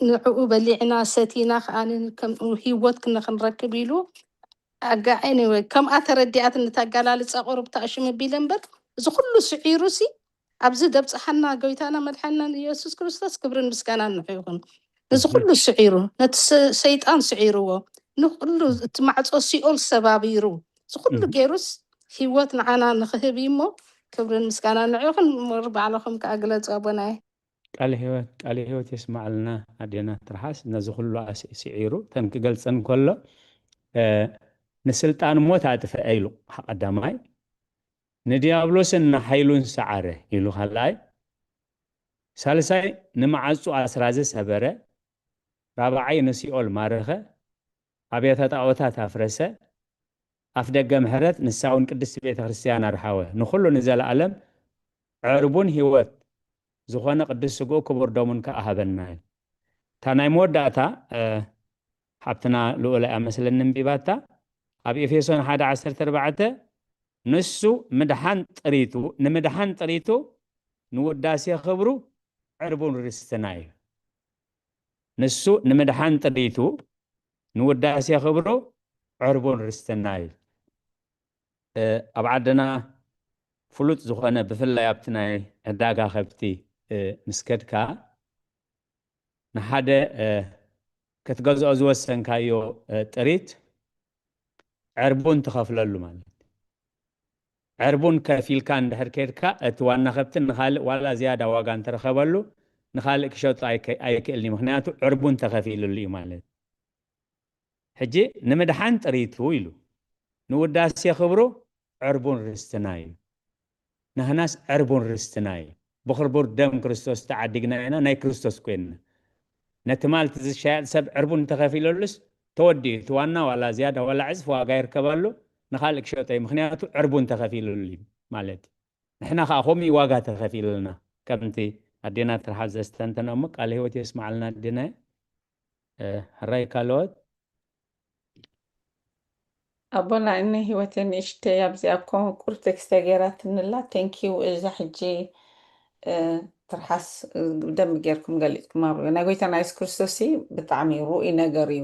ንዕኡ በሊዕና ሰቲና ከዓ ከምኡ ህይወት ክንረክብ ኢሉ ኣጋዓይ ነወ ከምኣ ተረዲኣት ንተጋላልፃ ቁሩብ ተኣሽም ቢለ እምበር እዚ ኩሉ ስዒሩ ሲ ኣብዚ ደብፅሓና ጎይታና መድሓናን ኢየሱስ ክርስቶስ ክብርን ምስጋናን ንዑ ይኹን። እዚ ኩሉ ስዒሩ ነቲ ሰይጣን ስዒርዎ ንኩሉ እቲ ማዕፆ ሲኦል ሰባቢሩ እዚ ኩሉ ገይሩስ ህይወት ንዓና ንክህብ እዩ እሞ ክብርን ምስጋናን ንዑ ይኹን። እምበር ባዕልኹም ከዓ ግለፁ ኣቦናይ። ቃለ ህይወት ቃለ ህይወት የስማዕልና ኣዴና ትርሓስ ነዚ ኩሉ ስዒሩ ተን ክገልፀን ከሎ ንስልጣን ሞት ኣጥፍአ ኢሉ ቀዳማይ ንዲያብሎስን ንሓይሉን ሰዓረ ኢሉ ካልኣይ ሳልሳይ ንመዓፁ ኣስራዚ ሰበረ ራብዓይ ንሲኦል ማረኸ ኣብያተ ጣዖታት ኣፍረሰ ኣፍ ደገ ምሕረት ንሳ እውን ቅድስቲ ቤተ ክርስቲያን ኣርሓወ ንኩሉ ንዘለኣለም ዕርቡን ህይወት ዝኾነ ቅዱስ ስግኡ ክቡር ደሙን ከዓ ሃበና እዩ። እታ ናይ መወዳእታ ሓብትና ልኡለ ኣመስለኒ እንቢባታ ኣብ ኤፌሶን ሓደ ዓሰርተ ኣርባዕተ ንሱ ምድሓን ጥሪቱ ንምድሓን ጥሪቱ ንውዳሴ ክብሩ ዕርቡን ርስትና እዩ። ንሱ ንምድሓን ጥሪቱ ንውዳሴ ክብሩ ዕርቡን ርስትና እዩ። ኣብ ዓድና ፍሉጥ ዝኾነ ብፍላይ ኣብቲ ናይ ዕዳጋ ከብቲ ምስ ከድካ ንሓደ ክትገዝኦ ዝወሰንካዮ ጥሪት ዕርቡን ትኸፍለሉ ማለት። ዕርቡን ከፊልካ እንድሕር ከድካ፣ እቲ ዋና ከብቲ ንኻልእ ዋላ ዝያዳ ዋጋ እንተረኸበሉ፣ ንኻልእ ክሸጡ ኣይክእልን እዩ። ምኽንያቱ ዕርቡን ተኸፊልሉ እዩ ማለት። ሕጂ ንምድሓን ጥሪቱ ኢሉ፣ ንውዳሴ ክብሩ ዕርቡን ርስትና እዩ። ናህናስ ዕርቡን ርስትና እዩ። ብኽርቡር ደም ክርስቶስ ተዓዲግና ኢና፣ ናይ ክርስቶስ ኮይንና። ነቲ ማልት ዝሻየጥ ሰብ ዕርቡን ተኸፊለሉስ ተወዲኡ፣ እቲ ዋና ዋላ ዝያዳ ዋላ ዕጽፍ ዋጋ ይርከበሉ፣ ንኻልእ ክሸጦ እዩ። ምኽንያቱ ዕርቡን ተኸፊልሉ እዩ ማለት እዩ። ንሕና ኸዓ ከምኡ እዩ ዋጋ ተኸፊሉልና። ከምቲ ኣዴና ትርሓስ ዘስተንተነ እሞ ቃለ ህይወት የስማዓልና ኣዴና። ሕራይ ካልኦት። ኣቦና እነ ህይወተይ ንእሽተይ ኣብዚኣ ኮ ቁር ቴክስተ ገይራትንላ። Thank you። እዛ ሕጂ ትርሓስ ብደንብ ጌርኩም ገሊጽኩም ኣብ ናይ ጎይታና የሱስ ክርስቶስ ብጣዕሚ ርኡይ ነገር እዩ።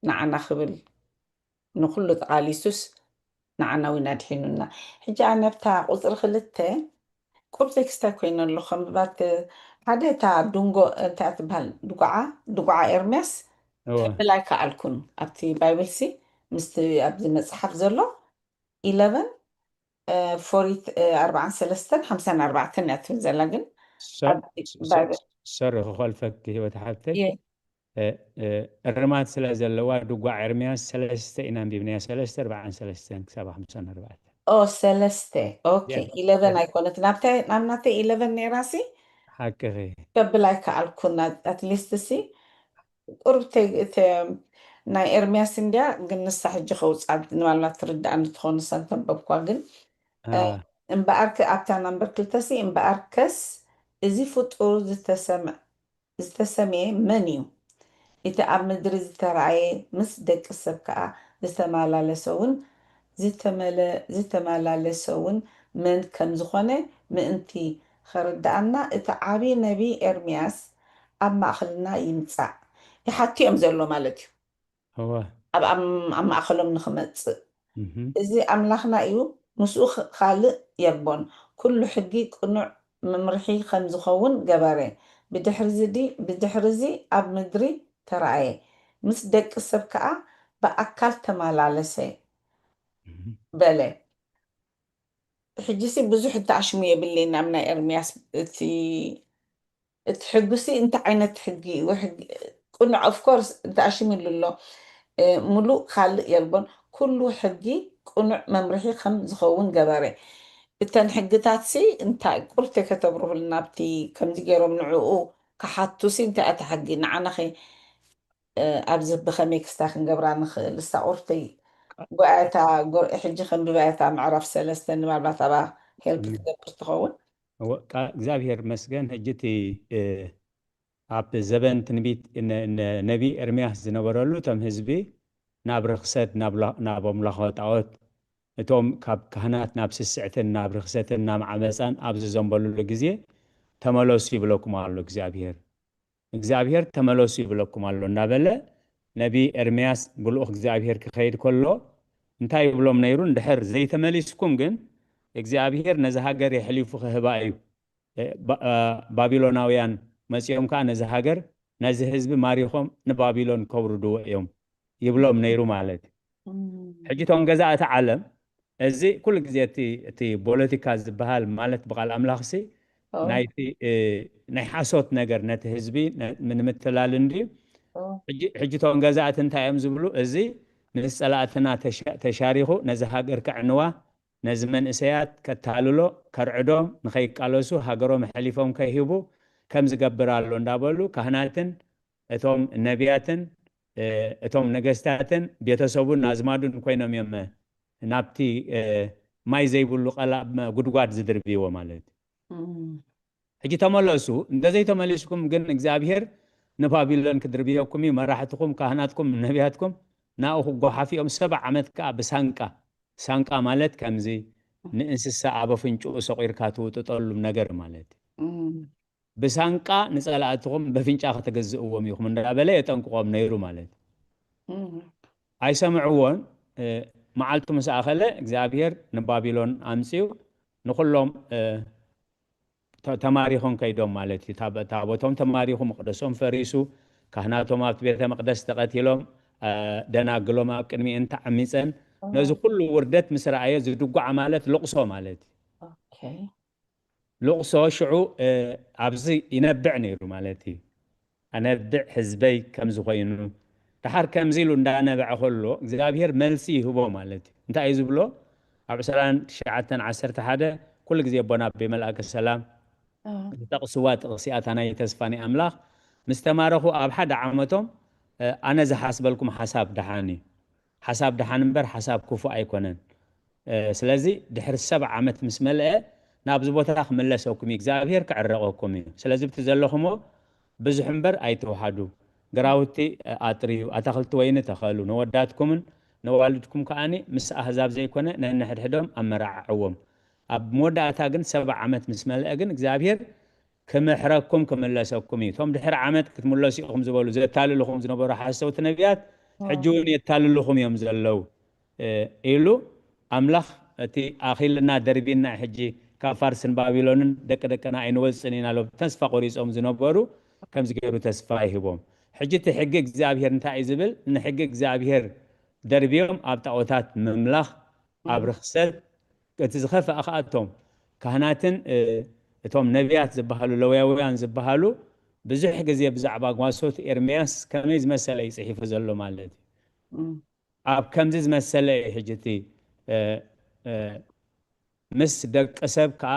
ንዓና ክብል ንኩሉ ተቓሊሱስ ንዓና እውን ኣድሒኑና። ሕጂ ኣነ ኣብታ ቁፅሪ ክልተ ቁር ቴክስት ኣይኮይነ ኣሎ ከም ባት ሓደ እታ ድንጎ እንታይ ትበሃል ድጉዓ ድጉዓ ኤርምያስ ከብል ኣይከኣልኩን ኣብቲ ባይብል ሲ ምስቲ ኣብዚ መፅሓፍ ዘሎ ኢለቨን ፎሪት ኣርባዓን ሰለስተን ሓምሳን ኣርባዕተን እያ ትብል ዘላ ግን ሰሪ ክኾልፈክ ህይወት ሓብተይ እርማት ስለ ዘለዋ ድጓዕ ኤርምያስ ሰለስተ ኢና ኣንቢብናያ ሰለስተ ኣርባዓን ሰለስተን ክሳብ ሓምሳን ኣርባዕተን ኦ ሰለስተ ኦኬ ኢለቨን ኣይኮነት ናብታይ ናብ ናተይ ኢለቨን ነይራ ሲ ሓቅኺ ከብል ኣይከኣልኩን ኣትሊስት ሲ ቁርብ ናይ ኤርምያስ እንድያ ግን ንሳ ሕጂ ከውፃ ንባላ ትርዳእኒ ትኾን ንሳ እንተንበብኳ ግን እምበኣርከ ኣብታ ናምበር ክልተ ሲ እምበኣርከስ እዚ ፍጡር ዝተሰምዕ ዝተሰምየ መን እዩ? እቲ ኣብ ምድሪ ዝተራእየ ምስ ደቂ ሰብ ከኣ ዝተመላለሰውን ዝተመላለሰውን መን ከም ዝኾነ ምእንቲ ኸርድኣና እቲ ዓቢ ነቢ ኤርምያስ ኣብ ማእኸልና ይምጻእ ይሓቱ እዮም ዘሎ ማለት እዩ። ኣብ ኣብ ማእኸሎም ንኽመጽእ እዚ ኣምላኽና እዩ፣ ምስኡ ካልእ የልቦን። ኩሉ ሕጊ ቅኑዕ መምርሒ ከም ዝኸውን ገበረ። ብድሕሪ እዚ ኣብ ምድሪ ተራእየ፣ ምስ ደቂ ሰብ ከኣ ብኣካል ተመላለሰ በለ። ሕጂሲ ብዙሕ እተኣሽሙ የብለይን ኣብ ናይ ኤርምያስ እቲ እቲ ሕጊ ሲ እንታይ ዓይነት ሕጊ እዩ? ቅኑዕ of course እንተኣሽሚሉ ኣሎ ሙሉእ ካልእ የልቦን ኩሉ ሕጊ ቅኑዕ መምርሒ ከም ዝኸውን ገበረ። እተን ሕግታት ሲ እንታይ ቁርቴ ከተብርሁልና ኣብቲ ከምዚ ገይሮም ንዕኡ ክሓቱ ሲ እንታይ እታ ሕጊ ንዓናኸ ኣብዚ ብኸመይ ክስታ ክንገብራ ንኽእል እሳ ቁርተይ ጓያታ ጎርዒ ሕጂ ከንብባያታ ምዕራፍ ሰለስተ ንባልባት ኣባ ሄልፕ ትገብር ትኸውን እግዚኣብሔር መስገን ሕጂ እቲ ኣብ ዘበን ትንቢት ነቢ ኤርምያስ ዝነበረሉ እቶም ህዝቢ ናብ ርክሰት ናብ ኣምልኾ ጣዖት እቶም ካብ ካህናት ናብ ስስዕትን ናብ ርክሰትን ናብ ዓመፃን ኣብ ዝዘንበሉሉ ግዜ ተመለሱ ይብለኩም ኣሎ እግዚኣብሔር እግዚኣብሔር ተመለሱ ይብለኩም ኣሎ እናበለ ነቢ ኤርምያስ ብልኡኽ እግዚኣብሔር ክኸይድ ከሎ እንታይ ይብሎም ነይሩ እንድሕር ዘይተመሊስኩም ግን እግዚኣብሔር ነዚ ሃገር የሕሊፉ ክህባ እዩ ባቢሎናውያን መፂኦም ከዓ ነዚ ሃገር ነዚ ህዝቢ ማሪኾም ንባቢሎን ከውርድዎ እዮም ይብሎም ነይሩ ማለት እዩ ሕጂ እቶም ገዛእቲ ዓለም እዚ ኩሉ ግዜ እቲ ፖለቲካ ዝበሃል ማለት ብቃል ኣምላኽሲ ናይቲ ናይ ሓሶት ነገር ነቲ ህዝቢ ንምትላል እንድዩ ሕጂ እቶም ገዛእቲ እንታይ እዮም ዝብሉ እዚ ምስ ፀላእትና ተሻሪኹ ነዚ ሃገር ከዕንዋ ነዚ መንእሰያት ከታልሎ ከርዕዶም ንኸይቃለሱ ሃገሮም ኣሕሊፎም ከይህቡ ከም ዝገብር ኣሎ እንዳበሉ ካህናትን እቶም ነቢያትን እቶም ነገስታትን ቤተሰቡን ኣዝማዱን ኮይኖም እዮም ናብቲ ማይ ዘይብሉ ቀላብ ጉድጓድ ዝድርብይዎ ማለት እዩ ሕጂ ተመለሱ እንተዘይተመሊስኩም ግን እግዚኣብሔር ንባቢሎን ክድርብየኩም እዩ መራሕትኩም ካህናትኩም ነቢያትኩም ናኡ ክጓሓፍ እዮም ሰባ ዓመት ከዓ ብሳንቃ ሳንቃ ማለት ከምዚ ንእንስሳ ኣብ ኣፍንጭኡ ሰቂርካ ትውጥጠሉ ነገር ማለት እዩ ብሳንቃ ንጸላእትኹም በፍንጫ ከተገዝእዎም ኢኹም እንዳበለ የጠንቅቖም ነይሩ ማለት እዩ ኣይሰምዕዎን መዓልቱ ምስ ኣኸለ እግዚኣብሔር ንባቢሎን ኣምፅኡ ንኩሎም ተማሪኾም ከይዶም ማለት እዩ ታቦቶም ተማሪኹ መቅደሶም ፈሪሱ ካህናቶም ኣብቲ ቤተ መቕደስ ተቐቲሎም፣ እ፣ ደናግሎም ኣብ ቅድሚኤን ተዓሚጸን። ነዚ ኩሉ ውርደት ምስ ረኣየ ዝድጓዓ ማለት ልቕሶ ማለት እዩ። ኦኬ። ልቕሶ ሽዑ፣ እ፣ ኣብዚ ይነብዕ ነይሩ ማለት እዩ። ኣነብዕ ህዝበይ ከምዚ ኮይኑ። ደሓር ከምዚ ኢሉ እንዳነበዐ ከሎ እግዚኣብሔር መልሲ ይህቦ ማለት እዩ። እንታይ እዩ ዝብሎ? ኣብ ዕስራን ትሽዓተን ዓሰርተ ሓደ ኩሉ ግዜ ኣቦና ኣቤ መልኣከ ሰላም ኣዎ። ዝጠቕስዋ ጥቕሲ ኣታ ናይ ተስፋ ናይ ኣምላኽ፣ ምስ ተማረኹ ኣብ ሓደ ዓመቶም፣ እ፣ ኣነ ዝሓስበልኩም ሓሳብ ደሓን እዩ። ሓሳብ ደሓን እምበር ሓሳብ ክፉእ ኣይኮነን። እ፣ ስለዚ ድሕሪ ሰብዓ ዓመት ምስ መልአ ናብዚ ቦታ ክምለሰኩም እዩ፣ እግዚኣብሔር ክዕረቐኩም እዩ። ስለዚ ብቲ ዘለኹሞ ብዙሕ እምበር ኣይትውሓዱ። ግራውቲ፣ እ፣ ኣጥርዩ፣ ኣታኽልቲ ወይኒ ተኸሉ፣ ነወዳትኩምን ነዋልድኩም ከኣኒ ምስ ኣህዛብ ዘይኮነ ነንሕድሕዶም ኣመራዓዕዎም። ኣብ መወዳእታ ግን ሰብዓ ዓመት ምስ መልአ ግን እግዚኣብሔር ክምሕረኩም ክምለሰኩም እዩ። እቶም ድሕሪ ዓመት ክትምለሱ ኢኹም ዝበሉ ዘታልልኹም ዝነበሩ ሓሰውቲ ነቢያት ሕጂ እውን የታልልኹም እዮም ዘለዉ፣ እ፣ ኢሉ ኣምላኽ እቲ ኣኺልና ደርቢና ሕጂ ካብ ፋርስን ባቢሎንን ደቂ ደቅና ኣይንወፅን ኢና ኢሎም ተስፋ ቆሪፆም ዝነበሩ ከምዚ ገይሩ ተስፋ ይህቦም። ሕጂ እቲ ሕጊ እግዚኣብሔር እንታይ እዩ ዝብል? ንሕጊ እግዚኣብሔር ደርቢዮም ኣብ ጣዖታት ምምላኽ፣ ኣብ ርኽሰት፣ እቲ ዝኸፍኣ ኸኣ እቶም ካህናትን፣ እ፣ እቶም ነቢያት ዝበሃሉ ለውያውያን ዝበሃሉ ብዙሕ ግዜ ብዛዕባ ጓሶት ኤርምያስ ከመይ ዝመሰለ እዩ ጽሒፉ ዘሎ ማለት እዩ። እም። ኣብ ከምዚ ዝመሰለ እዩ ሕጂ እቲ፣ እ፣ እ፣ ምስ ደቂ ሰብ ከኣ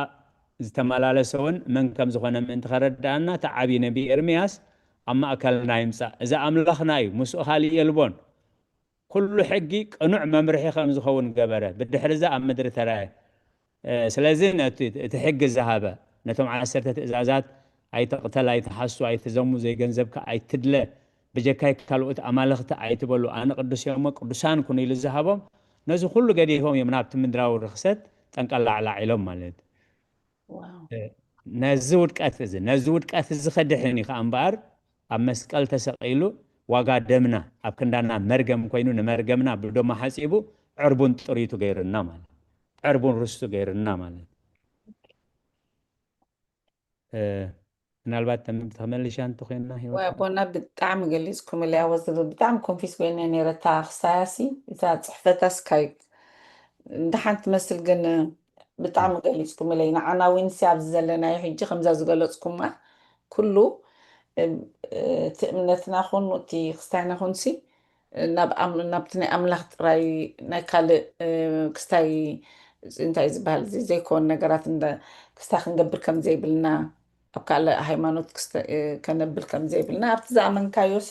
ዝተመላለሰውን መን ከም ዝኾነ ምእንቲ ከረድኣና እቲ ዓብዪ ነቢ ኤርምያስ ኣብ ማእከልና ይምጻእ። እዚ ኣምላኽና እዩ፣ ምስኡ ካልእ የልቦን። ኩሉ ሕጊ ቅኑዕ መምርሒ ከም ዝኸውን ገበረ። ብድሕሪ እዚ ኣብ ምድሪ ተራእየ። እ፣ ስለዚ ነቲ፣ እቲ ሕጊ ዝሃበ፣ ነቶም ዓሰርተ ትእዛዛት፣ "ኣይትቕተል፣ ኣይትሓሱ፣ ኣይትዘሙ፣ ዘይገንዘብካ ኣይትድለ፣ ብጀካይ ካልኦት ኣማልኽቲ ኣይትበሉ፣ ኣነ ቅዱስ እየ እሞ ቅዱሳን ኩኑ" ኢሉ ዝሃቦም፣ ነዚ ኩሉ ገዲፎም እዮም ናብቲ ምድራዊ ርኽሰት ጠንቀላዕላዕ ኢሎም ማለት እዩ። ዋው። እ፣ ነዚ ውድቀት እዚ፣ ነዚ ውድቀት እዚ ከድሕን እዩ ከኣ እምበኣር ኣብ መስቀል ተሰቒሉ ዋጋ ደምና ኣብ ክንዳና መርገም ኮይኑ ንመርገምና ብደሙ ሓጺቡ ዕርቡን ጥሪቱ ገይሩና ማለት፣ ዕርቡን ርስቱ ገይሩና ማለት። እ፣ ምናልባት ተም-፣ ተመልሻ እንተኾይንና ህይወት ወይ ኣቦና ብጣዕሚ ገሊጽኩምለይ። ኣወ ዝብል ብጣዕሚ ኮንፊስ ኮይነ ነይረ። እታ ክሳያሲ እታ ጽሕፈታስ ካይ ደሓን ትመስል፣ ግን ብጣዕሚ ገሊጽኩምለይ። ንዓና እውን ሲ ኣብዚ ዘለናዮ ሕጂ ከምዛ ዝገለጽኩማ ኩሉ፣ እ፣ እቲ እምነትና ኹን እቲ ክስታይና ኹን ሲ ናብ ኣም-፣ ናብቲ ናይ ኣምላኽ ጥራይ፣ ናይ ካልእ፣ እ፣ ክስታይ፣ እንታይ ዝበሃል እዚ ዘይኮን ነገራት እንደ-፣ ክስታይ ክንገብር ከም ዘይብልና፣ ኣብ ካልእ ሃይማኖት ክስተ-፣ እ፣ ከነብል ከም ዘይብልና፣ ኣብቲ ዝኣመንካዮ ሲ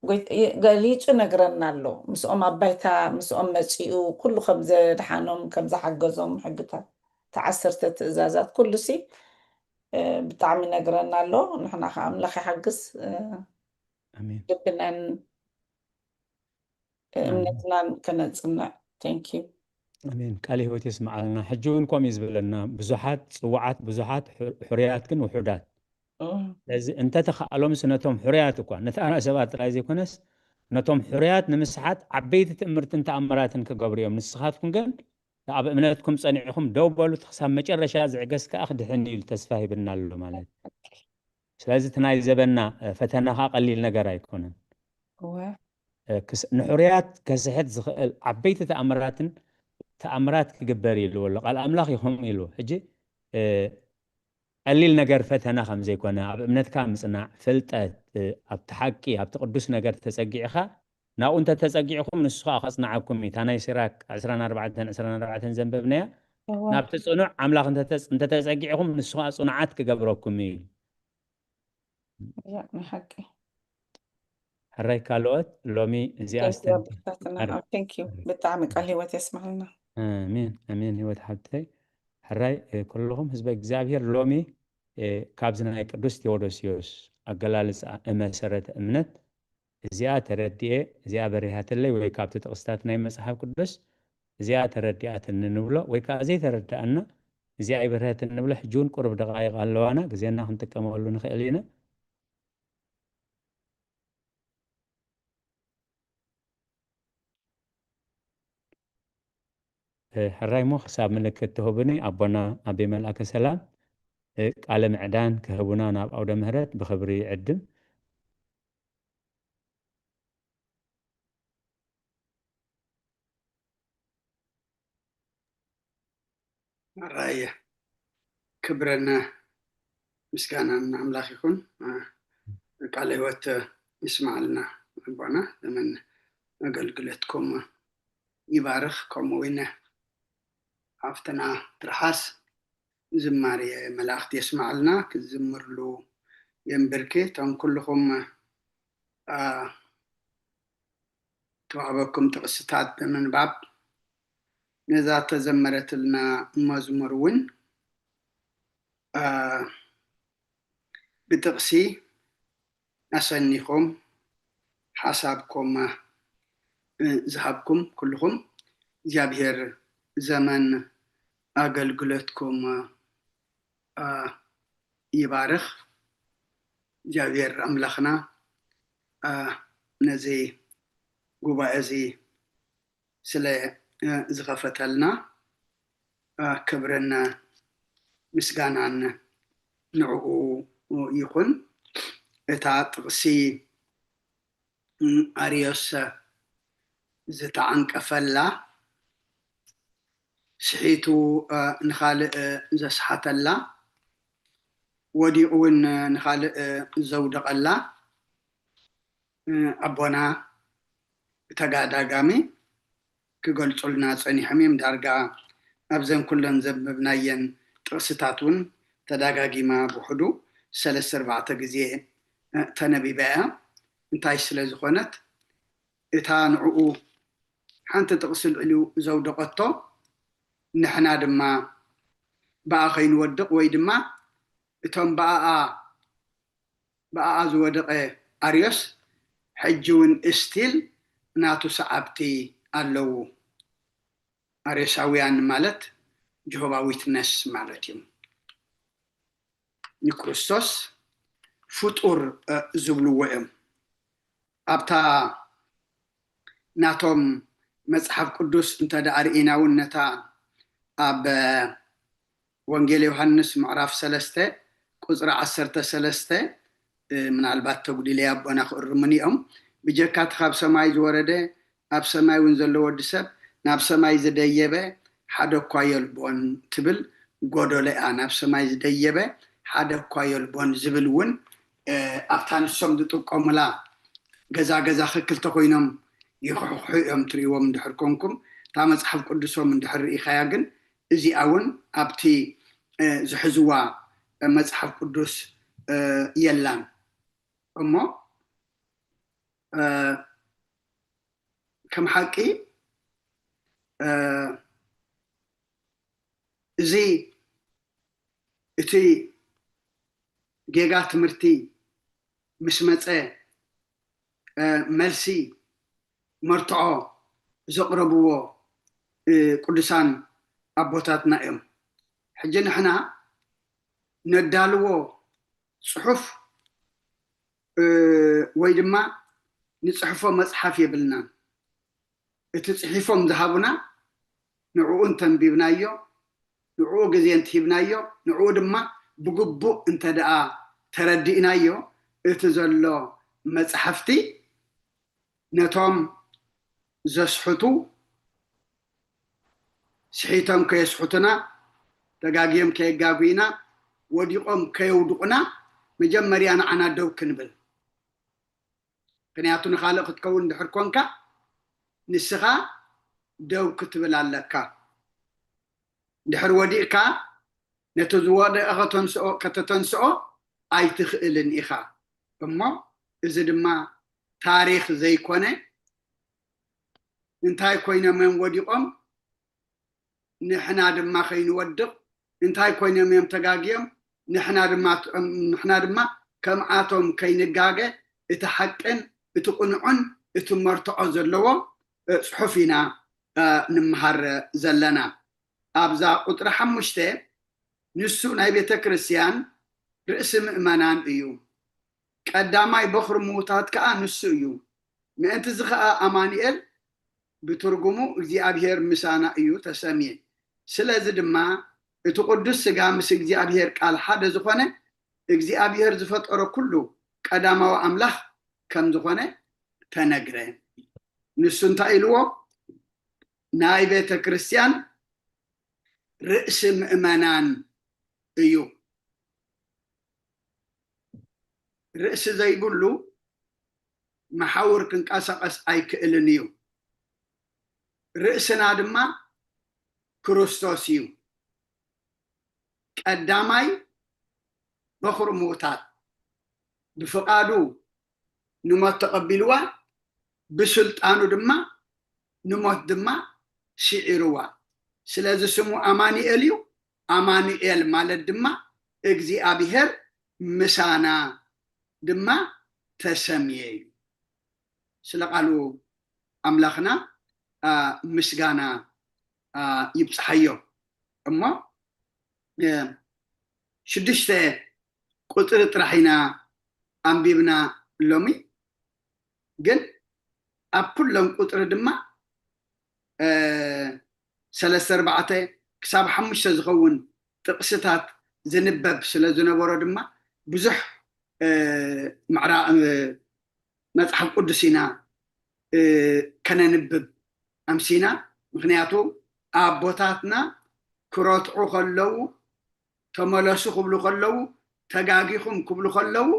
ጎይት-፣ ይ-፣ ገሊጹ ነግረና ኣሎ። ምስኦም ኣብ ባይታ፣ ምስኦም መጺኡ፣ ኩሉ ከም ዘድሓኖም፣ ከም ዝሓገዞም፣ ሕግታት፣ እቲ ዓሰርተ ትእዛዛት፣ ኩሉ ሲ፣ እ፣ ብጣዕሚ ነግረና ኣሎ። ንሕና ከኣ ኣምላኽ ይሓግዝ፣ እ፣ ኣሜን። ልብናን፣ እ፣ ኣሜን። እምነትናን ከነጽንዕ። Thank you። ኣሜን። ቃል ህይወት የስምዓልና። ሕጂ እውን ከምኡ እዩ ዝብለና፣ ብዙሓት ጽዋዓት፣ ብዙሓት፣ ሕሩ-፣ ሕሩያት ግን ውሑዳት። እም፣ ስለዚ እንተተኻእሎምስ ነቶም ሕሩያት እኳ፣ ነቲ ኣና ሰባት ጥራይ ዘይኮነስ፣ ነቶም ሕሩያት ንምስሓት ዓበይቲ ትእምርትን ተኣምራትን ክገብሩ እዮም። ንስኻትኩም ግን ኣብ እምነትኩም ጸኒዕኹም ደው በሉ፣ እቲ ክሳብ መጨረሻ ዝዕገስ ከኣ ክድሕን እዩ ኢሉ ተስፋ ሂብና ኣሎ ማለት እዩ። ስለዚ እቲ ናይ ዘበና፣ እ፣ ፈተና ከኣ ቀሊል ነገር ኣይኮነን። እወ። እ፣ ክስ-፣ ንሕሩያት ከስሕት ዝኽእል ዓበይቲ ተኣምራትን ተኣምራት ክግበር እዩ ኢልዎ ኣሎ። ቃል ኣምላኽ እዩ ከምኡ ኢልዎ። ሕጂ፣ እ፣ ቀሊል ነገር ፈተና ከም ዘይኮነ፣ ኣብ እምነትካ ምጽናዕ፣ ፍልጠት፣ እ፣ ኣብቲ ሓቂ፣ ኣብቲ ቅዱስ ነገር ተጸጊዕኻ፣ ናብኡ እንተ ተጸጊዕኩም ንሱ ከኣ ከጽንዓኩም እዩ። እታ ናይ ሲራክ ዕስራን ኣርባዕተን፣ ዕስራን ኣርባዕተን ዘንበብናያ፣ እወ። ናብቲ ጽኑዕ ኣምላኽ እንተ ተጽ-፣ እንተ ተጸጊዕኩም ንሱ ከኣ ጽኑዓት ክገብረኩም እዩ። እያ፣ ናይ ሓቂ። ሕራይ ካልኦት ሎሚ እዚኣ Thank you ኣስተንት-፣ ኣቦታትና። ሕራይ። ኣብ፣ thank you። ብጣዕሚ ቃል ህይወት የስምዓልና። ኣሜን፣ ኣሜን። ህይወት ሓብተይ፣ ሕራይ፣ እ፣ ኩልኹም ህዝበ እግዚኣብሔር ሎሚ፣ እ፣ ካብዚ ናይ ቅዱስ ቴዎዶስዮስ ኣገላልጻ እመሰረተ እምነት እዚኣ ተረዲኤ፣ እዚኣ በሪሃትለይ፣ ወይ ካብቲ ጥቕስታት ናይ መጽሓፍ ቅዱስ እዚኣ ተረዲኣትኒ ንብሎ፣ ወይ ከኣ ዘይተረድኣና እዚኣ ኣይበርሀትን ንብሎ፣ ሕጂ እውን ቁሩብ ደቓይቕ ኣለዋና፣ ግዜና ክንጥቀመሉ ንኽእል ኢና። እ፣ ሕራይ እሞ ክሳብ ምልክት ትህቡኒ ኣቦና ኣቤ መልኣከ ሰላም፣ እ፣ ቃለ ምዕዳን ክህቡና ናብ ኣውደ ምህረት ብኽብሪ ይዕድም። ኣራየ ክብርን ምስጋናን ንኣምላኽ ይኹን። ቃለ ህይወት ይስማዓልና ኣቦና። ዘመን ኣገልግሎትኩም ይባርኽ። ከምኡ እውን ሓፍትና ትርሓስ ዝማሬ መላእኽቲ የስማዓልና፣ ክዝምርሉ የንብርኪ። እቶም ኩልኹም ተዋህበኩም ጥቕስታት ብምንባብ ነዛ ተዘመረትልና መዝሙር እውን ብጥቕሲ ኣሰኒኹም ሓሳብኩም ዝሃብኩም ኩልኹም እግዚኣብሔር ዘመን ኣገልግሎትኩም ይባርኽ። እግዚኣብሔር ኣምላኽና ነዚ ጉባኤ እዚ ስለ ዝኸፈተልና ክብርን ምስጋናን ንዕኡ ይኹን። እታ ጥቕሲ ኣርዮስ ዝተዓንቀፈላ፣ ስሒቱ ንኻልእ ዘስሓተላ፣ ወዲቑ እውን ንኻልእ ዘውደቐላ ኣቦና ብተጋዳጋሚ ክገልጹልና ጸኒሖም እዮም። ዳርጋ ኣብዘን ኩለን ዘንበብናየን ጥቕስታት እውን ተዳጋጊማ ብውሕዱ ሰለስተ ኣርባዕተ ግዜ ተነቢባ እያ። እንታይ ስለ ዝኾነት፣ እታ ንዕኡ ሓንቲ ጥቕሲ ልዕሊኡ ዘውደቐቶ፣ ንሕና ድማ ብኣ ከይንወድቕ ወይ ድማ እቶም ብኣኣ ብኣኣ ዝወደቐ ኣርዮስ ሕጂ እውን እስቲል ናቱ ሰዓብቲ ኣለዉ። ኣርዮሳውያን ማለት ጀሆባ ዊትነስ ማለት እዩ። ንክርስቶስ ፍጡር ዝብልዎ እዮም። ኣብታ ናቶም መጽሓፍ ቅዱስ እንተ ደኣ ርኢና እውን ነታ ኣብ ወንጌል ዮሃንስ ምዕራፍ ሰለስተ ቁጽሪ ዓሰርተ ሰለስተ ምናልባት ተጉዲለ ኣቦና ክእርሙኒ እዮም። ብጀካ እቲ ካብ ሰማይ ዝወረደ ኣብ ሰማይ እውን ዘሎ ወዲ ሰብ ናብ ሰማይ ዝደየበ ሓደ እኳ የልቦን ትብል ጎደሎ እያ። ናብ ሰማይ ዝደየበ ሓደ እኳ የልቦን ዝብል እውን ኣብታ ንሶም ዝጥቀሙላ ገዛ ገዛ ክክልተ ኮይኖም ይኽሕኩሑ እዮም ትርእይዎም እንድሕር ኮንኩም። እታ መጽሓፍ ቅዱሶም እንድሕር ርኢኻያ ግን እዚኣ እውን ኣብቲ ዝሕዝዋ መጽሓፍ ቅዱስ የላን። እሞ ከም ሓቂ እዚ እቲ ጌጋ ትምህርቲ ምስ መጸ መልሲ መርትዖ ዘቕረብዎ ቅዱሳን ኣቦታትና እዮም። ሕጂ ንሕና ነዳልዎ ጽሑፍ ወይ ድማ ንጽሕፎ መጽሓፍ የብልናን። እቲ ጽሒፎም ዝሃቡና ንዕኡ እንተንቢብናዮ፣ ንዕኡ ግዜ እንተሂብናዮ፣ ንዕኡ ድማ ብግቡእ እንተ ደኣ ተረዲእናዮ፣ እቲ ዘሎ መጻሕፍቲ ነቶም ዘስሕቱ ስሒቶም ከየስሕቱና፣ ተጋግዮም ከየጋጉዩና፣ ወዲቖም ከየውድቑና መጀመርያ ንዓና ደው ክንብል። ምክንያቱ ንኻልእ ክትከውን እንድሕር ኮንካ ንስኻ ደው ክትብል ኣለካ። ድሕር ወዲቕካ ነቲ ዝወደቐ ከተንስኦ ከተተንስኦ ኣይትኽእልን ኢኻ። እሞ እዚ ድማ ታሪኽ ዘይኮነ እንታይ ኮይኖም እዮም ወዲቖም ንሕና ድማ ከይንወድቕ እንታይ ኮይኖም እዮም ተጋግዮም ንሕና ድማ ንሕና ድማ ከምኣቶም ከይንጋገ እቲ ሓቅን እቲ ቅኑዕን እቲ መርትዖ ዘለዎ ጽሑፍ ኢና ንምሃር ዘለና። ኣብዛ ቁጥሪ ሓሙሽተ ንሱ ናይ ቤተ ክርስቲያን ርእሲ ምእመናን እዩ፣ ቀዳማይ በኹሪ ምዉታት ከኣ ንሱ እዩ። ምእንቲ እዚ ከኣ ኣማኑኤል ብትርጉሙ እግዚኣብሔር ምሳና እዩ ተሰምየ። ስለዚ ድማ እቲ ቅዱስ ስጋ ምስ እግዚኣብሔር ቃል ሓደ ዝኾነ እግዚኣብሔር ዝፈጠሮ ኩሉ ቀዳማዊ ኣምላኽ ከም ዝኾነ ተነግረ። ንሱ እንታይ ኢልዎ? ናይ ቤተ ክርስቲያን ርእሲ ምእመናን እዩ። ርእሲ ዘይብሉ መሓውር ክንቀሳቐስ ኣይክእልን እዩ። ርእስና ድማ ክርስቶስ እዩ። ቀዳማይ በኹር ምዉታት፣ ብፍቓዱ ንሞት ተቐቢልዋ፣ ብስልጣኑ ድማ ንሞት ድማ ስዒርዋ። ስለዚ ስሙ ኣማኑኤል እዩ። ኣማኑኤል ማለት ድማ እግዚኣብሔር ምሳና ድማ ተሰምየ እዩ። ስለ ቃሉ ኣምላኽና ምስጋና ይብፅሓዮ። እሞ ሽዱሽተ ቁፅሪ ጥራሕ ኢና ኣንቢብና ሎሚ። ግን ኣብ ኩሎም ቁፅሪ ድማ ሰለስተ ኣርባዕተ ክሳብ ሓሙሽተ ዝኸውን ጥቕስታት ዝንበብ ስለ ዝነበሮ ድማ ብዙሕ መጽሓፍ ቅዱስ ኢና ከነንብብ ኣምሲና። ምክንያቱ ኣቦታትና ክረትዑ ከለዉ፣ ተመለሱ ክብሉ ከለዉ፣ ተጋጊኹም ክብሉ ከለዉ፣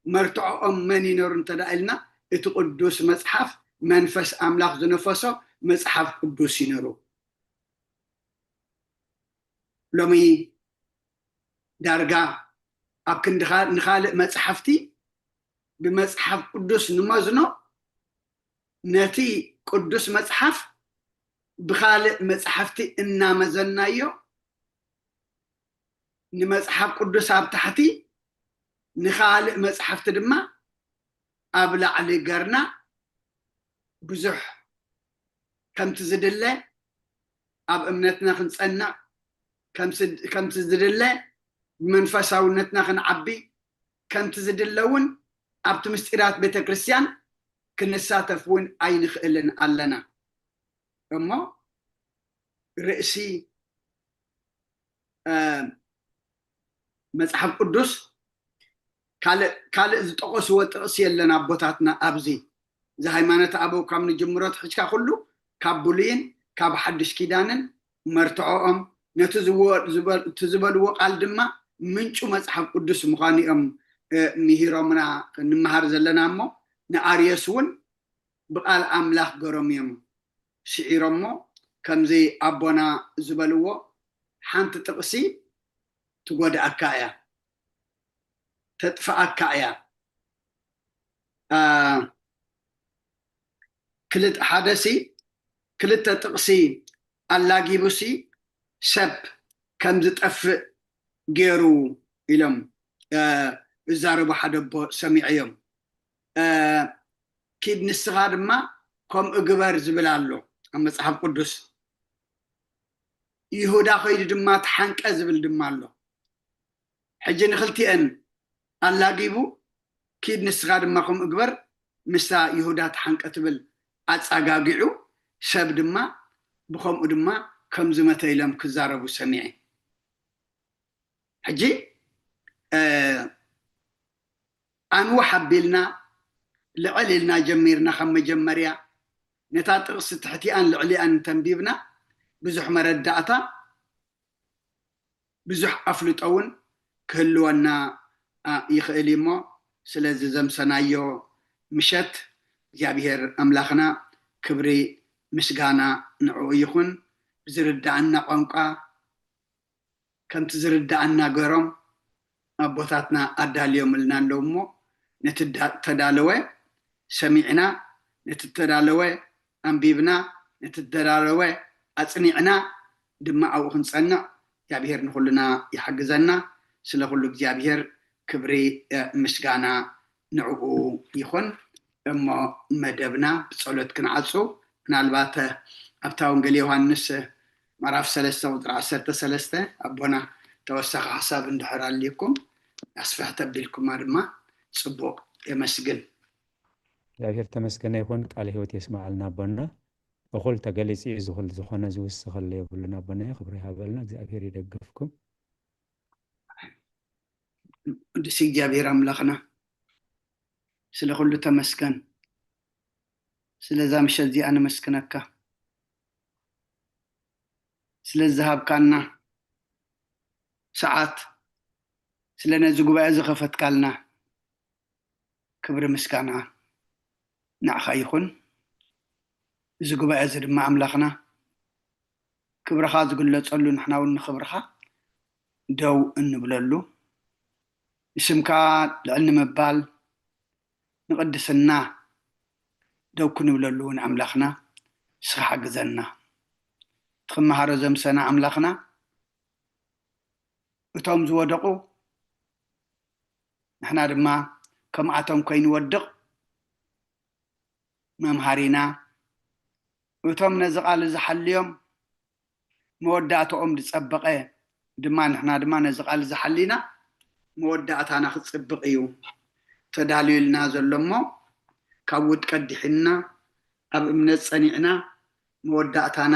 መርትዖኦም መን ይነሩ እንተ ኢልና፣ እቲ ቅዱስ መጽሓፍ፣ መንፈስ ኣምላኽ ዝነፈሶ መጽሓፍ ቅዱስ ይነሩ። ሎሚ ዳርጋ ኣብ ክንዲ ንኻልእ መጽሓፍቲ ብመጽሓፍ ቅዱስ ንመዝኖ፣ ነቲ ቅዱስ መጽሓፍ ብኻልእ መጽሓፍቲ እናመዘናዮ፣ ንመጽሓፍ ቅዱስ ኣብ ታሕቲ፣ ንኻልእ መጽሓፍቲ ድማ ኣብ ላዕሊ ገርና፣ ብዙሕ ከምቲ ዝድለ ኣብ እምነትና ክንጸንዕ፣ ከምቲ ዝድለ ብመንፈሳውነትና ክንዓቢ፣ ከምቲ ዝድለ እውን ኣብቲ ምስጢራት ቤተ ክርስቲያን ክንሳተፍ እውን ኣይንኽእልን ኣለና። እሞ ርእሲ መጽሓፍ ቅዱስ ካልእ ዝጠቐስዎ ጥቕሲ የለን ኣቦታትና። ኣብዚ እዚ ሃይማኖት ኣበው ካብ ንጅምሮ ትሕዝካ ኩሉ ካብ ብሉይን ካብ ሓድሽ ኪዳንን መርትዖኦም ነቲ ዝበልዎ ቃል ድማ ምንጩ መጽሓፍ ቅዱስ ምዃኑ እዮም ምሂሮምና እንመሃር ዘለና። እሞ ንኣርዮስ እውን ብቃል ኣምላኽ ገሮም እዮም ስዒሮሞ። ከምዚ ኣቦና ዝበልዎ ሓንቲ ጥቕሲ ትጎድኣካ እያ፣ ተጥፍኣካ እያ። ክልተ ሓደሲ ክልተ ጥቕሲ ኣላጊቡሲ ሰብ ከም ዝጠፍእ ገይሩ ኢሎም እዛረቡ ሓደ ኣቦ ሰሚዐዮም። ኪድ ንስኻ ድማ ከምኡ ግበር ዝብል ኣሎ ኣብ መጽሓፍ ቅዱስ። ይሁዳ ከይዱ ድማ ተሓንቀ ዝብል ድማ ኣሎ። ሕጂ ንክልቲአን ኣላጊቡ ኪድ ንስኻ ድማ ከምኡ ግበር ምስታ ይሁዳ ተሓንቀ ትብል ኣጻጋጊዑ ሰብ ድማ ብኸምኡ ድማ ከም ዝመተ ኢሎም ክዛረቡ ሰሚዐ። ሕጂ ኣንውሕ ኣቢልና ልዕል ኢልና ጀሚርና ካብ መጀመርያ ነታ ጥቕሲ ትሕቲኣን ልዕሊኣን እንተንቢብና ብዙሕ መረዳእታ ብዙሕ ኣፍልጦ እውን ክህልወና ይኽእል እዩ። እሞ ስለዚ ዘምሰናዮ ምሸት እግዚኣብሔር ኣምላኽና ክብሪ ምስጋና ንዕኡ ይኹን። ብዝርዳእና ቋንቋ ከምቲ ዝርዳእና ገሮም ኣቦታትና ኣዳልዮምልና ኣለዉ። እሞ ነቲ ተዳለወ ሰሚዕና፣ ነቲ ተዳለወ ኣንቢብና፣ ነቲ ተዳለወ ኣጽኒዕና ድማ ኣብኡ ክንጸንዕ እግዚኣብሔር ንኹልና ይሓግዘና። ስለ ኩሉ እግዚኣብሔር ክብሪ ምስጋና ንዕኡ ይኹን። እሞ መደብና ብጸሎት ክንዓጹ። ምናልባት ኣብታ ወንጌል ዮሃንስ ምዕራፍ ሰለስተ ቁፅሪ ዓሰርተ ሰለስተ ኣቦና ተወሳኺ ሓሳብ እንድሕር ኣልይኩም ኣስፍሕ ተቢልኩማ ድማ ጽቡቕ። የመስግን። እግዚኣብሔር ተመስገነ ይኹን። ቃለ ህይወት የስምዓልና ኣቦና። እኹል ተገሊጹ እዩ። ዝኹል ዝኾነ ዝውስኸለ የብሉን ኣቦና። ክብሪ ይሃበልና። እግዚኣብሔር ይደግፍኩም። ቅዱስ እግዚኣብሔር ኣምላኽና ስለ ኩሉ ተመስገን። ስለዛ ምሸት እዚኣ ነመስግነካ። ስለ ዝሃብካና ሰዓት ስለ ነዚ ጉባኤ ዝኸፈትካልና ክብሪ ምስጋና ንዓኻ ይኹን። እዚ ጉባኤ እዚ ድማ ኣምላኽና ክብርኻ ዝግለጸሉ፣ ንሕና እውን ንኽብርኻ ደው እንብለሉ፣ ንስምካ ልዕል ንምባል፣ ንቕድስና ደው ክንብለሉ እውን ኣምላኽና ንስኻ ሓግዘና። እቲ ክመሃሮ ዘምሰና ኣምላኽና እቶም ዝወደቑ ንሕና ድማ ከምኣቶም ከይንወድቕ መምሃሪና፣ እቶም ነዚ ቃል እዚ ሓልዮም መወዳእታኦም ዝጸበቐ ድማ ንሕና ድማ ነዚ ቃል እዚ ሓሊና መወዳእታና ክጽብቕ እዩ ተዳልዩልና ዘሎ እሞ፣ ካብ ውድቀት ድሒንና ኣብ እምነት ጸኒዕና መወዳእታና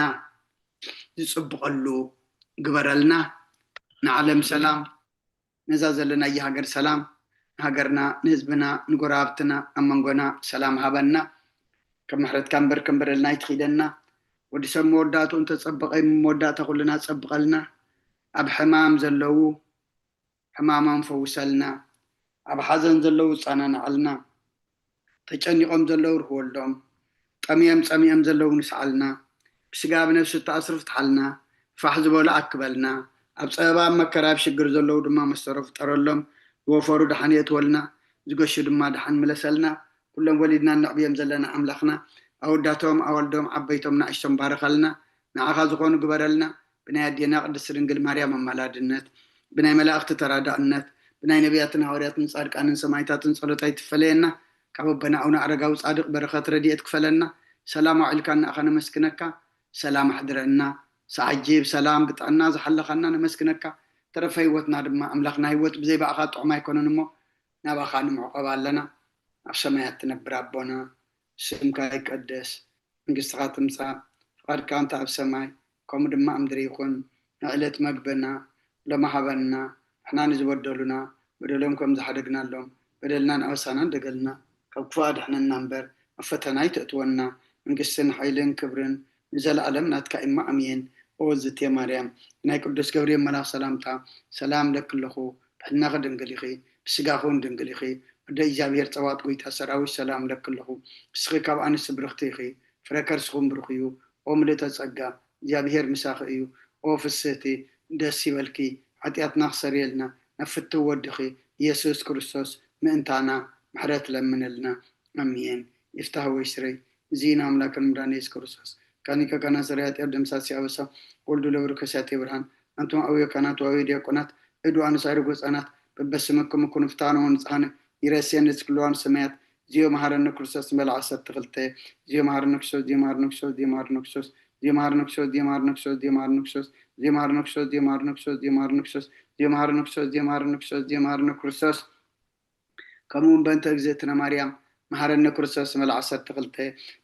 ዝጽብቐሉ ግበረልና። ንዓለም ሰላም፣ ነዛ ዘለናያ ሃገር ሰላም፣ ንሃገርና፣ ንህዝብና፣ ንጎረባብትና፣ ኣብ መንጎና ሰላም ሃበና። ከም ምሕረትካ እምበር ከም በደልና ኣይትኺደና። ወዲ ሰብ መወዳእትኡ እንተጸበቐ፣ መወዳእታ ኩልና ጸብቐልና። ኣብ ሕማም ዘለዉ ሕማሞም ፈውሰልና። ኣብ ሓዘን ዘለዉ ጸናናዓልና። ተጨኒቖም ዘለዉ ርህወሎም። ጠምዮም ጸሚኦም ዘለዉ ንስዓልና። ብስጋ ብነፍሲ እተኣስሩ ፍትሓልና። ፋሕ ዝበሉ ኣክበልና። ኣብ ጸበባ ኣብ መከራ ኣብ ሽግር ዘለዉ ድማ መስተሮ ፍጠረሎም። ዝወፈሩ ደሓን የእትወልና። ዝገሹ ድማ ደሓን ምለሰልና። ኩሎም ወሊድና እነዕብዮም ዘለና ኣምላኽና፣ ኣወዳቶም ኣወልዶም ዓበይቶም ንኣሽቶም ባርኸልና። ንዓኻ ዝኾኑ ግበረልና። ብናይ ኣዴና ቅድስቲ ድንግል ማርያም ኣማላድነት፣ ብናይ መላእኽቲ ተራዳእነት፣ ብናይ ነቢያትን ሃዋርያትን ጻድቃንን ሰማዕታትን ጸሎት ኣይትፈለየና። ካብ ኣቦና ኣቡነ ኣረጋዊ ጻድቕ በረኸት ረድኤት ክፈለና። ሰላም ኣውዒልካና ኢኻ ነመስግነካ። ሰላም ኣሕድረና። ሰዓት ጅብ ሰላም ብጥዕና ዝሓለኻና ነመስግነካ። ተረፈ ህይወትና ድማ ኣምላኽና ህይወት ብዘይ ብኣኻ ጥዑም ኣይኮነን እሞ ናባኻ ንምዕቆብ ኣለና። ኣብ ሰማያት ትነብር ኣቦና፣ ስምካ ይቀደስ፣ መንግስትኻ ትምጻእ፣ ፍቓድካ እንተ ኣብ ሰማይ ከምኡ ድማ ኣብ ምድሪ ይኹን። ንዕለት መግብና ሎሚ ሃበና፣ ንሕና ንዝበደሉና በደሎም ከም ዝሓደግናሎም በደልናን ኣበሳናን ደገልና፣ ካብ ክፉእ ኣድሕነና እምበር ኣብ ፈተና ኣይተእትወና። መንግስትን ሓይልን ክብርን ንዘለኣለም ናትካ እማ ኣሜን። ኦ ዝቴ ማርያም፣ ናይ ቅዱስ ገብርኤል መልኣኽ ሰላምታ ሰላም ለኪ ኣለኹ። ብሕልናኺ ድንግል ኢኺ፣ ብስጋኺ እውን ድንግል ኢኺ። ወደ እግዚኣብሔር ጸባኦት ጐይታ ሰራዊት ሰላም ለኪ ኣለኹ። ንስኺ ካብ ኣንስቲ ብርኽቲ ኢኺ፣ ፍረ ከርስኺ እውን ብሩኽ እዩ። ኦ ምልእተ ጸጋ፣ እግዚኣብሔር ምሳኺ እዩ። ኦ ፍስህቲ፣ ደስ ይበልኪ፣ ሓጢኣትና ክሰርየልና ናብ ፍትው ወድኺ ኢየሱስ ክርስቶስ ምእንታና ምሕረት ለምንልና። ኣሜን። ይፍታህ ወይ ስረይ። እዚ ንኣምላክን መድኃኒነ ኢየሱስ ክርስቶስ ካኒከ ካና ሰሪ ኃጢአት ደምሳሲ አበሳ ወልዱ ለብሩ ከሳቴ ብርሃን። አንቱም አብዮ ካህናት ወአብዮ ዲያቆናት እዱ አንሳሪ ጎጻናት በበስመክሙ ኩኑ ፍትሐነ ወንጽሐነ ይረሴን ርዝቅ ለዋን ሰማያት። ዚዮ መሐረነ ክርስቶስ ንበል ዓሰርተ ክልተ። ዚዮ መሐረነ ክርስቶስ፣ ዚዮ መሐረነ ክርስቶስ፣ ዚዮ መሐረነ ክርስቶስ፣ ዚዮ መሐረነ ክርስቶስ፣ ዚዮ መሐረነ ክርስቶስ፣ ዚዮ መሐረነ ክርስቶስ፣ ዚዮ መሐረነ ክርስቶስ፣ ዚዮ መሐረነ ክርስቶስ፣ ዚዮ መሐረነ ክርስቶስ፣ ዚዮ መሐረነ ክርስቶስ፣ ዚዮ መሐረነ ክርስቶስ፣ ዚዮ መሐረነ ክርስቶስ፣ ከምኡ እውን በእንተ እግዝእትነ ማርያም መሐረነ ክርስቶስ ንበል ዓሰርተ ክልተ።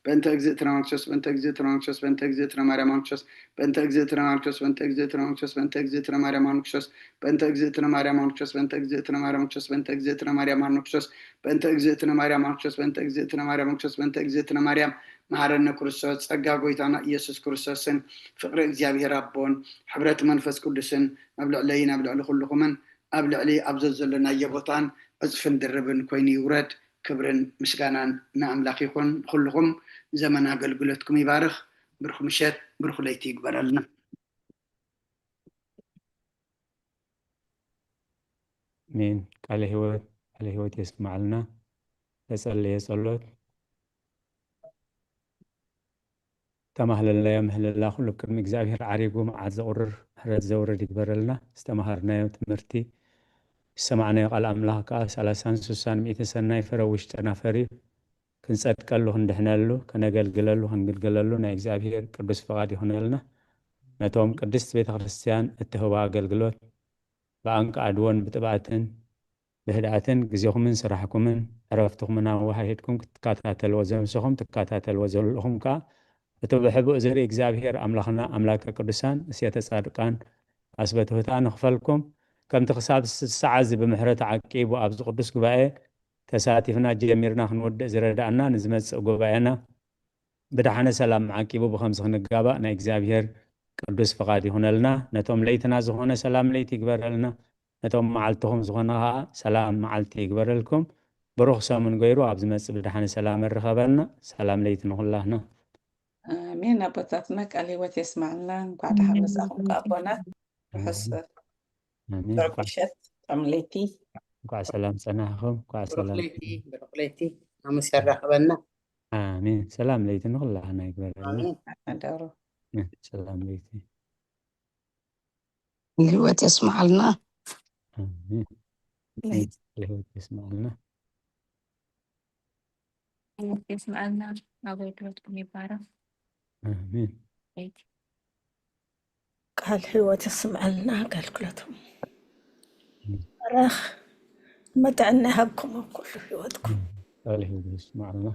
በእንተ እግዝእትነ ማርክሶስ፣ በእንተ እግዝእትነ ማርክሶስ፣ በእንተ እግዝእትነ ማርያም ማርክሶስ፣ በእንተ እግዝእትነ ማርክሶስ፣ በእንተ እግዝእትነ ማርክሶስ፣ በእንተ እግዝእትነ ማርያም ማርክሶስ፣ በእንተ እግዝእትነ ማርያም ማርክሶስ፣ በእንተ እግዝእትነ ማርያም ማርክሶስ፣ በእንተ እግዝእትነ ማርያም ማርክሶስ፣ በእንተ እግዝእትነ ማርያም ማርክሶስ፣ በእንተ እግዝእትነ ማርያም ማርክሶስ፣ በእንተ እግዝእትነ ማርያም መሐረነ ክርስቶስ። ጸጋ ጎይታና ኢየሱስ ክርስቶስን ፍቕሪ እግዚኣብሔር ኣቦን ሕብረት መንፈስ ቅዱስን ኣብ ልዕለይን ኣብ ልዕሊ ኩልኹምን ኣብ ልዕሊ ኣብ ዘዘለናዮ ቦታን ዕጽፍን ድርብን ኮይኑ ይውረድ። ክብርን ምስጋናን ንኣምላኽ ይኹን። ንኹልኹም ዘመን ኣገልግሎትኩም ይባርኽ። ብሩኽ ምሸት፣ ብሩኽ ለይቲ ይግበረልና። ኣሜን። ቃለ ህይወት፣ ቃለ ህይወት የስማዕልና። ተጸለየ ጸሎት። ተማህለልናዮ ምህለላ ኩሉ ቅድሚ እግዚኣብሔር ዓሪጉ መዓት ዘቑርር ምሕረት ዘውርድ ይግበረልና። ዝተማሃርናዮ ትምህርቲ ዝሰማዕናዮ ቃል ኣምላኽ ከኣ ሰላሳን ስሳን ሚእቲ ሰናይ ፍረ ውሽጥና ፈርዩ ክንጸድቀሉ ክንድሕነሉ ከነገልግለሉ ክንግልገለሉ ናይ እግዚኣብሔር ቅዱስ ፍቓድ ይኹነልና። ነቶም ቅድስት ቤተ ክርስቲያን እትህቦ ኣገልግሎት ብኣንቃዕድዎን ብጥብኣትን ብህድኣትን ግዜኹምን ስራሕኩምን ዕረፍትኹምን ኣወሃሂድኩም ክትከታተልዎ ዘምሰኹም ትከታተልዎ ዘለኹም ከኣ እቲ ብሕቡእ ዝርኢ እግዚኣብሔር ኣምላኽና ኣምላከ ቅዱሳን እስየተ ጻድቃን ኣስበ ትሑታን ንኽፈልኩም ከምቲ ክሳብ ስሳዓ እዚ ብምሕረት ዓቂቡ ኣብዚ ቅዱስ ጉባኤ ተሳቲፍና ጀሚርና ክንወድእ ዝረዳእና ንዝመጽእ ጉባኤና ብደሓነ ሰላም ዓቂቡ ብኸምዚ ክንጋባእ ናይ እግዚኣብሔር ቅዱስ ፍቓድ ይኹነልና። ነቶም ለይትና ዝኾነ ሰላም ለይቲ ይግበረልና። ነቶም መዓልትኹም ዝኾነ ኸዓ ሰላም መዓልቲ ይግበረልኩም። ብሩኽ ሰሙን ገይሩ ኣብ ዝመጽእ ብደሓነ ሰላም የራኽበና። ሰላም ለይቲ ንኹላህና። ኣሜን። ኣቦታትና ቃል ህይወት የስማዕልና። እንኳዕ ደሓን መጻእኩም ኣቦና። ርሑስ ኣሜን። ጥዑም ምሸት፣ ጥዑም ለይቲ። እንኳዕ ሰላም ጸናሕኹም። እንኳዕ ብሩኽ ሰላም ለይቲ፣ ብሩኽ ለይቲ። ሓሙስ የራኽበና። ኣሜን። ሰላም ለይቲ ንኹላህና ይግበረልና። ኣሜን። ኣደሩ። ኣሜን። ሰላም ለይቲ። ህይወት የስምዓልና። ኣሜን። ለይቲ። ህይወት የስምዓልና። ህይወት የስምዓልና። ኣገልግሎትኩም ይባረኽ። ኣሜን። ለይቲ። ቃል ህይወት የስምዓልና። ኣገልግሎትኩም ኣሜን። ይባረኽ። መጥዕና ይሃብኩም ኣብ ኩሉ ህይወትኩም። ቃል ህይወት የስምዓልና።